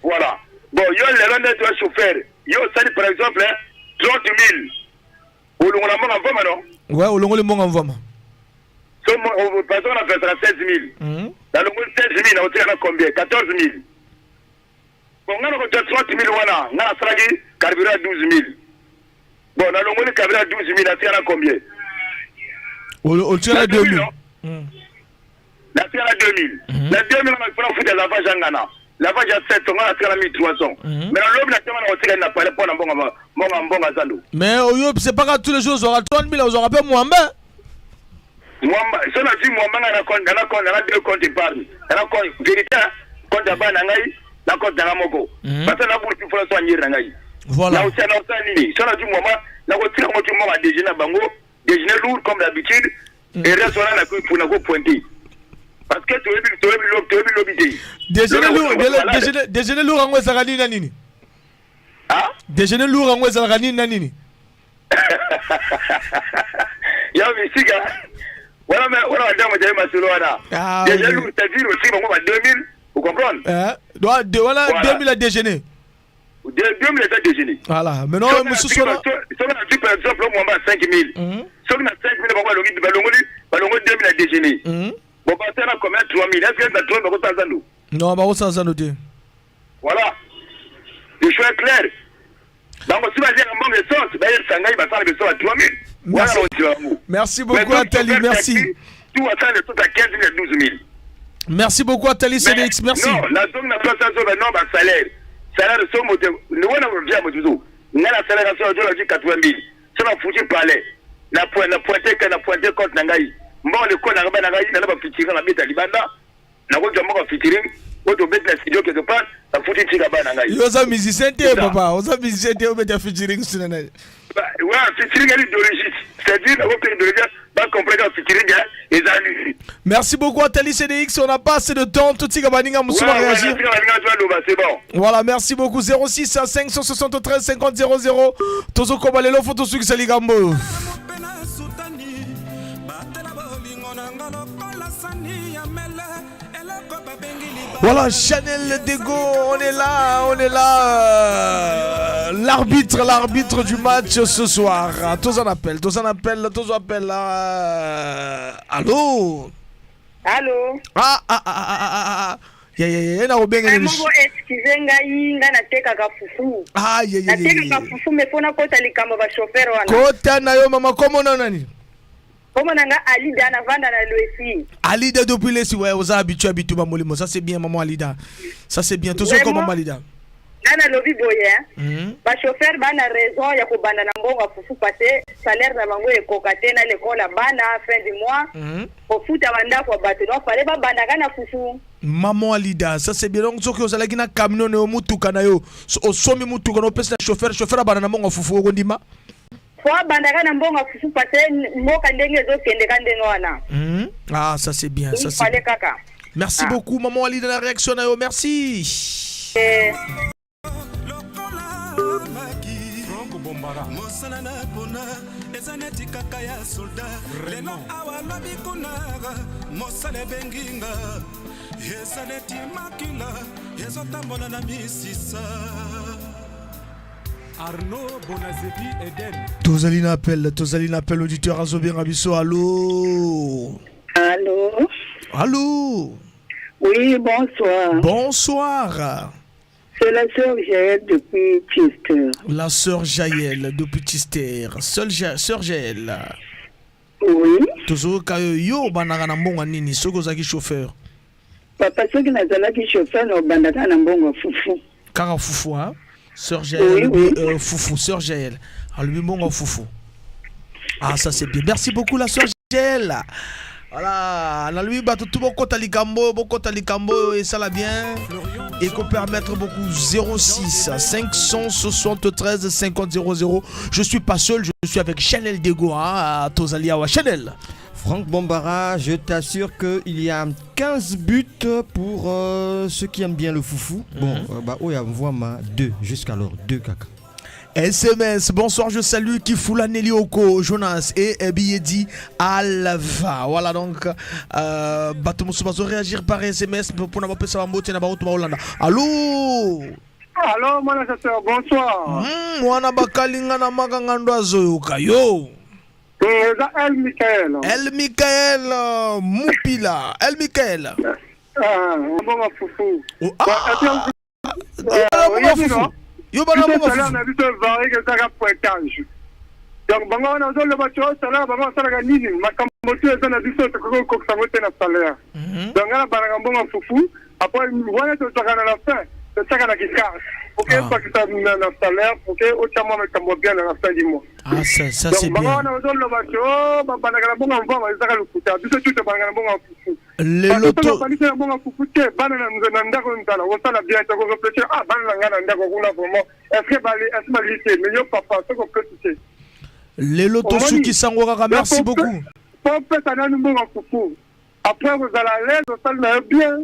Voilà. Bon, yo lelo nde toya chauffeur. Yo osali par exemple 30 000. Olongola mbongo mvama, non? Ouais, olongoli mbongo mvwama. So, par exemple, na pesaka 16 000. Nalongoli 16 000, nakotika na combien? 14 000. Bon, nga nakozwa 30 000 wana, nga nasalaki carburant ya 12 000. Bon, nalongoli carburant ya 12 000, natika na combien? Otika na 2000. Natika na 2000. Na 2000 wana, mpona futa lavage ya ngana, lavage ya 700, nga natika na 1300. Mais nalobi na ntongo nakotika na palais mpo na mbongo zando. Mais oyo c'est pas tous les jours ozwaka 30 000, ozwaka mpe mwambe. Mwamba, so nazwi mwamba, nga na compte, na compte na deux compte épargne, na compte vérité, compte ya bana na ngai na compte na nga moko, parce que nabuluki mfola so anyeri na ngai. Voilà. Naosia nini? So nazwi mwamba, nakotika ngo ti mbongo ya déjeuner na bango, déjeuner lourd comme d'habitude, et reste wana nakopointer, parce que toyebi lobi te. Déjeuner lourd, déjeuner lourd yango ezalaka nini na nini? Déjeuner lourd yango ezalaka nini na nini? Ya misika wana, wana bandango jaye masolo wana. Déjeuner lourd, c'est-à-dire aussi bango ba 2000, vous comprenez? Eh, de wana 2000 à déjeuner. 2000 eza déjeuner. Voilà, maintenant mosusu wana. Soki nazwi par exemple mwamba ya 5000, soki na 5000 bango balongoli 2000 ya déjeuner, bon, basala combien? 3000. Est ce que na 3000 bakosala zando? Non, bakosala zando te. Voilà, le choix est clair. Bango si baliaka mbongo essence, bayebisa ngai basala biso ba 3000 wana, ondima bango. Merci beaucoup Atali, merci. Tout asala essence ya 15 000, ya 12 000. Merci beaucoup Atali CDX, merci. Non, nazongi na place azoba non, basalaire, salaire so moto wana via moto mosusu, ngai na salaire so nazwi 80 000, so nafuti palais na pointe compte na ngai, mbongo lekolo na ngai, bana ngai nana bafeaturing, nabeta libanda, nakozwa mbongo ya featuring oyo tobeti na studio quelque part, nafuti tika bana ngai. Yo oza musicien te, papa, oza musicien te, obeta featuring suna na. Ouais, featuring ali idéologie, c'est-à-dire nakope idéologie, bacomprendre featuring eza nini. Merci beaucoup Atali CDX, on n'a pas assez de temps, totika baninga mosusu ba réagir. C'est bon. Voilà, merci beaucoup. 06 à 573 50 00. Tozo koba lelo photo sur likambo. Batela bolingo na nga lokola sani ya mele, eloko babengi. Voilà, Chanel Dego, on est là, on est là. L'arbitre, l'arbitre du match ce soir. Tous en appel, tous en appel, tous en appel. Allô? Allô? Ah, ah, ah, ah, ah, ah. Ya ya ya na kobenga nini? Moko excuse ngai, ngai natekaka fufu. Ah ya ya. Natekaka fufu, mais pona kota likambo ba chauffeur wana. Kota na yo mama, komona nani? Komona nga Alida, navanda na Luesi. Alida depuis Luesi, ouais, oza habitué habitué ba molimo. Ça c'est bien, maman Alida. Ça c'est bien. Tozo comme maman Alida. Nga nalobi boye, hein. Ba chauffeur ba na raison ya kobanda na mbongo ya fufu, parce que salaire na bango ekoka te na l'école ya bana fin du mois. Kofuta bandako ya bato, donc fallait babandaka na fufu. Maman Alida, ça c'est bien. Donc soki ozalaki na camion na yo, mutuka na yo, osombi mutuka na opesi na chauffeur, chauffeur abanda na mbongo ya fufu, okondima? Fo abandaka na mbongo ya fufu, parce que mboka ndenge ezokendeka ndenge wana. Ah, ça c'est bien, ça c'est fallait bien. Kaka. Merci Ah. beaucoup, maman Alida, la réaction na yo. Merci. Eh. Mosala na pona eza neti kaka ya soldat, lelo awa, lobi kuna, mosala ebengi nga, eza neti makila ezotambola na misisa. Arnaud Bonazebi Eden. Tozali na appel, tozali na appel, auditeur azobenga biso. Allô? Allô? Allô? Oui, bonsoir. Bonsoir. C'est la sœur Jaël depuis Chester. La sœur Jaël depuis Chester. Sœur Jaël. Oui. Tozoyoka yo, yo obandaka na mbongo ya nini soki ozalaki chauffeur? Papa, soki nazalaki chauffeur, na obandaka na mbongo ya fufu. Kaka fufu, hein? Sœur Jaël Oui, alobi oui. fufu, sœur Jaël. Alobi mbongo ya fufu. Ah, ça c'est bien. Merci beaucoup, la sœur Jaël. Voilà, nalobi bato tu bokota likambo, bokota likambo et ça la bien. Et qu'on permettre beaucoup 06 573 50 00. Je suis pas seul, je suis avec Chanel Dego, hein, à tozali awa Chanel. Franck Bombara, je t'assure qu'il y a 15 buts pour ceux qui aiment bien le foufou. Bon, bah, oh, il y a ma 2 jusqu'alors, 2 kaka. SMS, bonsoir, je salue Kifula Nelioko, Jonas et Biedi Alva. Voilà donc, bato mosusu bazo réagir par SMS pour n'avoir pas ça mbote na bato ba Hollande. Allô? Allô, mwana chasseur, bonsoir. Mwana bakalinga na makanga ndo azoyoka yo. Eza El Michael. El Michael Mupila. El Michael. Ah, mbongo fufu. Ah, mbongo fufu. Yo bana mbongo salaire fufu. Na biso varie, ezaka pointage. Donc bango wana ozoloba ti o salaire, bango basalaka nini? Makambo tu eza na biso, tokoki kokokisa yango te na salaire. Donc nga na banaka mbongo fufu, après wana tozwaka na la fin, totiaka na kicarte pour que ebakisa na salaire, pour que otya mwa makambo bien na la fin du mois. Ah, ça c'est Donc bango bien. wana ozoloba ti o babandaka na mbongo ya mvama, ezaka lokuta. Biso tu tobandaka na mbongo ya fufu. Lelo to Babandisi na mbongo ya fufu te, bana na ndako nzala, osala bien te, okorefléchir: ah, bana na ngai na ndako kuna vraiment, est ce que bali, est ce bali te? Mais yo papa, soki opesi te. Lelo to suki sango kaka, merci beaucoup. Po opesa nanu mbongo ya fufu, après kozala à l'aise, osali na yo bien.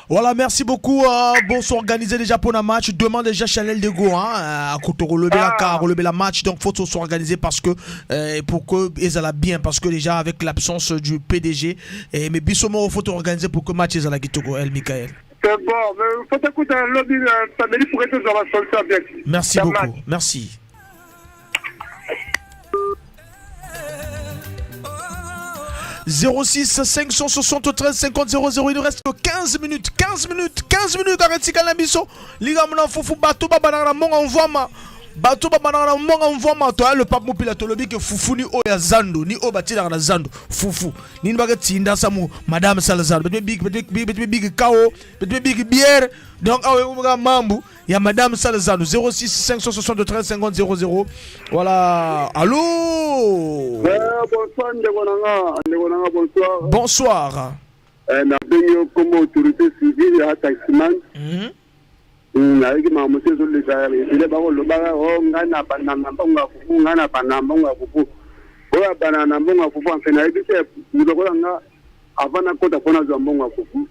Voilà, merci beaucoup. Bon, s'organiser déjà pour un match. Demain déjà Chanel de Go, hein, à relever la car, relever la match. Donc faut s'organiser parce que pour que ils bien, parce que déjà avec l'absence du PDG, et mais biso moko faut organiser pour que match ezala kitoko, El Michael. C'est bon, mais faut écouter lobi samedi pour être dans la solution bien. Merci Ya beaucoup. match. Merci. 06 573 50 00. Il nous reste que 15 minutes, 15 minutes, 15 minutes. Arrête tikala biso likambo na fufu, bato babandaka na mbongo mvwama, bato babandaka na mbongo mvwama. To le pape Mopila, tolobi ke fufu ni oyo ya zando, ni oyo batielaka na zando, fufu nini baketinda samu madame sala zando, beti big, beti big kao, beti big bière. Donc awa ekomaka mambu ya madame sala zando. 06 573 50 00. Voilà, allô? Bonsoir ndeko na nga, ndeko na nga, bonsoir. Bonsoir. Nabengi yo kombo autorité civile ya taximan. Nayeki makambo mosusu ezoleka ebele, bakolobaka o ngai na banda na mbongo ya fufu, ngai na banda na mbongo ya fufu, oyo abanda na mbongo ya fufu. Enfin, nayebi te, lokola nga avant nakota mpo nazwa mbongo ya fufu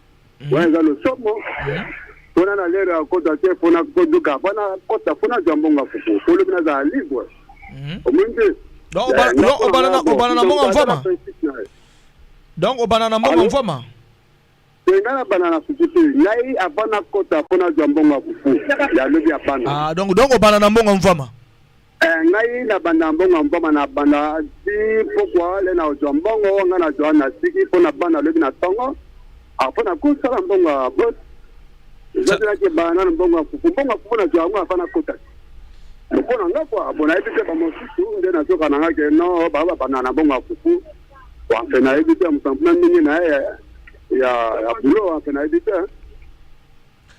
wana, eza losomo mpona na lere ya kota te, mpona koduka, mpona kota, mpo nazwa mbongo ya fufu, po lobi nazala libre, omoni te. Donc, obanda na mbongo ya mvwama? Donc obanda na mbongo mvwama? Te, ngai na banda na fufu te. Ngai avant nakota mpo nazwa mbongo ya fufu ya lobi ya bana. Ah, donc obanda na mbongo mvwama? Ngai na banda mbongo ya mvwama, na banda ti pokwa le nazwa mbongo. Ngai nazwa na siki mpo na bana lobi na ntongo. Ah, mpo na kosala mbongo ya bot eza te nake bana na mbongo ya fufu. Mbongo ya fufu nazwa yango afa nakota te mpo na nga kua. Bon, nayebi te bamosusu nde nazoka na nga ke no baa babanda na mbongo ya fufu. Bon, enfin nayebi te mosampu na ndenge na ye ya boulot, enfin nayebi te.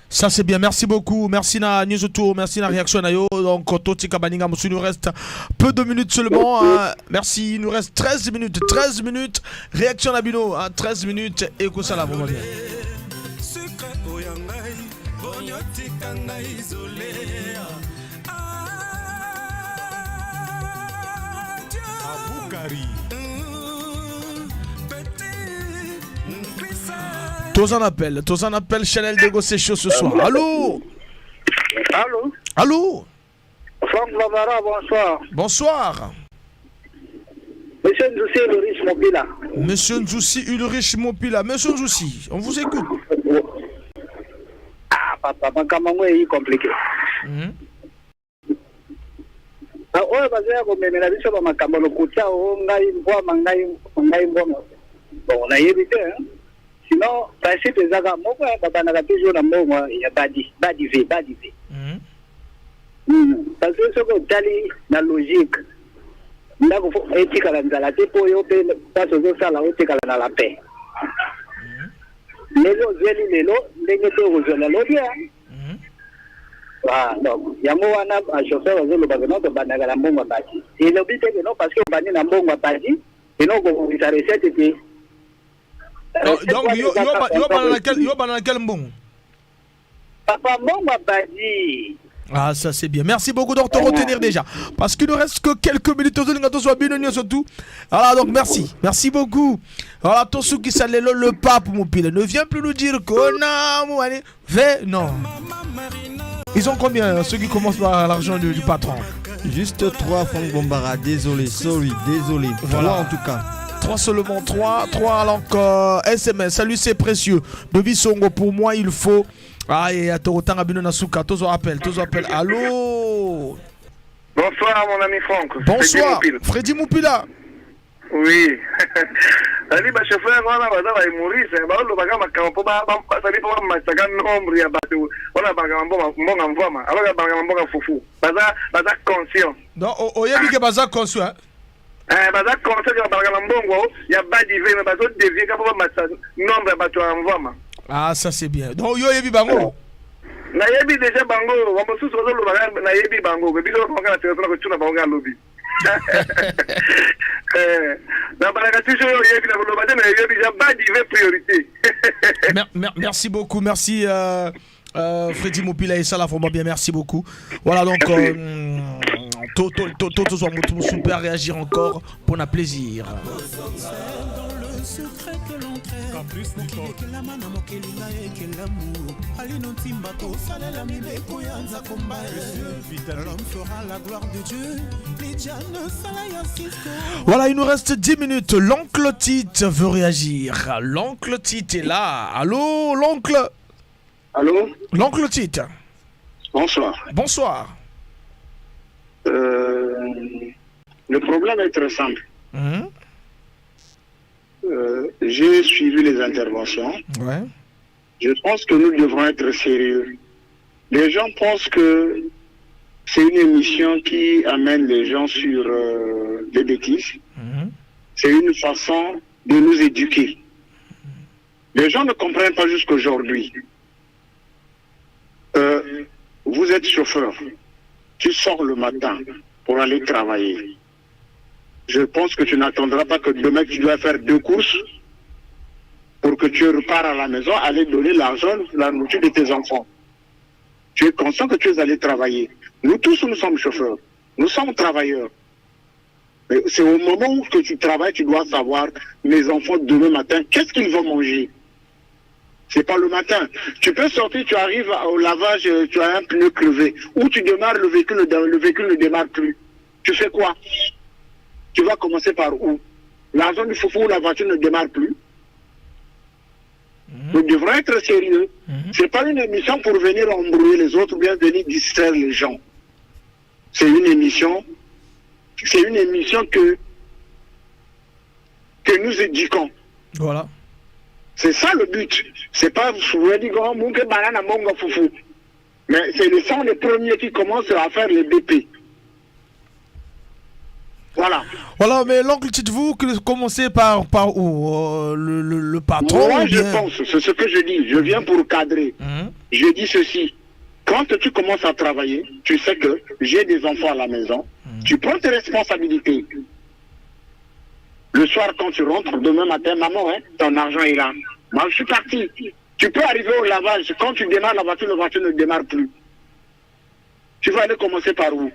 Ça c'est bien, merci beaucoup. Merci na News Tour, merci na réaction na yo. Donc Toti Kabaninga Moussou, il nous reste peu de minutes seulement. Hein. Merci, il nous reste 13 minutes, 13 minutes. Réaction na bino, hein, 13 minutes et que ça la vraiment bien. Sucre oyo ya ngai boni otika ngai isole. Aboukari. Tous en appel, tous en appel, Chanel Dego, c'est chaud ce soir. Allô? Allô? Allô? Franck Bavara, bonsoir. Bonsoir. Monsieur Nzoussi Ulrich Mopila. Monsieur Nzoussi Ulrich Mopila. Monsieur Nzoussi, on vous écoute. Ah, papa, makambo yango eyi compliqué. Ah, oyo bazoya komemela biso bamakambo lokuta o ngai mbwama ngai ngai mbwama, bon, nayebi te, hein. Sinon principe ezaka moko ya babandaka toujours na mbongo ya badi badi v badi v. Parce que soki otali na logique, ndako fo etikala nzala te mpo yo mpe place ozosala otikala na la paix. Ndenge ozweli lelo, ndenge mpe okozwela lobi, hein. Ah, donc yango wana bachauffeur bazoloba ke no tobandaka na mbongo ya badi. Elobi te ke no parce que obandi na mbongo ya badi eno okokokisa recette te. Donc, donc yo bana na quel mbongo? Papa, mbongo ya badi. Ah, ça c'est bien. Merci beaucoup donc te retenir déjà. Parce qu'il ne reste que quelques minutes. Surtout. Voilà, donc merci. Merci beaucoup. Voilà, tosukisa lelo le pape, mon pile. Ne viens plus nous dire qu'on a. Non. Ils ont combien, ceux qui commencent par l'argent du patron? Juste 3, Franck Bombara. Désolé, sorry, désolé. Voilà. 3 en tout cas. 3 seulement, 3, 3 alors encore. SMS, salut, c'est précieux. Devis Songo, pour moi, il faut. Ah, et à Torotanga Bino Nasuka, tous appel, tous appel. Allô? Bonsoir, mon ami Franck. Bonsoir, Freddy Moupila. Oui. Ali bachauffeur wana baza bahumoriste, balobaka makambo mpo bazali mpo bamataka nombre ya bato wana balaka mbonga mvwama alors balaka mbonga fufu. Baza conscient. Donc oyebi ke baza conscient? Eh, baza conscient ke balaka na mbongo ya badive, mais bazodévier ka mpo bamatisa nombre ya bato ya mvwama. Ah, ça c'est bien. Donc yo oyebi bango? Nayebi déjà bango. Bamosusu bazolobaka nayebi bango, me biso bango na telefone kotuna bango kaka lobi. Nabalaka toujours oyo oyebi na koloba te, na oyebi ja badive priorité. Merci beaucoup, merci Freddy Mopila et ça là vraiment bien, merci beaucoup. Voilà donc, to to to to to to super réagir encore pour notre plaisir. Secret que l'on traite mokili ekelama na mokili na ekelamu alino ntimba tosalela mibeko ya nzakomba. L'homme fera la gloire de Dieu. Lidiane sala ya Cisco. Voilà, il nous reste 10 minutes. L'oncle Tite veut réagir. L'oncle Tite est là. Allô, l'oncle? Allô? L'oncle Tite. Bonsoir. Bonsoir. Le problème est très simple. J'ai suivi les interventions. Je pense que nous devrons être sérieux. Les gens pensent que c'est une émission qui amène les gens sur des bêtises. C'est une façon de nous éduquer. Les gens ne comprennent pas jusqu'aujourd'hui. Vous êtes chauffeur. Tu sors le matin pour aller travailler. Je pense que tu n'attendras pas que demain tu dois faire 2 courses pour que tu repars à la maison, aller donner l'argent, la nourriture de tes enfants. Tu es conscient que tu es allé travailler. Nous tous, nous sommes chauffeurs. Nous sommes travailleurs. Mais c'est au moment où que tu travailles, tu dois savoir, mes enfants, demain matin, qu'est-ce qu'ils vont manger? C'est pas le matin. Tu peux sortir, tu arrives au lavage, tu as un pneu crevé. Ou tu démarres le véhicule, le véhicule ne démarre plus. Tu fais quoi? Tu vas commencer par où? L'argent du foufou, la voiture ne démarre plus. Nous devrons être sérieux. C'est pas une émission pour venir embrouiller les autres ou bien venir distraire les gens. C'est une émission, c'est une émission que nous éduquons. C'est ça le but. C'est pas vous dire oh, munke banana monga fufu. Mais c'est le sont les premiers qui commencent à faire le BP. Voilà. Voilà, mais l'oncle dites-vous que commencez par, par où le patron Moi, ou je bien- pense, c'est ce que je dis, je viens pour cadrer. Je dis ceci. Quand tu commences à travailler, tu sais que j'ai des enfants à la maison, tu prends tes responsabilités. Le soir, quand tu rentres, demain matin, maman, hein, ton argent est là. Moi, je suis parti. Tu peux arriver au lavage. Quand tu démarres la voiture ne démarre plus. Tu vas aller commencer par où?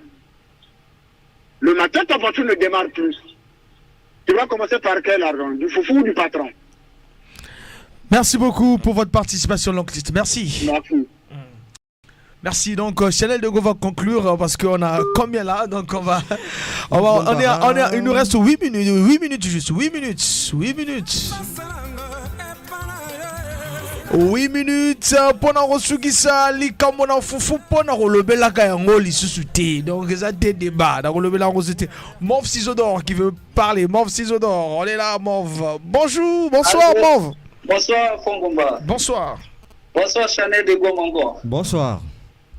Le matin, ta voiture ne démarre plus. Tu vas commencer par quel argent? Du foufou ou du patron? Merci beaucoup pour votre participation, l'oncle Tite. Merci. Merci. Merci. Donc, Chanel de Go va conclure parce qu'on a combien là? Donc, on va. On va on est, on est, il nous reste 8 minutes. 8 minutes juste. 8 minutes. 8 minutes. 8 minutes mpona kosukisa likambo na fufu mpona kolobelaka yango lisusu te. Donc eza te débat nakolobela yango su te. Mauve Ciseau d'Or qui veut parler. Mauve Ciseau d'Or, on est là. Mauve, bonjour, bonsoir. Allô. Mauve. Bonsoir, Fongomba. Bonsoir. Bonsoir, Chanel de Gomango. Bonsoir.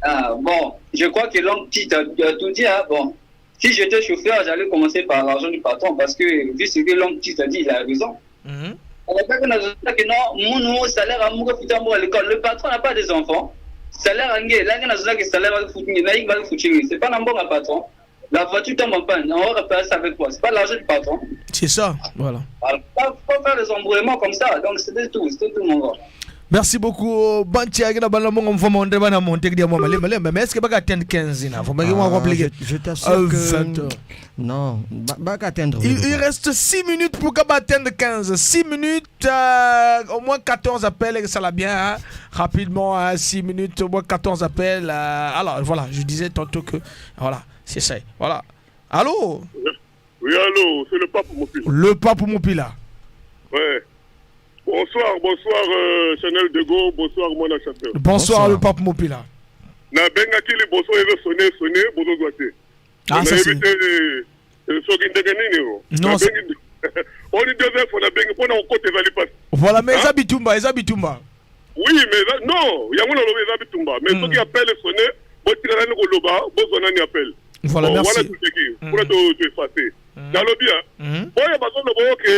Ah, bon, je crois que l'homme petit a tout dit. Hein. Bon, si j'étais chauffeur, j'allais commencer par l'argent du patron parce que vu ce que l'homme petit a dit, il a raison. On a pas que que non, mon nouveau salaire à mon putain, à l'école. Le patron n'a pas des enfants. Salaire à Ngé, là, il y a salaire à foutre, il va foutre. C'est pas un bon patron. La voiture tombe en panne. On va réparer ça avec quoi? C'est pas l'argent du patron. C'est ça, voilà. Alors, pas faire des embrouillements comme ça. Donc, c'était tout. C'était tout, mon gars. Merci beaucoup. Banti agina bala mongo mfoma onde bana monte dia mwa malembe lembe. Mais est-ce que baka atteindre 15 na? Faut pas que moi Ah, compliqué. je t'assure que 20 heures. Non, baka atteindre. Il reste 6 minutes pour qu'on atteigne 15. 6 minutes, au moins 14 appels, et ça l'a bien, hein. Rapidement, hein, 6 minutes, au moins 14 appels. Alors, voilà, je disais tantôt que. Voilà, c'est ça. Voilà. Allô? Oui, allô, c'est le pape Mopila. Le pape Mopila. Ouais. Bonsoir, bonsoir, Chanel Dego, bonsoir, mon chauffeur. Bonsoir, le pape Mopila. Nabengaki liboso ezo sonne bozozwa te. Ah, ça, c'est- Nayebi te soki ndenge nini o. Non, c'est- Nabengi- Oni deuxième fois nabengi mpona kokota ezali pasi. Voilà, mais Hein? eza bitumba, eza bitumba. Oui, mais non, yango nalobi eza bitumba. Mais soki appel esonne, botika nani koloba, bozwa nani appel. Voilà, Bon, merci. wana toteki, mpona toefface. Nalobi oyo bazoloba oke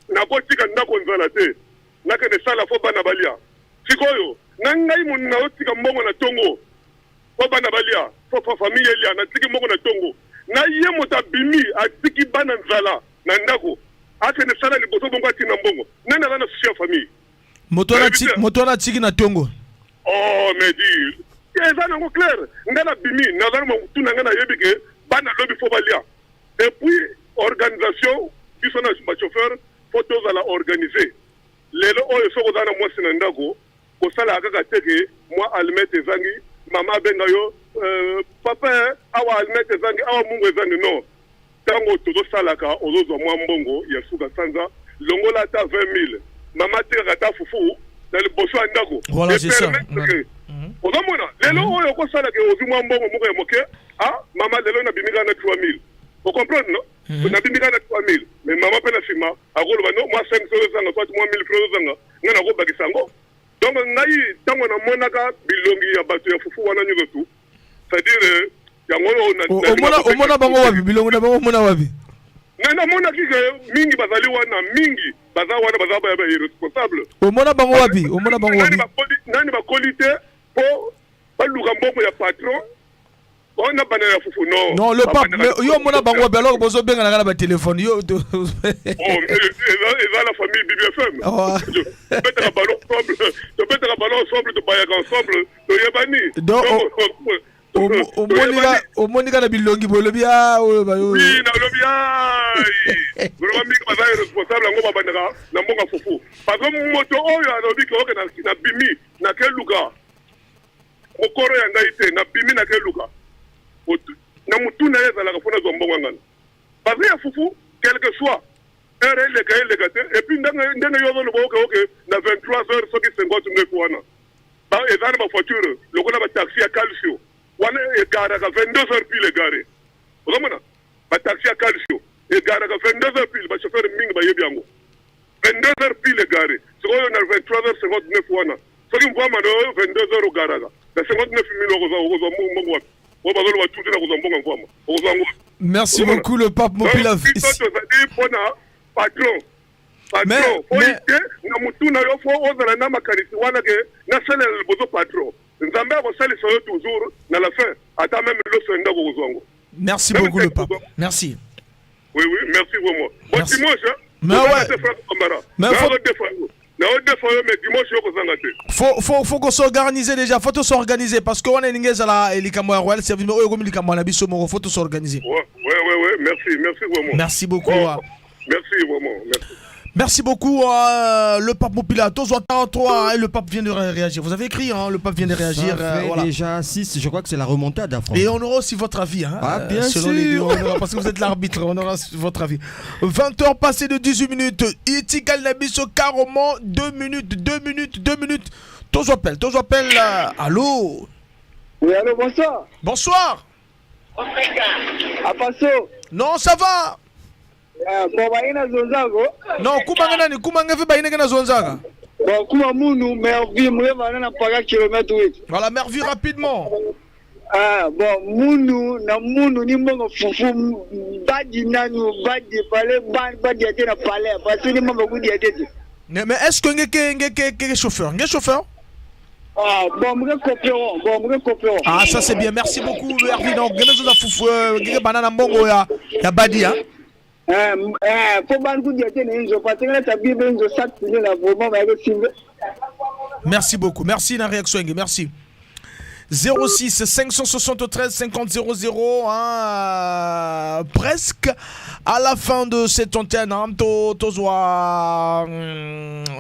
nakotika ndako nzala te, nakende sala fo bana balia. Sikoyo na ngai moni naotika mbongo na ntongo fo bana balia, fo famille elia, natiki mbongo na ntongo na ye moto abimi atiki bana nzala na ndako, akende sala liboso bongo atinda mbongo. Nani aza na susi ya famille? Moto wana atiki na tongo. Oh, mais di eza nango clair. Ngai nabimi, naza na motu na ngai, nayebi ke bana lobi fo balia. Et puis organisation, biso na bachauffeur fo tozala organise. Lelo oyo soki oza na mwasi na ndako, kosalaka kaka te ke mwa almete ezangi, mama abenga yo papa, awa almete ezangi, awa mungu ezangi. Non, ntango tozosalaka ozozwa mwa mbongo ya suka sanza, longola ata 20 000, mama atekaka ata fufu na liboso ya ndako. Voilà, c'est ça. Epermettre ke ozomona lelo oyo okosalaka ozwi mwa mbongo moko ya moke. Ah, mama, lelo nabimi kaka na 3000, ocomprendre? No, nabimi kaka na 3000, mais mama mpe na nsima akoloba no mwa 5 ozanga, soit mwa 1000 francs ozanga, ngai nakobakisa yango. Donc ngai ntango namonaka bilongi ya bato ya fufu wana nyonso tu, c'est-à-dire yango oyo Omona bango wapi? Bilongo na bango omona wapi? Ngai namonaki ke mingi bazali wana, mingi baza wana, baza ba irresponsable. Omona bango wapi? Omona bango wapi? Nani bakoli te mpo baluka mbongo ya patron wana bana ya fufu? Non. Non, le pape, Babandaka- mais yo omona bango wapi alors bozobengana kaka na batelefone yo Oh, mais eza la famille BBFM. Oh. Tobetaka ballon ensemble, tobetaka ballon ensemble, tobayaka ensemble, toyebani. Donc, omoni kaka na bilongi boye olobi a oyo Oui, nalobi ai vraiment mingi baza irresponsable. Yango babandaka na mbongo ya fufu parce que moto oyo alobi ke oke nabimi nakeluka mokoro ya ngai te, nabimi nakeluka na motu na ye ezalaka mpo nazwa mbongo ya ngana parce que ya fufu, quelque soit heure eleka eleka te. Et puis ndenge yo ozoloba oke oke na 23 heures soki 59 wana eza na bavoiture lokola bataxi ya calcio wana egaraka 22 heures pile egare. Ozomona bataxi ya calcio egaraka 22 heures pile, bachauffeur mingi bayebi yango. 22 heures pile gare. Sikoyo na 23 heures 59 wana, soki mvwama na yo 22 heures ogaraka na 59 mille, okozwa mbongo wapi? Oyo bazoloba tuti na kozwa mbongo ya mvwama, okozwa yango wapi? Merci beaucoup, le pape Mopila. Biso tozali mpona patron. Patron oyi te na mutu na yo, fo ozala na makanisi wana ke nasalela liboso patron. Nzambe akosalisa yo toujours na la fin, ata même loso ya ndako okozwa yango. Merci beaucoup, le pape. Merci. Oui, merci vraiment. Bon Merci. dimanche, hein. Mais Ozanga ouais. te, Franck Bambara. Mais Na odefa yo. Na odefa yo, mais dimanche yo kozanga te. Faut qu'on s'organise déjà, faut tous s'organiser parce que on est ningeza likambo ya Royal Service, mais oyo komi likambo na biso moko, faut tous s'organiser. Ouais, merci, merci vraiment. Merci beaucoup. Bon, hein. merci vraiment, merci. Merci beaucoup, le pape Mopila. Tous en 3, et le pape vient de réagir. Vous avez écrit, hein, le pape vient de réagir. Ça fait Voilà. déjà 6, je crois que c'est la remontade à Franck. Et on aura aussi votre avis. Hein, Ah, bien selon les deux, sûr. on aura, parce que vous êtes l'arbitre, on aura votre avis. 20h passées de 18 minutes. Itikal Nabiso, carrément 2 minutes, 2 minutes, 2 minutes. Tous appel, tous appel. Allô. Oui, allô, bonsoir. Bonsoir. Apaso. Non, ça va. Bon, baina zonzako. Non, kumanga nani, kumanga fe baina na zonzaka. Bon, kuma munu, mervi, mrema na paka kilomètre 8. Voilà, mervi rapidement. Ah, bon, munu, na munu, ni mbongo fufu, badi nanu, badi pale, badi ate na pale, parce que ni mbongo kudi ate te. Mais est-ce que ngeke ngeke ngeke chauffeur, ngeke chauffeur? Ah, bon, mre coopérons, bon, mre coopérons. Ah, ça c'est bien. Merci beaucoup, Hervé. Donc, ngeke zoza fufu, ngeke banana mbongo ya badi, hein. Eh, fo bani kudi ate na inzo, parce que na tabi be inzo sat pine na vraiment, ba yako simbe. Merci beaucoup. Merci la réaction, Ngué. Merci. 06 573 50 00, hein, presque à la fin de cette antenne, hein, tozwa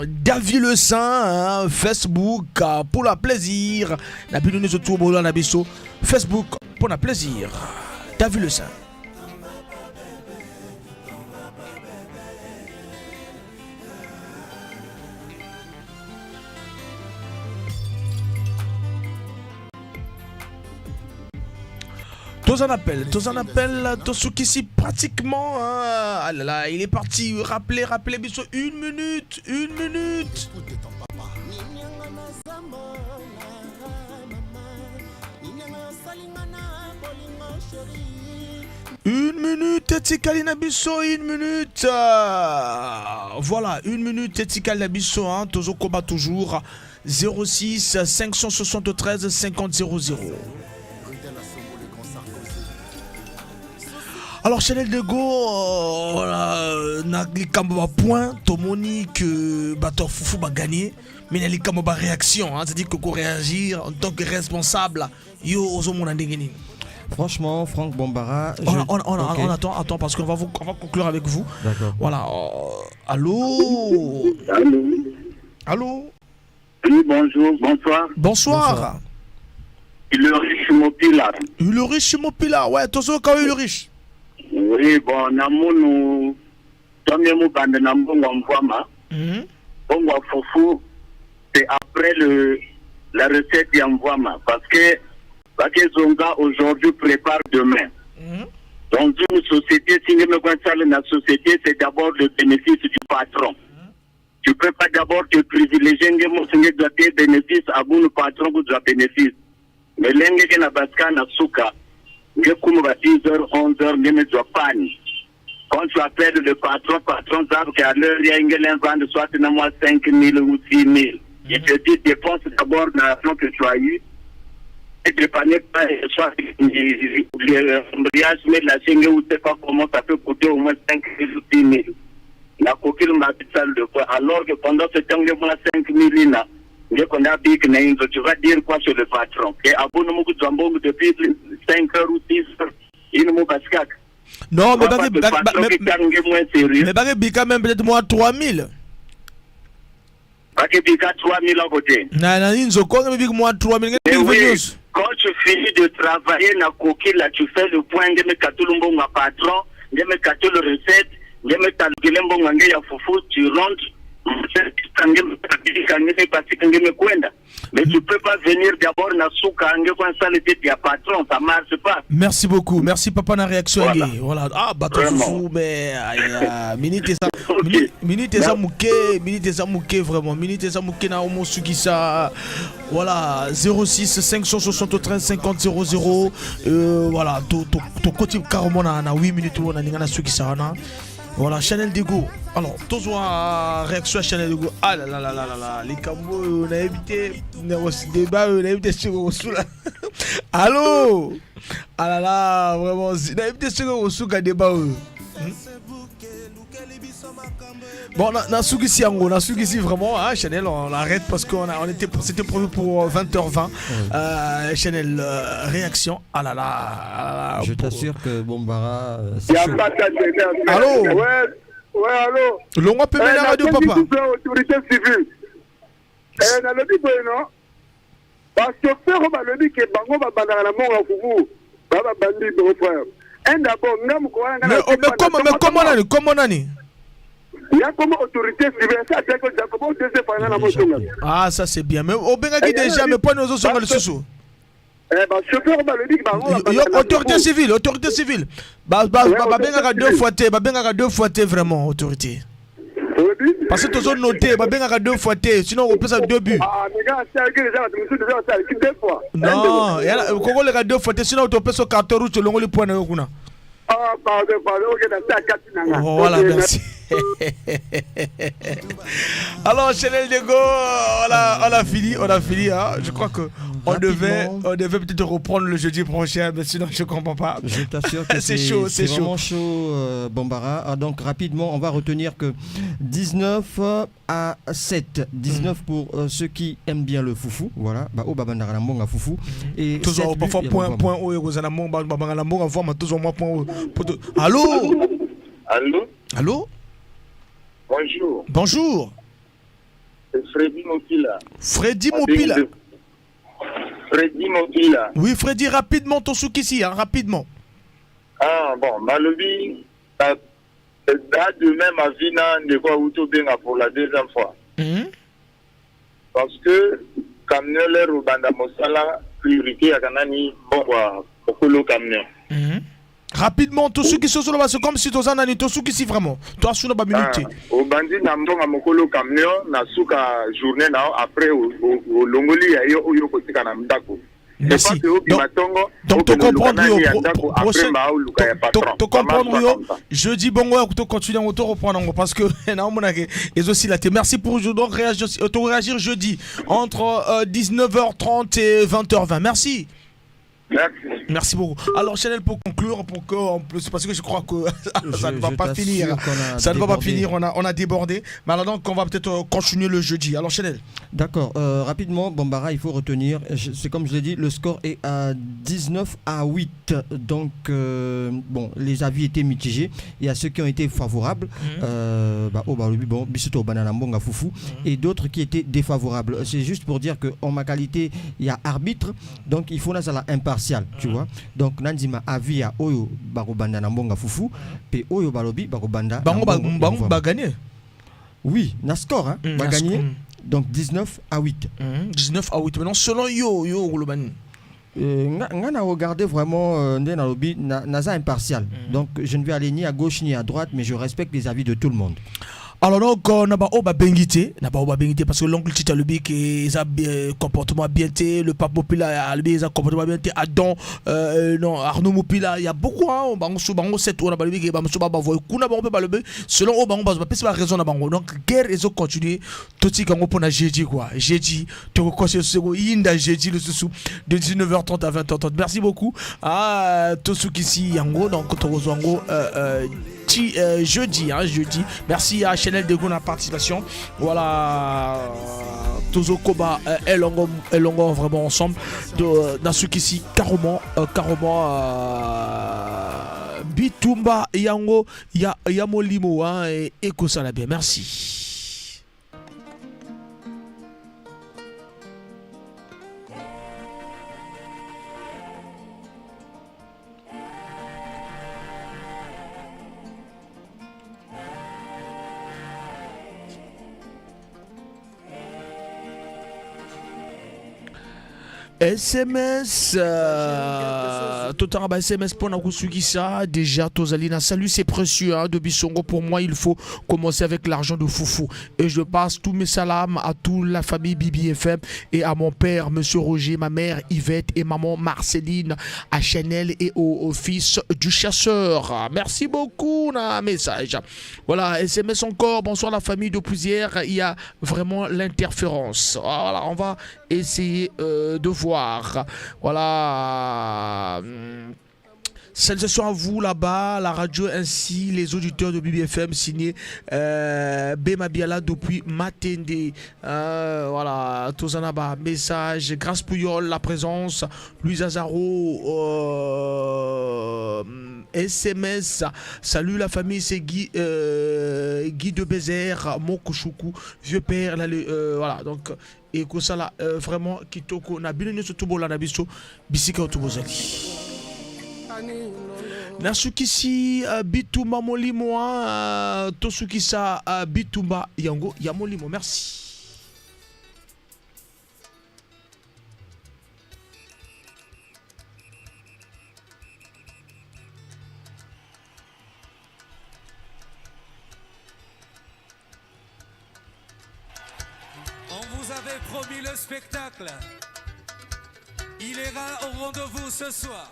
David Le Saint, hein, Facebook pour la plaisir na bino nyonso tu bolo na biso Facebook pour la plaisir, David Le Saint. Tous en appel, tous en appel, Tosukisi pratiquement. Hein. Ah là là, il est parti. Rappelez, rappelez, biso, une minute, une minute. Une minute, etikali na biso, une minute. Voilà, une minute, etikali na biso, hein, tozokoba toujours. 06 573 50 00. Alors Chanel de Go, voilà, na likambo ba point, tomoni que bato fufu ba gagner, mais na likambo ba réaction, hein, c'est-à-dire que ko réagir en tant que responsable, yo ozomona ndenge nini. Franchement, Franck Bombara, Ok. On attend, attends, parce qu'on va vous, on va conclure avec vous. D'accord. Voilà. Allô. Allô. Oui, bonjour, bonsoir. Bonsoir. Ulrich Mopila. Ulrich Mopila, ouais, tozo ka Ulrich. Oui, bon, namunu tomye mubanda na mbongo ya mvwama. Mbongo ya fufu, c'est après la recette ya mvwama, parce que bakezonga aujourd'hui prépare demain. Dans une société, si nous mettons la société, c'est d'abord le bénéfice du patron. Tu peux pas d'abord te privilégier, ngemo singe doit te bénéfice, abunu patron ku doit bénéfice. Mais lenge ke na basika na suka, nge kumu ba 10 heures, 11 heures, nge me doit pani. Quand tu appelles le patron, patron savent qu'à l'heure, il y a une gueule vendre soit na moi 5 000 ou 6 000. Il te dit, dépense d'abord l'argent que tu as eu. Et dépanner pas, soit l'embrayage, mais la chaîne, ou sais pas comment ça peut coûter au moins 5 000 ou 6 000. La coquille m'a dit ça le fois. Alors que pendant ce temps, il y a 5 000 là. Dès qu'on a dit que tu vas dire quoi sur le patron? Et à bon moment, tu as depuis 5 heures ou 6 heures, il ne m'a pas Non, mais Papa, le patron qui t'a moins sérieux. Mais baki bika même peut-être moi 3000. Baki bika 3000 à côté. Na na inzo ko ngi bik moi 3000 Mais ngi oui, quand tu finis de travailler na coquille, là, tu fais le point, ngeme katulu mbongo patron, ngeme katulu recette, ngeme talukile mbongo nge ya fufu, tu rentres, ngeme kabika, ngeme pasika, ngeme kwenda. Mais tu peux pas venir d'abord na suka nge kwa nsala tete ya patron, ça marche pas. Merci beaucoup. Merci papa na réaction Voilà. voilà. Voilà. Ah bato Vraiment. fufu mais aïe, aïe, minute eza minute eza muke, minute eza muke vraiment. Minute eza muke na omo sukisa. Voilà 06 573 50 00 voilà to to to koti carrément na na 8 minutes na ninga na sukisa wana. Voilà, Chanel Dego. Alors, tozwa réaction à Chanel Dego. Ah là là là là là là, les cambo, on a évité, on a débat, on a évité sur Rossoula. Allô? Ah là là, vraiment, on a évité sur Rossoula débat. Bon, na Sukisi yango, na Sukisi vraiment, hein, Chanel, on l'arrête parce qu'on a, on était, c'était prévu pour 20h20. Chanel, réaction. Ah là là, ah là là. Je t'assure que Bombara, c'est Ya chaud. patate, Allô? Ouais, ouais, allô? Longwa pembeni ya radio, papa. Autorité civile. Eh, nalobi boye no bachauffeur oyo balobi ke bango babandaka na mbongo ya fufu ba babandi bango frère un d'abord nga moko wana nga Mais, oh, mais comment, mais comment nani, comment nani? ya koma autorité civile sa atako jacobo deuxième fois nga na motonga Ah, ça c'est bien. Mais obengaki déjà, mais pas nous autres le sous. Eh, bachauffeur oyo balobi ke bango Yo, autorité civile, autorité civile. Ba ba Ouais, ba babengaka autorité deux civile. fois te, babengaka deux fois te vraiment autorité. Parce que tozo noté, babengaka deux fois te, sinon on ça deux buts. Ah, mais gars, c'est avec déjà bato mosusu déjà basalaki deux fois. Non, yala kokoleka deux fois te, sinon topesa carton rouge tolongoli point na yo kuna. Ah, pardon, pardon, ok, na se akati na nga. Voilà, Ok, merci. Alors, Chanel Diego, on a fini. Hein. Je crois que on devait peut-être reprendre le jeudi prochain, mais sinon je comprends pas. Je t'assure que c'est chaud, c'est chaud. vraiment chaud, Bambara. Ah, donc rapidement, on va retenir que 19 à 7. 19 pour ceux qui aiment bien le foufou. Voilà. Bah, oh, babandara na mbonga foufou. Et Toujours sept parfois buts, point il y a point oyo kozala mbongo babanga na mbongo voir toujours moi point oyo. Allô? Allô? Allô? Bonjour. Bonjour. C'est Freddy Mopila. Freddy Mopila. Freddy Mopila. Oui, Freddy, rapidement ton souk ici, hein, rapidement. Ah bon, malobi, da de même avis na ndeko auti obenga pour la deuxième fois. Parce que camion lere obanda mosala priorité yaka nani mbongo ya mokolo camion. Rapidement, tous ceux qui sont sur le c'est comme si tous nani, tous ceux qui si vraiment. Toi sous la minute. Ah, obandi na mbongo ya mokolo camion na suka journée na yo après olongoli ya yo oyo okotika na ndako. Merci. Donc, Donc, tu comprends, yo, après baoluka ya patron. Tu comprends, yo. Ça marche pas comme ça. Jeudi, bon, ouais, tu continues, on te reprend, parce que, na, on a et aussi la Merci pour donc réagir, te réagir jeudi entre 19h30 et 20h20. Merci. Merci. Merci beaucoup. Alors Chanel, pour conclure, pour que en plus, parce que je crois que ça ne va je pas t'assure finir. qu'on a Ça ne va pas débordé. finir. On a débordé. Mais alors donc, on va peut-être continuer le jeudi. Alors Chanel. D'accord. Rapidement, Bambara, il faut retenir, c'est comme je l'ai dit, le score est à 19 à 8. Donc, bon, les avis étaient mitigés. Il y a ceux qui ont été favorables, bah, oh, bah, oui, bon, biso banana mbonga foufou, et d'autres qui étaient défavorables. C'est juste pour dire que en ma qualité, il y a arbitre, donc il faut là, ça la impartial, tu vois. Donc, nandima avis ya oyo bakobanda na mbonga fufu, pe oyo balobi bakobanda. na Bango mbongo ya bango mvwama. ba gagné. Oui, na score, hein, va na gagner. score. Donc 19 à 8. 19 à 8. Maintenant, selon yo, yo, Golobani. Nga na regardé vraiment nde nalobi naza impartial. Donc je ne vais aller ni à gauche ni à droite, mais je respecte les avis de tout le monde. Alors donc na ba oyo babengi te, na ba oyo babengi te parce que l'oncle Tite alobi ke eza comportement bien te, le pape Mopila alobi eza comportement bien te, Adam non Arnaud Mopila, il y a beaucoup hein, bango so bango sept oyo na balobi ke ba mosusu ba bavoye kuna bango mpe balobi selon oyo bango bazo bapesi ba raison na bango. Donc guerre ezo continuer totika yango mpona jeudi quoi. Jeudi tokokosi soko yinda jeudi lisusu de 19h30 à 20h30. Merci beaucoup à Tosukisi yango donc tokozwa yango ti jeudi hein, jeudi. Merci à Chanel Dego na participation. Voilà Tozo Koba Elongo Elongo vraiment ensemble de Nasukisi carrément carrément Bitumba yango ya ya molimo hein, et ekosala bien. Merci. SMS totanga ba SMS mpona kosukisa déjà tozali na salut, c'est précieux, hein, de Bissongo. Pour moi, il faut commencer avec l'argent de Foufou et je passe tous mes salams à toute la famille BBFM et à mon père monsieur Roger, ma mère Yvette et maman Marceline, à Chanel et au fils du chasseur. Merci beaucoup na message. Voilà, SMS encore. Bonsoir la famille de Poussière, il y a vraiment l'interférence. Voilà, on va essayer de voir. Voilà. Salutations à vous là-bas, la radio ainsi les auditeurs de BBFM, signé Bema Biala depuis Matende. Voilà, Tozanaba, message, Grâce Pouyol, la présence, Louise Azaro, SMS, salut la famille, c'est Guy, Guy de Bézère, Mokouchoukou, vieux père, là, voilà, donc, et que ça là, vraiment, kitoko, na bino nyonso tobolanda biso, bisika tobozali. Nasukisi bitumba molimo, tosukisa bitumba yango ya molimo. Merci. On vous avait promis le spectacle. Il ira au rendez-vous ce soir.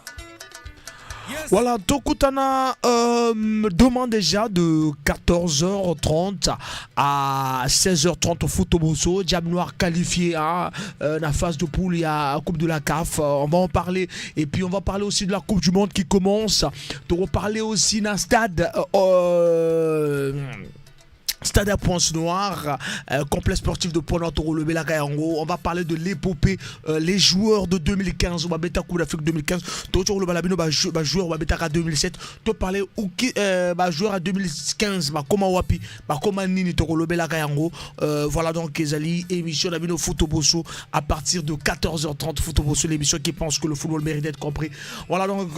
Yes. Voilà, tokutana demain déjà de 14h30 à 16h30 au Foot Bosso. Diable Noir qualifié, hein, la phase de poule, il y a la Coupe de la CAF, on va en parler. Et puis on va parler aussi de la Coupe du Monde qui commence. On va parler aussi d'un stade. Stade à Pointe-Noire, complexe sportif de Pointe-Noire, Toro Yango. On va parler de l'épopée, les joueurs de 2015, on va mettre Coupe d'Afrique 2015. Toro le Balabino, bah, joueur, on va mettre à 2007. Tu parler ou qui, bah, joueur à 2015, bah, comment wapi, bah, comment nini Toro le Yango. Voilà donc, Ezali, émission Nabino Foot Bosso à partir de 14h30. Foot Bosso, l'émission qui pense que le football mérite d'être compris. Voilà donc,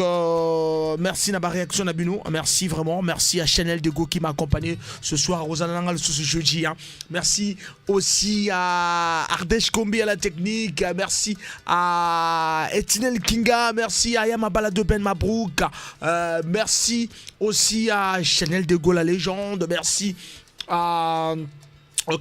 merci Naba Réaction Nabino, merci vraiment, merci à Chanel Dego qui m'a accompagné ce soir, Rosanna ce jeudi, hein. Merci aussi à Ardèche Kombi à la technique, merci à Etinel Kinga, merci à Yamabala de Ben Mabrouk, merci aussi à Chanel Dego la légende, merci à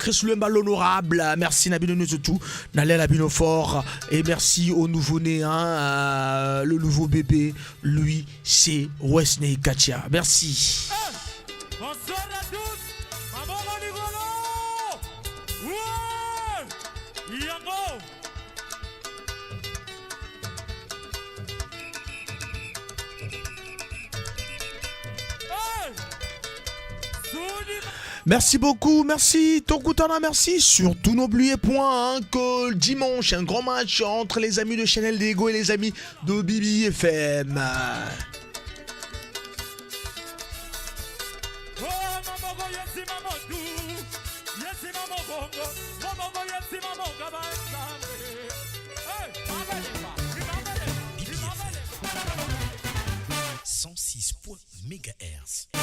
Chris Lumba l'honorable, merci Nabino Nzotou, Nalel Nabino fort, et merci au nouveau-né, hein, le nouveau bébé, lui c'est Wesley Katia. Merci. Hey, bonsoir à tous. Yango. Hey. Merci beaucoup, merci Tokutana, merci. Surtout n'oubliez point, hein, que dimanche, un grand match entre les amis de Chanel Dego et les amis de BBFM. Mégahertz.